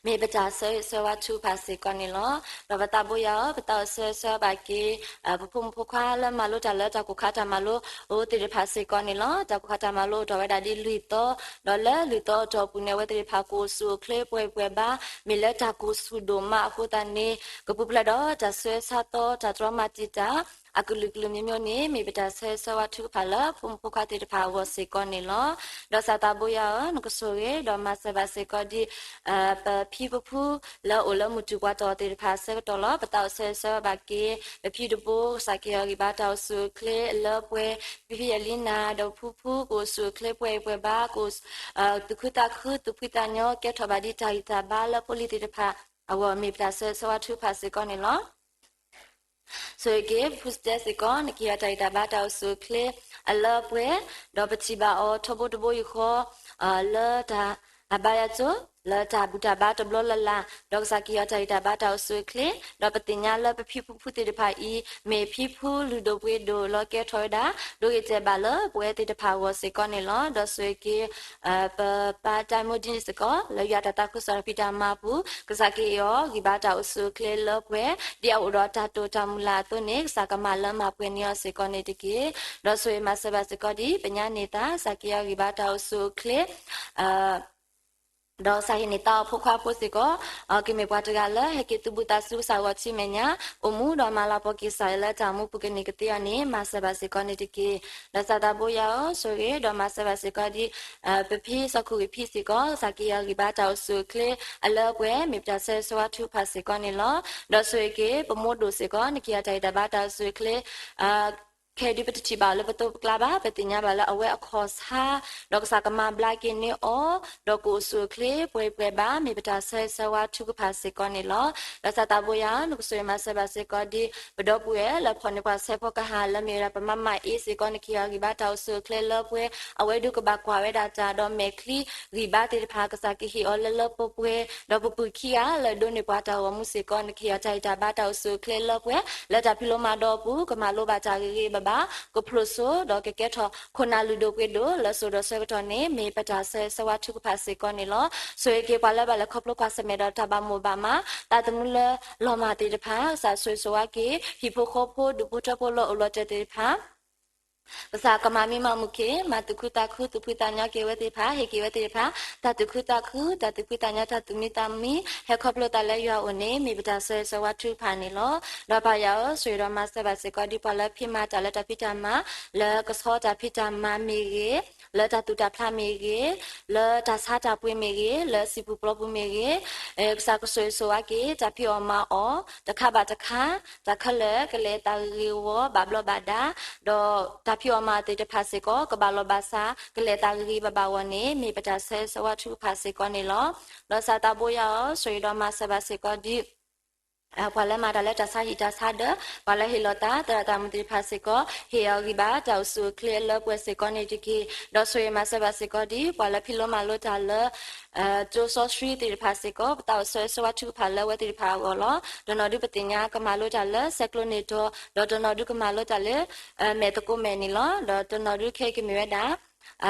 မ့ၢ်ပတၢ်ဆၢဂ့ၤဆၢဝါထုကဖၣ်စ့ၢ်ကီးန့ၣ်လီၤ. ဒီးပသးဘိယွၤဧၢ, ပသးအိၣ်ဆၢဂ့ၤဆၢဝါဘၣ်က့ၤ ပဖိမုၣ်ဖိခွါလၢမၤလိတၢ်လၢတၢ်ကိၢ်ခါတၢ်မၤလိအိၣ်သ့ၣ်တဖၣ်စ့ၢ်ကီးန့ၣ်လီၤ. တၢ်ကိၢ်ခါတၢ်မၤလိအိၣ်ထီၣ်ဝဲဒၣ်ဒ်လွံၢ်သီ, ဒီးလၢလွံၢ်သီအတီၢ်ပူၤန့ၣ် အဝဲသ့ၣ်တဖၣ်ကအိၣ်ဆူၣ်အိၣ်ချ့ပှဲၤပှဲၤဘၣ်, မ့ၢ်လၢတၢ်ကိၢ်ဆူၣ်ဒိၣ်မးအဃိသတးန့ၣ် ကပူၤဖျဲးဒီးတၢ်ဆှၢဆါသီတၢ်တြီမၤတံာ်တာ် အကလုာ်ကလုာ်မံၤမံၤန့ၣ် မ့ၢ်ပတၢ်ဆၢဂ့ၤဆၢဝါထုကဖၣ်လၢဖိမုၣ်ဖိခွါသ့ၣ်တဖၣ်အဂီၢ်စ့ၢ်ကီးန့ၣ်လီၤ. ဒီးသးဘိယွၤဧၢ, နကဆိၣ်ဂ့ၤ ဒီးမၤစၢၤဘၣ်စ့ၢ်ကီးဒ် ပဖံပဖုလၢအိၣ်လၢမုၢ်တူၢ်ပှၤတီၢ်သ့ၣ်တဖၣ်အဆၢကတီၢ်လီၤ. ပသးအိၣ်ဆၢဂ့ၤဆၢဝါဘၣ်က့ၤ ပဖံတဘိ ကစၢ်က့ၤအီၤဂံၢ်ဘါတၢ်အိၣ်ဆူၣ်အိၣ်ချ့အလၢပှဲၤ, ဖံဖံအလံနၤ ဒီးဖုဖု ကအိၣ်ဆူၣ်အိၣ်ချ့ပှဲၤပှဲၤဘၣ်, ကအိၣ် သူၣ်ခုသးခု သူၣ်ဖှံသးညီ ကဲထီၣ်ဘၣ်ဒ်တၢ်ဂံၢ်တၢ်ဘါလၢဖိလံၤသ့ၣ်တဖၣ်အဂီၢ် မ့ၢ်ပတၢ်ဆၢဂ့ၤဆၢဝါထုကဖၣ်စ့ၢ်ကီးန့ၣ်လီၤ. ဆိၣ်ဂ့ၤက့ၤ ပဖုစတဲစ့ၢ်ကီး နကဟ့ၣ်အီၤတၢ်ဂံၢ်တၢ်ဘါတၢ်အိၣ်ဆူၣ်အိၣ်ချ့အလၢပှဲၤ, ဒီးပထံၣ်ဘၣ်အီၤထီဘိတဘိယူၢ်ဃီ လၢတၢ်အဘါယွၤကၠိ လၢတၢ်ဘူၣ်တၢ်ဘါတဘျီလၢ်လၢ်, ဒီးကစၢ်ကဟ့ၣ်အီၤတၢ်ဂံၢ်တၢ်ဘါတၢ်အိၣ်ဆူၣ်အိၣ်ချ့, ဒီးပသ့ၣ်ညါလၢပဖံဖုဖုသ့ၣ်တဖၣ်အံၤ မ့ၢ်ဖံဖုလုၢ်ဒိၣ်ပှ့ၤဒိၣ်လီၤ ကဲထီၣ်ဝဲဒၣ် ဒိဂ့ၤတဲာ်ဘၣ်လၢပဝဲသ့ၣ်တဖၣ်အဂီၢ်စ့ၢ်ကီးန့ၣ်လီၤ. ဒီးဆိၣ်ဂ့ၤက့ၤ ပပၢ်တၢ်မိၢ်ဒ်န့ၣ်စ့ၢ်ကီး လၢယွၤတၢ်သးခုကစီၣ်တၢ်ဖံးတၢ်မၤအပူၤ ကစၢ်ကဟ့ၣ်အီၤဂံၢ်ဘါတၢ်အိၣ်ဆူၣ်အိၣ်ချ့လၢပှဲၤ ဒ်အအိၣ်ဒီးတၢ်တိာ်တၢ်မုၢ်လၢ်အသိးန့ၣ် ကစၢ်ကမၤလၢမၤပှဲၤန့ၢ်အီၤစ့ၢ်ကီးန့ၣ်တက့ၢ်. ဒီးဆိၣ်ဂ့ၤမၤစၢၤဘၣ်စ့ၢ်ကီးဒ် ပညါန့ၢ်သါ ကစၢ်ကဟ့ၣ်အီၤဂံၢ်ဘါတၢ်အိၣ်ဆူၣ်အိၣ်ချ့ ဒီးကစၢ်ဟ့ၣ်န့ၢ်သါအီၤဖိခွါဖိစ့ၢ်ကီး ကမ့ၢ်ပှၤတဂၤလၢဟဲက့ၤသုးဘူးသးစူၤကစၢ်ဂီၤထံမဲာ်ညါ အိၣ်မူဒီးမၤလၤကပီၤက့ၤကစၢ်လၢတၢ်အိၣ်မူပူၤကန့ၢ်ကသ့အီၤန့ၣ် မၤစၢၤဘၣ်စ့ၢ်ကီးန့ၣ်တက့ၢ်. ဒီးသးဘိယွၤဧၢ, ဆိၣ်ဂ့ၤ ဒီးမၤစၢၤဘၣ်စ့ၢ်ကီးဒ် ပဖံစီၤခိၣ်ဂံၢ်ဖံစ့ၢ်ကီး ကစၢ်ကဟ့ၣ်အီၤဂံၢ်ဘါတၢ်အိၣ်ဆူၣ်အိၣ်ချ့အလၢပှဲၤ မ့ၢ်ပတၢ်ဆၢဂ့ၤဆၢဝါထုကဖၣ်စ့ၢ်ကီးန့ၣ်လီၤ. ဒီးဆိၣ်ဂ့ၤက့ၤ ပမိၢ်ဒိၣ်စ့ၢ်ကီး နကဟ့ၣ်အီၤတၢ်ဂံၢ်တၢ်ဘါတၢ်အိၣ်ဆူၣ်အိၣ်ချ့ ခဲအံၤဒုးပတထံၣ်ဘၣ်အီၤလၢပသိးပကျါဘၣ်, ပသ့ၣ်ညါဘၣ်လၢအဝဲအခီၣ်ဆါ, ဒီးကစၢ်ကမၤဘျါက့ၤန့ၢ်အီၤ, ဒီးကအိၣ်ဆူၣ်အိၣ်ချ့ပှဲၤပှဲၤဘၣ်, မ့ၢ်ပတၢ်ဆၢဂ့ၤဆၢဝါထုကဖၣ်စ့ၢ်ကီးန့ၣ်လီၤ. ဒီးသးဘိယွၤဧၢ, နကဆိၣ်ဂ့ၤမၤစၢၤဘၣ်စ့ၢ်ကီးဒ် ပဒီပုၢ်ဝဲၢ်လၢဖီၣ်န့ၢ်ပှၤဆဲးဖီကဟၣ်လၢမ့ၢ်ဝဲဒၣ်ပမၤမၤအ့စ့ၢ်ကီး နကဟ့ၣ်အီၤဂံၢ်ဘါတၢ်အိၣ်ဆူၣ်အိၣ်ချ့လၢပှဲၤ, အဝဲဒုးကဘၣ်ကွၢ်ဝဲဒၣ်တၢ်ဒီးမဲာ်ချံဂံၢ်ဘါသ့ၣ်တဖၣ် ကစၢ်ကဟ့ၣ်အီၤလၢလၢပှဲၤပှဲၤ, ဒီးပပုၢ်ခံဂၤလၢဒိးန့ၢ်ပှၤတၢ်ဂီၤမူစ့ၢ်ကီး နကဟ့ၣ်အီၤတၢ်ဂံၢ်တၢ်ဘါတၢ်အိၣ်ဆူၣ်အိၣ်ချ့လၢပှဲၤ လၢတၢ်ဖံးလိမၤဒိးအပူၤ ကမၤလိဘၣ်တၢ်ဂ့ၤဂ့ၤဘၣ်ဘၣ်, ကဖျိၣ်စိ ဒီးကကဲထီၣ်ခိၣ်နၢ်လုၢ်ဒိၣ်ပှ့ၤဒိၣ်လၢစိၤဒီးဆၢကတီၢ်န့ၣ် မ့ၢ်ပတၢ်ဆၢဂ့ၤဆၢဝါထုကဖၣ်စ့ၢ်ကီးန့ၣ်လီၤ. ဆိၣ်ဂ့ၤက့ၤပှၤလၢဘၣ်လဲၤခီဖျိကွၢ်ဆၢၣ်မဲာ်ဒီးတၢ်ဘၣ်မိၣ်ဘၣ်မး, သးသမူလၢလီၤမၢ်သ့ၣ်တဖၣ် ကစၢ်ဆိၣ်ဂ့ၤဆိၣ်ဝါက့ၤ ဟံၣ်ဖိဃီဖိ ဒူၣ်ဖိထၢဖိလၢအိၣ်လီၤတဲာ်သ့ၣ်တဖၣ် ကစၢ်ကမၤမံမၤမုာ်က့ၤ မၤသူၣ်ခုသးခု သူၣ်ဖှံသးညီက့ၤဝဲသ့ၣ်တဖၣ် ဟ့ၣ်က့ၤဝဲသ့ၣ်တဖၣ် တၢ်သူၣ်ခုသးခု တၢ်သူၣ်ဖှံသးညီ တၢ်သူၣ်မံသးမံ ဟဲခီဖျိသးလၢယွၤအအိၣ်န့ၣ် မ့ၢ်ပတၢ်ဆၢဂ့ၤဆၢဝါထုကဖၣ်န့ၣ်လီၤ. ဒီးပၢ်ယွၤဧၢ, ဆိၣ်ဂ့ၤဒီးမၤစၢၤဘၣ်စ့ၢ်ကီးဒ်ပှၤလၢဖံးမၤတၢ်လၢတၢ်ဖံးတၢ်မၤ လၢကဆီတၢ်ဖံးတၢ်မၤမ့ၢ်ဂ့ၤ, လၢတၢ်သူၣ်တၢ်ဖျးမ့ၢ်ဂ့ၤ, လၢတၢ်ဆါတၢ်ပှ့ၤမ့ၢ်ဂ့ၤ, လၢစံာ်ပူၤပျီပူၤမ့ၢ်ဂ့ၤ, ကစၢ်ကဆိၣ်ဂ့ၤဆိၣ်ဝါက့ၤ တၢ်ဖံးအီၣ်မၤအီၣ် တခါဘၣ်တခါ တၢ်ခဲလၢာ်ကလဲၤအသးဂ့ၤဂ့ၤဝီဝီ ဘၣ်ဘျီးဘၣ်ဒါ, ဒီးတၢ်ဖံးအီၣ်မၤအီၣ်သ့ၣ်တဖၣ်စ့ၢ်ကီး ကဘၣ်လီၤဘၣ်စး ကလဲၤအသးဂ့ၤဂ့ၤဘၣ်ဘၣ်အဂီၢ်န့ၣ် မ့ၢ်ပတၢ်ဆၢဂ့ၤဆၢဝါထုကဖၣ်စ့ၢ်ကီးန့ၣ်လီၤ. ဒီးသးဘိယွၤဧၢ, ဆိၣ်ဂ့ၤဒီးမၤစၢၤဘၣ်စ့ၢ်ကီးဒ် ပှၤလၢမၤတၢ်လၢတၢ်ဆါဟံၣ်တၢ်ဆါဒၢး, ပှၤလၢဟ့ၣ်လီၤသး သရၣ်သးမုာ်သ့ၣ်တဖၣ်စ့ၢ်ကီး ဟ့ၣ်အီၤဂံၢ်ဘါတၢ်အိၣ်ဆူၣ်အိၣ်ချ့အလၢပှဲၤစ့ၢ်ကီးန့ၣ်တက့ၢ်. ဒီးဆိၣ်ဂ့ၤမၤစၢၤဘၣ်စ့ၢ်ကီးဒ် ပှၤလၢဖံးလိမၤလိတၢ်လၢ ကၠိစီဆှံသ့ၣ်တဖၣ်စ့ၢ်ကီး ပသးအိၣ်ဆၢဂ့ၤဆၢဝါထုကဖၣ်လၢအဝဲသ့ၣ်တဖၣ်အဂီၢ်လီၤ. တနီၤဒုးပသ့ၣ်ညါကမၤလိတၢ်လၢဆဲးကျိးန့ၢ်တီၤ, ဒီးတနီၤဒုးကမၤလိတၢ်လၢ မဲာ်သကိးမဲာ်န့ၣ်လီၤ. ဒီးတနီၤဒုးခဲအံၤကမ့ၢ်ဝဲဒၣ်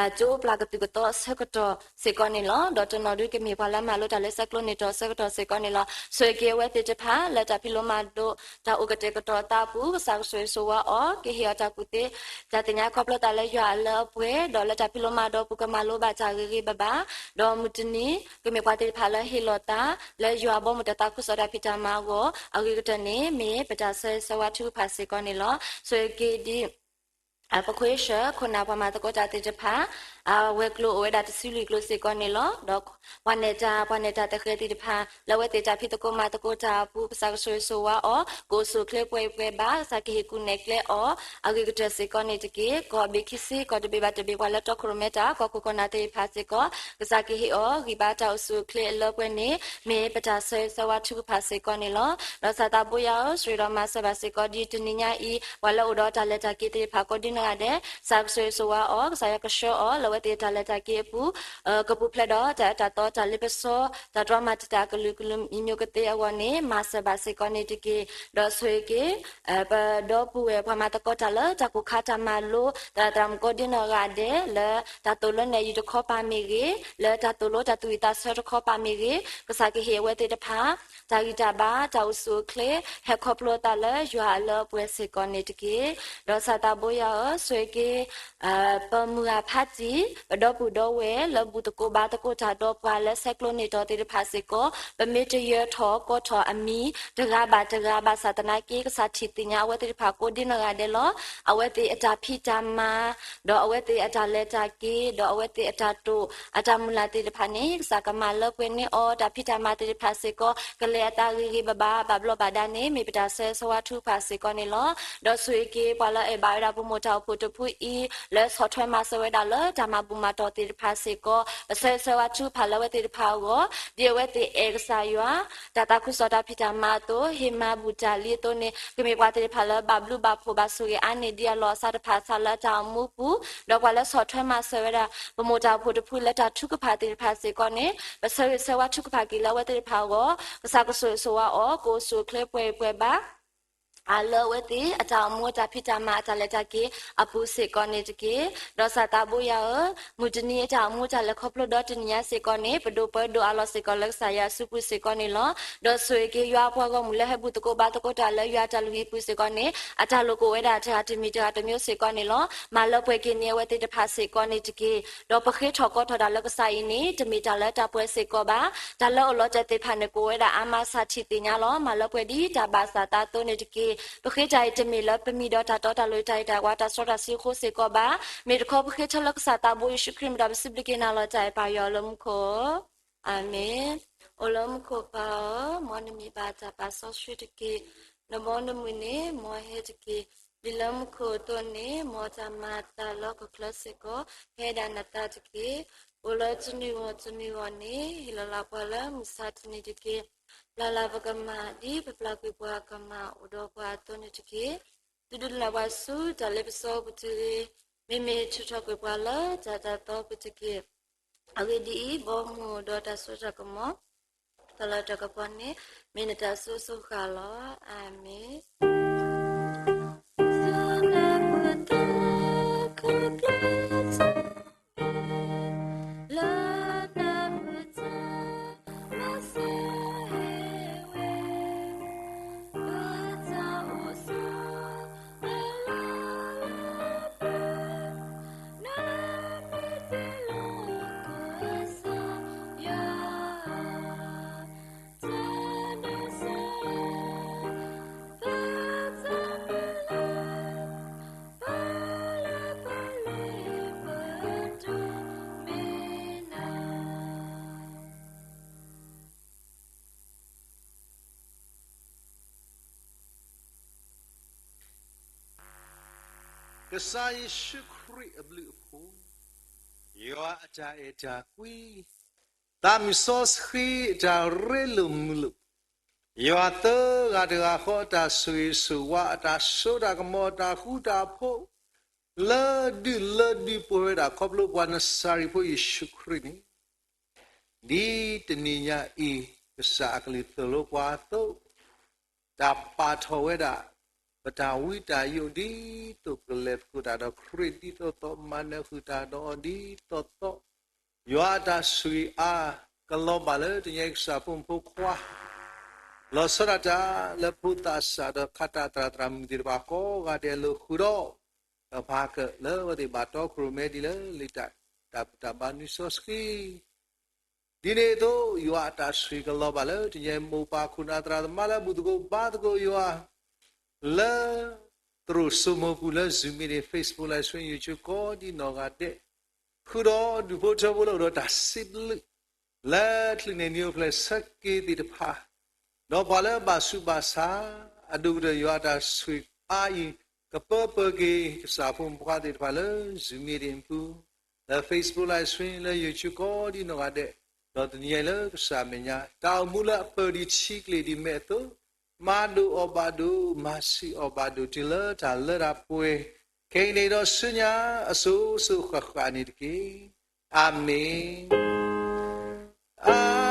ကၠိပျၢ်ကသုၣ်ကသီအဆၢကတီၢ်စ့ၢ်ကီးန့ၣ်လီၤ. ဒီးတနီၤဒုးကမ့ၢ်ပှၤလၢမၤလိတၢ်လၢဆဲးကျိးန့ၢ်တီၤအဆၢကတီၢ်စ့ၢ်ကီးန့ၣ်လီၤ. ဆိၣ်ဂ့ၤက့ၤအဝဲသ့ၣ်တဖၣ် လၢတၢ်ဖံးလိမၤဒိး တၢ်အိၣ်ကတဲာ်ကတီၤအသးအပူၤ ကစၢ်ကဆိၣ်ဂ့ၤဆိၣ်ဝါအီၤ ကဟ့ၣ်အီၤတၢ်ကူၣ်သ့ တၢ်သ့ၣ်ညါခီဖျိသးလၢယွၤအလၢအပှဲၤ ဒီးလၢတၢ်ဖံးလိမၤဒိးအပူၤကမၤလိဘၣ်တၢ်ဂ့ၤဂ့ၤဘၣ်ဘၣ်, ဒီးမုၢ်တနံၤ ကမ့ၢ်ပှၤသ့ၣ်တဖၣ်လၢဟ့ၣ်လီၤသး လၢယွၤအဘီအမုၢ်တၢ်သးခုကစီၣ်တၢ်ဖံးတၢ်မၤအဂီၢ် အဂ့ၤကတၢၢ်န့ၣ် မ့ၢ်ပတၢ်ဆၢဂ့ၤဆၢဝါထုကဖၣ်စ့ၢ်ကီးန့ၣ်လီၤ. ဆိၣ်ဂ့ၤက့ၤဒ် ပခွ့ၡၢၣ် ခိၣ်နၢ်ပှၤမၤသကိးတၢ်သ့ၣ်တဖၣ် အဝဲၤကျိၤအိၣ်ဝဲဒၣ်တဆံလွံၢ်ကျိၤစ့ၢ်ကီးန့ၣ်လီၤ. ဒီးပှၤနဲၣ်တၢ် ပှၤနဲၣ်တၢ်သဃဲၤသ့ၣ်တဖၣ် လၢအဝဲသ့ၣ်တၢ်ဖံးသကိးမၤသကိးတၢ်အပူၤ ကစၢ်ကဆိၣ်ဂ့ၤဆိၣ်ဝါအီၤ ကအိၣ်ဆူၣ်အိၣ်ချ့ပှဲၤပှဲၤဘၣ် ကစၢ်ကဟ့ၣ်ကူၣ်နဲၣ်ကျဲအီၤ အဂ့ၤကတၢၢ်စ့ၢ်ကီးန့ၣ်တက့ၢ်. ကီၢ်ဘ့ၣ်ခံဆံ ကီၢ်တဘ့ၣ်ဘၣ်တဘ့ၣ် ပှၤလၢတီခိၣ်ရိၣ်မဲတၢ် ကီၢ်ခိၣ်ကီၢ်နၢ်သ့ၣ်တဖၣ်စ့ၢ်ကီး ကစၢ်ကဟ့ၣ်အီၤဂံၢ်ဘါတၢ်အိၣ်ဆူၣ်အိၣ်ချ့အလၢပှဲၤန့ၣ် မ့ၢ်ပတၢ်ဆၢဂ့ၤဆၢဝါထုကဖၣ်စ့ၢ်ကီးန့ၣ်လီၤ. ဒီးကစၢ်သးဘိယွၤဧၢ, ဆိၣ်ဂ့ၤဒီးမၤစၢၤဘၣ်စ့ၢ်ကီးဒ်တနံၤညါအံၤ ပှၤလၢအိၣ်ဒီးတၢ်လဲၤတၢ်က့ၤသ့ၣ်တဖၣ်ကိးဒ်နီၢ်ဂၤဒဲး ကစၢ်ကဆိၣ်ဂ့ၤဆိၣ်ဝါအီၤ ကစၢ်ယွၤကဆှၢအီၤ လၢ အဝဲသ့ၣ်အတၢ်လဲၤတၢ်က့ၤအပူၤ ကပူၤဖျဲးဒီးတၢ်အၢတၢ်သီ တၢ်လ့ပစီ တၢ်တြီမၤတံာ်တာ်ကလုာ်ကလုာ်မံၤမံၤကသ့အဂီၢ်န့ၣ် မၤစၢၤဘၣ်စ့ၢ်ကီးန့ၣ်တက့ၢ်. ဒီးဆိၣ်ဂ့ၤက့ၤ ပဒီပုၢ်ဝဲၢ်ပှၤမၤသကိးတၢ်လၢတၢ်ကိၢ်ခါတၢ်မၤလိ သရၣ်သရၣ်မုၣ်ကိးဒံနီၢ်ဂၤဒဲး လၢတၢ်သိၣ်လိနဲၣ်ယုၢ်တခီပၤမ့ၢ်ဂ့ၤ, လၢတၢ်သိၣ်လိတၢ်သူၣ်ဝံၣ်သးဆၢတခီပၤမ့ၢ်ဂ့ၤ, ကစၢ်ကဟ့ၣ်အဝဲသ့ၣ်တဖၣ် တၢ်ဂံၢ်တၢ်ဘါ တၢ်အိၣ်ဆူၣ်အိၣ်ချ့ ဟဲခီဖျိအသးလၢယွၤအလၢအပှဲၤစ့ၢ်ကီးန့ၣ်တက့ၢ်. ဒီးစၢ်သးဘိယွၤဧၢ, ဆိၣ်ဂ့ၤက့ၤ ပမုၢ်ဂၤဖးတံၢ် ပဒီပုၢ်ဒီဝဲၢ်လၢဘူၣ်သကိးဘါသကိးတၢ်ဒီးပှၤလၢဆဲးကျိးန့ၢ်တီၢ်သ့ၣ်တဖၣ်စ့ၢ်ကီး ပမ့ၢ်တယၢၤထီၣ်ကီထီၣ်အမံၤ တဂၤဘၣ်တဂၤဘၣ်ဆၣ်သနာ်က့ ကစၢ်ထံၣ်သ့ၣ်ညါအဝဲသ့ၣ်တဖၣ်ကိးဒံနီၢ်ဂၤဒဲးလီၤ. အဝဲသ့ၣ်အတၢ်ဖံးတၢ်မၤ ဒီးအဝဲသ့ၣ်အတၢ်လဲၤတၢ်က့ၤ ဒီးအဝဲသ့ၣ်အတၢ်တိာ် အတၢ်မုၢ်လၢ်သ့ၣ်တဖၣ်န့ၣ် ကစၢ်ကမၤလၢပှဲၤန့ၢ်အီၤ တၢ်ဖံးတၢ်မၤသ့ၣ်တဖၣ်စ့ၢ်ကီး ကလဲၤအသးဂ့ၤဂ့ၤဘၣ်ဘၣ် ဘၣ်ဘျီးဘၣ်ဒါန့ၣ် မ့ၢ်ပတၢ်ဆၢဂ့ၤဆၢဝါထုကဖၣ်စ့ၢ်ကီးန့ၣ်လီၤ. ဒီးဆိၣ်ဂ့ၤက့ၤပှၤလၢအအဲၣ်ဘၣ်ဝဲဒၣ်ပမိၢ်တၢ်အိၣ်ဖှိၣ်တဖုအံၤ လၢဆီၣ်ထွဲမၤစၢၤဝဲဒၣ်လၢတၢ်မၤဘူၣ်မၤတီၢ်သ့ၣ်တဖၣ်စ့ၢ်ကီး ပဆၢဂ့ၤဆၢဝါထုကဖၣ်လၢအဝဲသ့ၣ်တဖၣ်အဂီၢ် ဒ်အဝဲသ့ၣ်အဲၣ်ကစၢ်ယွၤ တၢ်သးခုကစီၣ်တၢ်ဖံးတၢ်မၤအသိး ဟ့ၣ်မၤဘူၣ်တၢ်လံအသိးန့ၣ် ကမ့ၢ်ပှၤသ့ၣ်တဖၣ်လၢဘၣ်ဘျုးဘၣ်ဖှိၣ်ဘၣ်ဆိၣ်ဂ့ၤအါန့ၢ်ဒံးအလီၢ်အစးတဖၣ်အသးလၢတၢ်အိၣ်မူပူၤ ဒီးပှၤလၢဆီၣ်ထွဲမၤစၢၤဝဲဒၣ် ပမိၢ်တၢ်အိၣ်ဖှိၣ်တဖုလၢတၢ်ထုကဖၣ်သ့ၣ်တဖၣ်စ့ၢ်ကီးန့ၣ် ပဆၢဂ့ၤဆၢဝါထုကဖၣ်က့ၤလၢအဝဲသ့ၣ်တဖၣ်အဂီၢ် ကစၢ်ကဆိၣ်ဂ့ၤဆိၣ်ဝါအီၤ ကအိၣ်ဆူၣ်အိၣ်ချ့ပှဲၤဂ့ၤပှဲၤဘၣ် အလၢအဝဲသ့ၣ်အတၢ်အိၣ်မူအတၢ်ဖံးတၢ်မၤအတၢ်လဲၤတၢ်က့ၤအပူၤစ့ၢ်ကီးန့ၣ်တက့ၢ်. ဒီးစၢ်သးဘိယွၤဧၢ, မုၢ်တနံၤအတၢ်အိၣ်မူတၢ်လဲၤခီဖျိဒီတနံၤညါစ့ၢ်ကီးန့ၣ် ပဒိၣ်ပၢဒိၣ်အလီၢ်စ့ၢ်ကီးလၢကစၢ်ယွၤအစုပူၤစ့ၢ်ကီးန့ၣ်လီၤ. ဒီးဆိၣ်ဂ့ၤက့ၤယွၤအပှၤဂီၢ်မုၢ်လၢဟဲဘူၣ်သကိးဘါသကိးတၢ်လၢယွၤတၢ်လုၢ်ဟံၣ်ပူၤစ့ၢ်ကီးန့ၣ် အတၢ်လိာ်ကအိၣ်ဝဲဒၣ်တဂၤတမံၤတဂၤတမံၤစ့ၢ်ကီးန့ၣ်လီၤ. မၤလၢပှဲၤက့ၤန့ၢ်အဝဲသ့ၣ်တဖၣ်စ့ၢ်ကီးန့ၣ်တက့ၢ်. ဒီးပဃ့ထီၣ်ကီထီၣ်တၢ်လၢကစၢ်အံၤန့ၣ် တမ့ၢ်တၢ်လၢတၢ်ပှဲၤစ့ၢ်ကီးဘၣ်. တၢ်လၢအိၣ်လီၤတဲာ်သ့ၣ်တဖၣ်န့ၣ် ကအိၣ်ဝဲဒၣ်အါမး ကစၢ်ထံၣ်သ့ၣ်ညါလီၤ. မၤလၢပှဲၤဒ်တၢ်ဘၣ်သးသးအသိးန့ၣ်တက့ၢ်. ပဃ့တၢ်အံၤတမ့ၢ်လၢပမံၤဒီးတၢ်တီတၢ်လိၤ တၢ်အံၤတၢ်အဝါ တၢ်စီတၢ်ဆှံအဃိစ့ၢ်ကီးဘၣ်. မ့ၢ်တခီပဃ့ထၢလၢကစၢ်သးဘိယ့ၣ်ၡူးခရံာ်မံၤဒီး ပစံးဘျုးက့ၤနၤလီၤ. တၢ်အဲၣ်ပၢ်ယွၤလၢမူခိၣ် အၤမ့ၣ်. အိၣ်လၢမူခိၣ်ပၢ်ဧၢ, မ်နမံၤဘၣ်တၢ်ပာ်စီဆှံတက့ၢ်. နဘီနမုၢ်န့ၣ် မ်ဟဲတက့ၢ်. ဒ်လၢမူခိၣ်အသိးန့ၣ် မ်တၢ်မၤအသးလၢဟီၣ်ခိၣ်ချၢစ့ၢ်ကီး ကဟဲဒၣ်နသးတက့ၢ်. အိၣ်လၢတနံၤဂီၢ်တနံၤဂီၢ်န့ၣ် ဟ့ၣ်လီၤလၢပှၤလၢမုၢ်ဆါတနံၤတက့ၢ်. ပျၢ်လၢပကမၣ် ဒ်ပပျၢ်ကွံာ်ပှၤကမၣ်အိၣ်ဒီးပှၤအသိးန့ၣ်တက့ၢ်. သုဒုးနုာ်လီၤပှၤဆူတၢ်လ့ပစီပူၤတဂ့ၤ. မ့မ့ၢ်ထုးထီၣ်ကွံာ်ပှၤလၢတၢ်အၢတၢ်သီပူၤတက့ၢ်. အဂ့ၢ်ဒ်အံၤ, ဘီမုၢ်ဒီးတၢ်စိတၢ်ကမီၤ တၢ်လၤတၢ်ကပီၤန့ၣ် မ့ၢ်နတၢ်စိၤစိၤဃၣ်လီၤ. အၤမ့ၣ်. ကစၢ်ယ့ၣ်ၡူးခရံာ်အဘျုးအဖှိၣ်, ယွၤအတၢ်အဲၣ်တၢ်ကွံ, သးမုၢ်စီဆှံအတၢ်ရ့လိာ်မုာ်လိာ်, ယွၤသၢဂၤတဂၤဃီအတၢ်ဆိၣ်ဂ့ၤဆိၣ်ဝါ အတၢ်စိတၢ်ကမီၤ အတၢ်ဃူတၢ်ဖိး လၢဒုးလၢဒုးပှဲၤဝဲဒၣ် ခီဖျိပှၤနစၤရ့းဖိယ့ၣ်ၡူးခရံာ်န့ၣ် ဒ်တနံၤညါအံၤ ကစၢ်အကလုၢ်သိၣ်လိပှၤအသိး, တၢ်ပာ်ထီၣ်ဝဲဒၣ် ပတၢ်ဝံတၢ်ယိး ဒ်သိးပကလဲၤသကိးတၢ်ဒီးခရံာ် ဒ်သိးသိး မၤနၢၤဃုာ်တၢ်ဒီးအီၤဒ်သိးသိး, ယွၤအတၢ်ဆိၣ်ဂ့ၤအါ ကလီၤဘၣ်လၢတနံၤညါအံၤ ကစၢ်ဖိမုၣ်ဖိခွါ လီၤဆီဒၣ်တၢ်လၢဖိသးစၢ်ဒီးခးတၢ်သရၣ်သရၣ်မုၣ်သ့ၣ်တဖၣ်ကိးဂၤဒဲးအလိၤဃုာ်ဒီး ပဖးကၢလၢအဝဲသ့ၣ်ဘၣ်တီခိၣ်ရိၣ်မဲဒ်လၢလံာ်တၢ် တၢ်ဘူၣ်တၢ်ဘါနွံစီဆှံ ဒ်န့ၣ်အသိး ယွၤအတၢ်ဆိၣ်ဂ့ၤကလီၤဘၣ်လၢတနံၤညါအံၤ မိၢ်ပၢ်ခိၣ်နၢ်သရၣ်သမါလၢအဘူၣ်သကိးဘါသကိးယွၤ လၢ သရိာ်စိမိၤပူၤ လၢ Zoom meeting, Facebook live stream, YouTube ကိးဒံနီၢ်ဂၤဒဲး, ဃုာ်ဒီးဒူၣ်ဖိထၢဖိလၢအိၣ်ဒီးတၢ်စံးဘျုး လၢချုးန့ၢ်နံၤအိၣ်ဖျဲၣ်ဆၢက့ၤသ့ၣ်တဖၣ်, ဒီးပှၤလၢအဘၣ်ဆူးဘၣ်ဆါ အဒိၣ်ကတၢၢ်ယွၤအတၢ်ဆိၣ်ဂ့ၤအါအံၤ ကပၢပၢက့ၤ ကစၢ်ဖိမုၣ်ဖိခွါသ့ၣ်တဖၣ်လၢ Zoom meeting ပူၤ, လၢ Facebook live stream, လၢ YouTube ကိးဒံနီၢ်ဂၤဒဲး, ဒီးတနံၤညါအံၤလၢကစၢ်မဲာ်ညါ တၢ်အိၣ်မူလၢအပၢၢ်ဒံးထံကျိၤဒံးမဲာ်အသိး, မၤဒိၣ်အီၣ်ဘၣ်ဒိၣ်, မၤဆံးအီၣ်ဘၣ်ဒိၣ် တုၤလၢတၢ်လၢတၢ်ပှဲၤ, ခဲအံၤန့ၣ်ဒီးဆူညါအစိၤစိၤဃၣ်ဃၣ်န့ၣ်တက့ၢ်. အၤမ့ၣ်.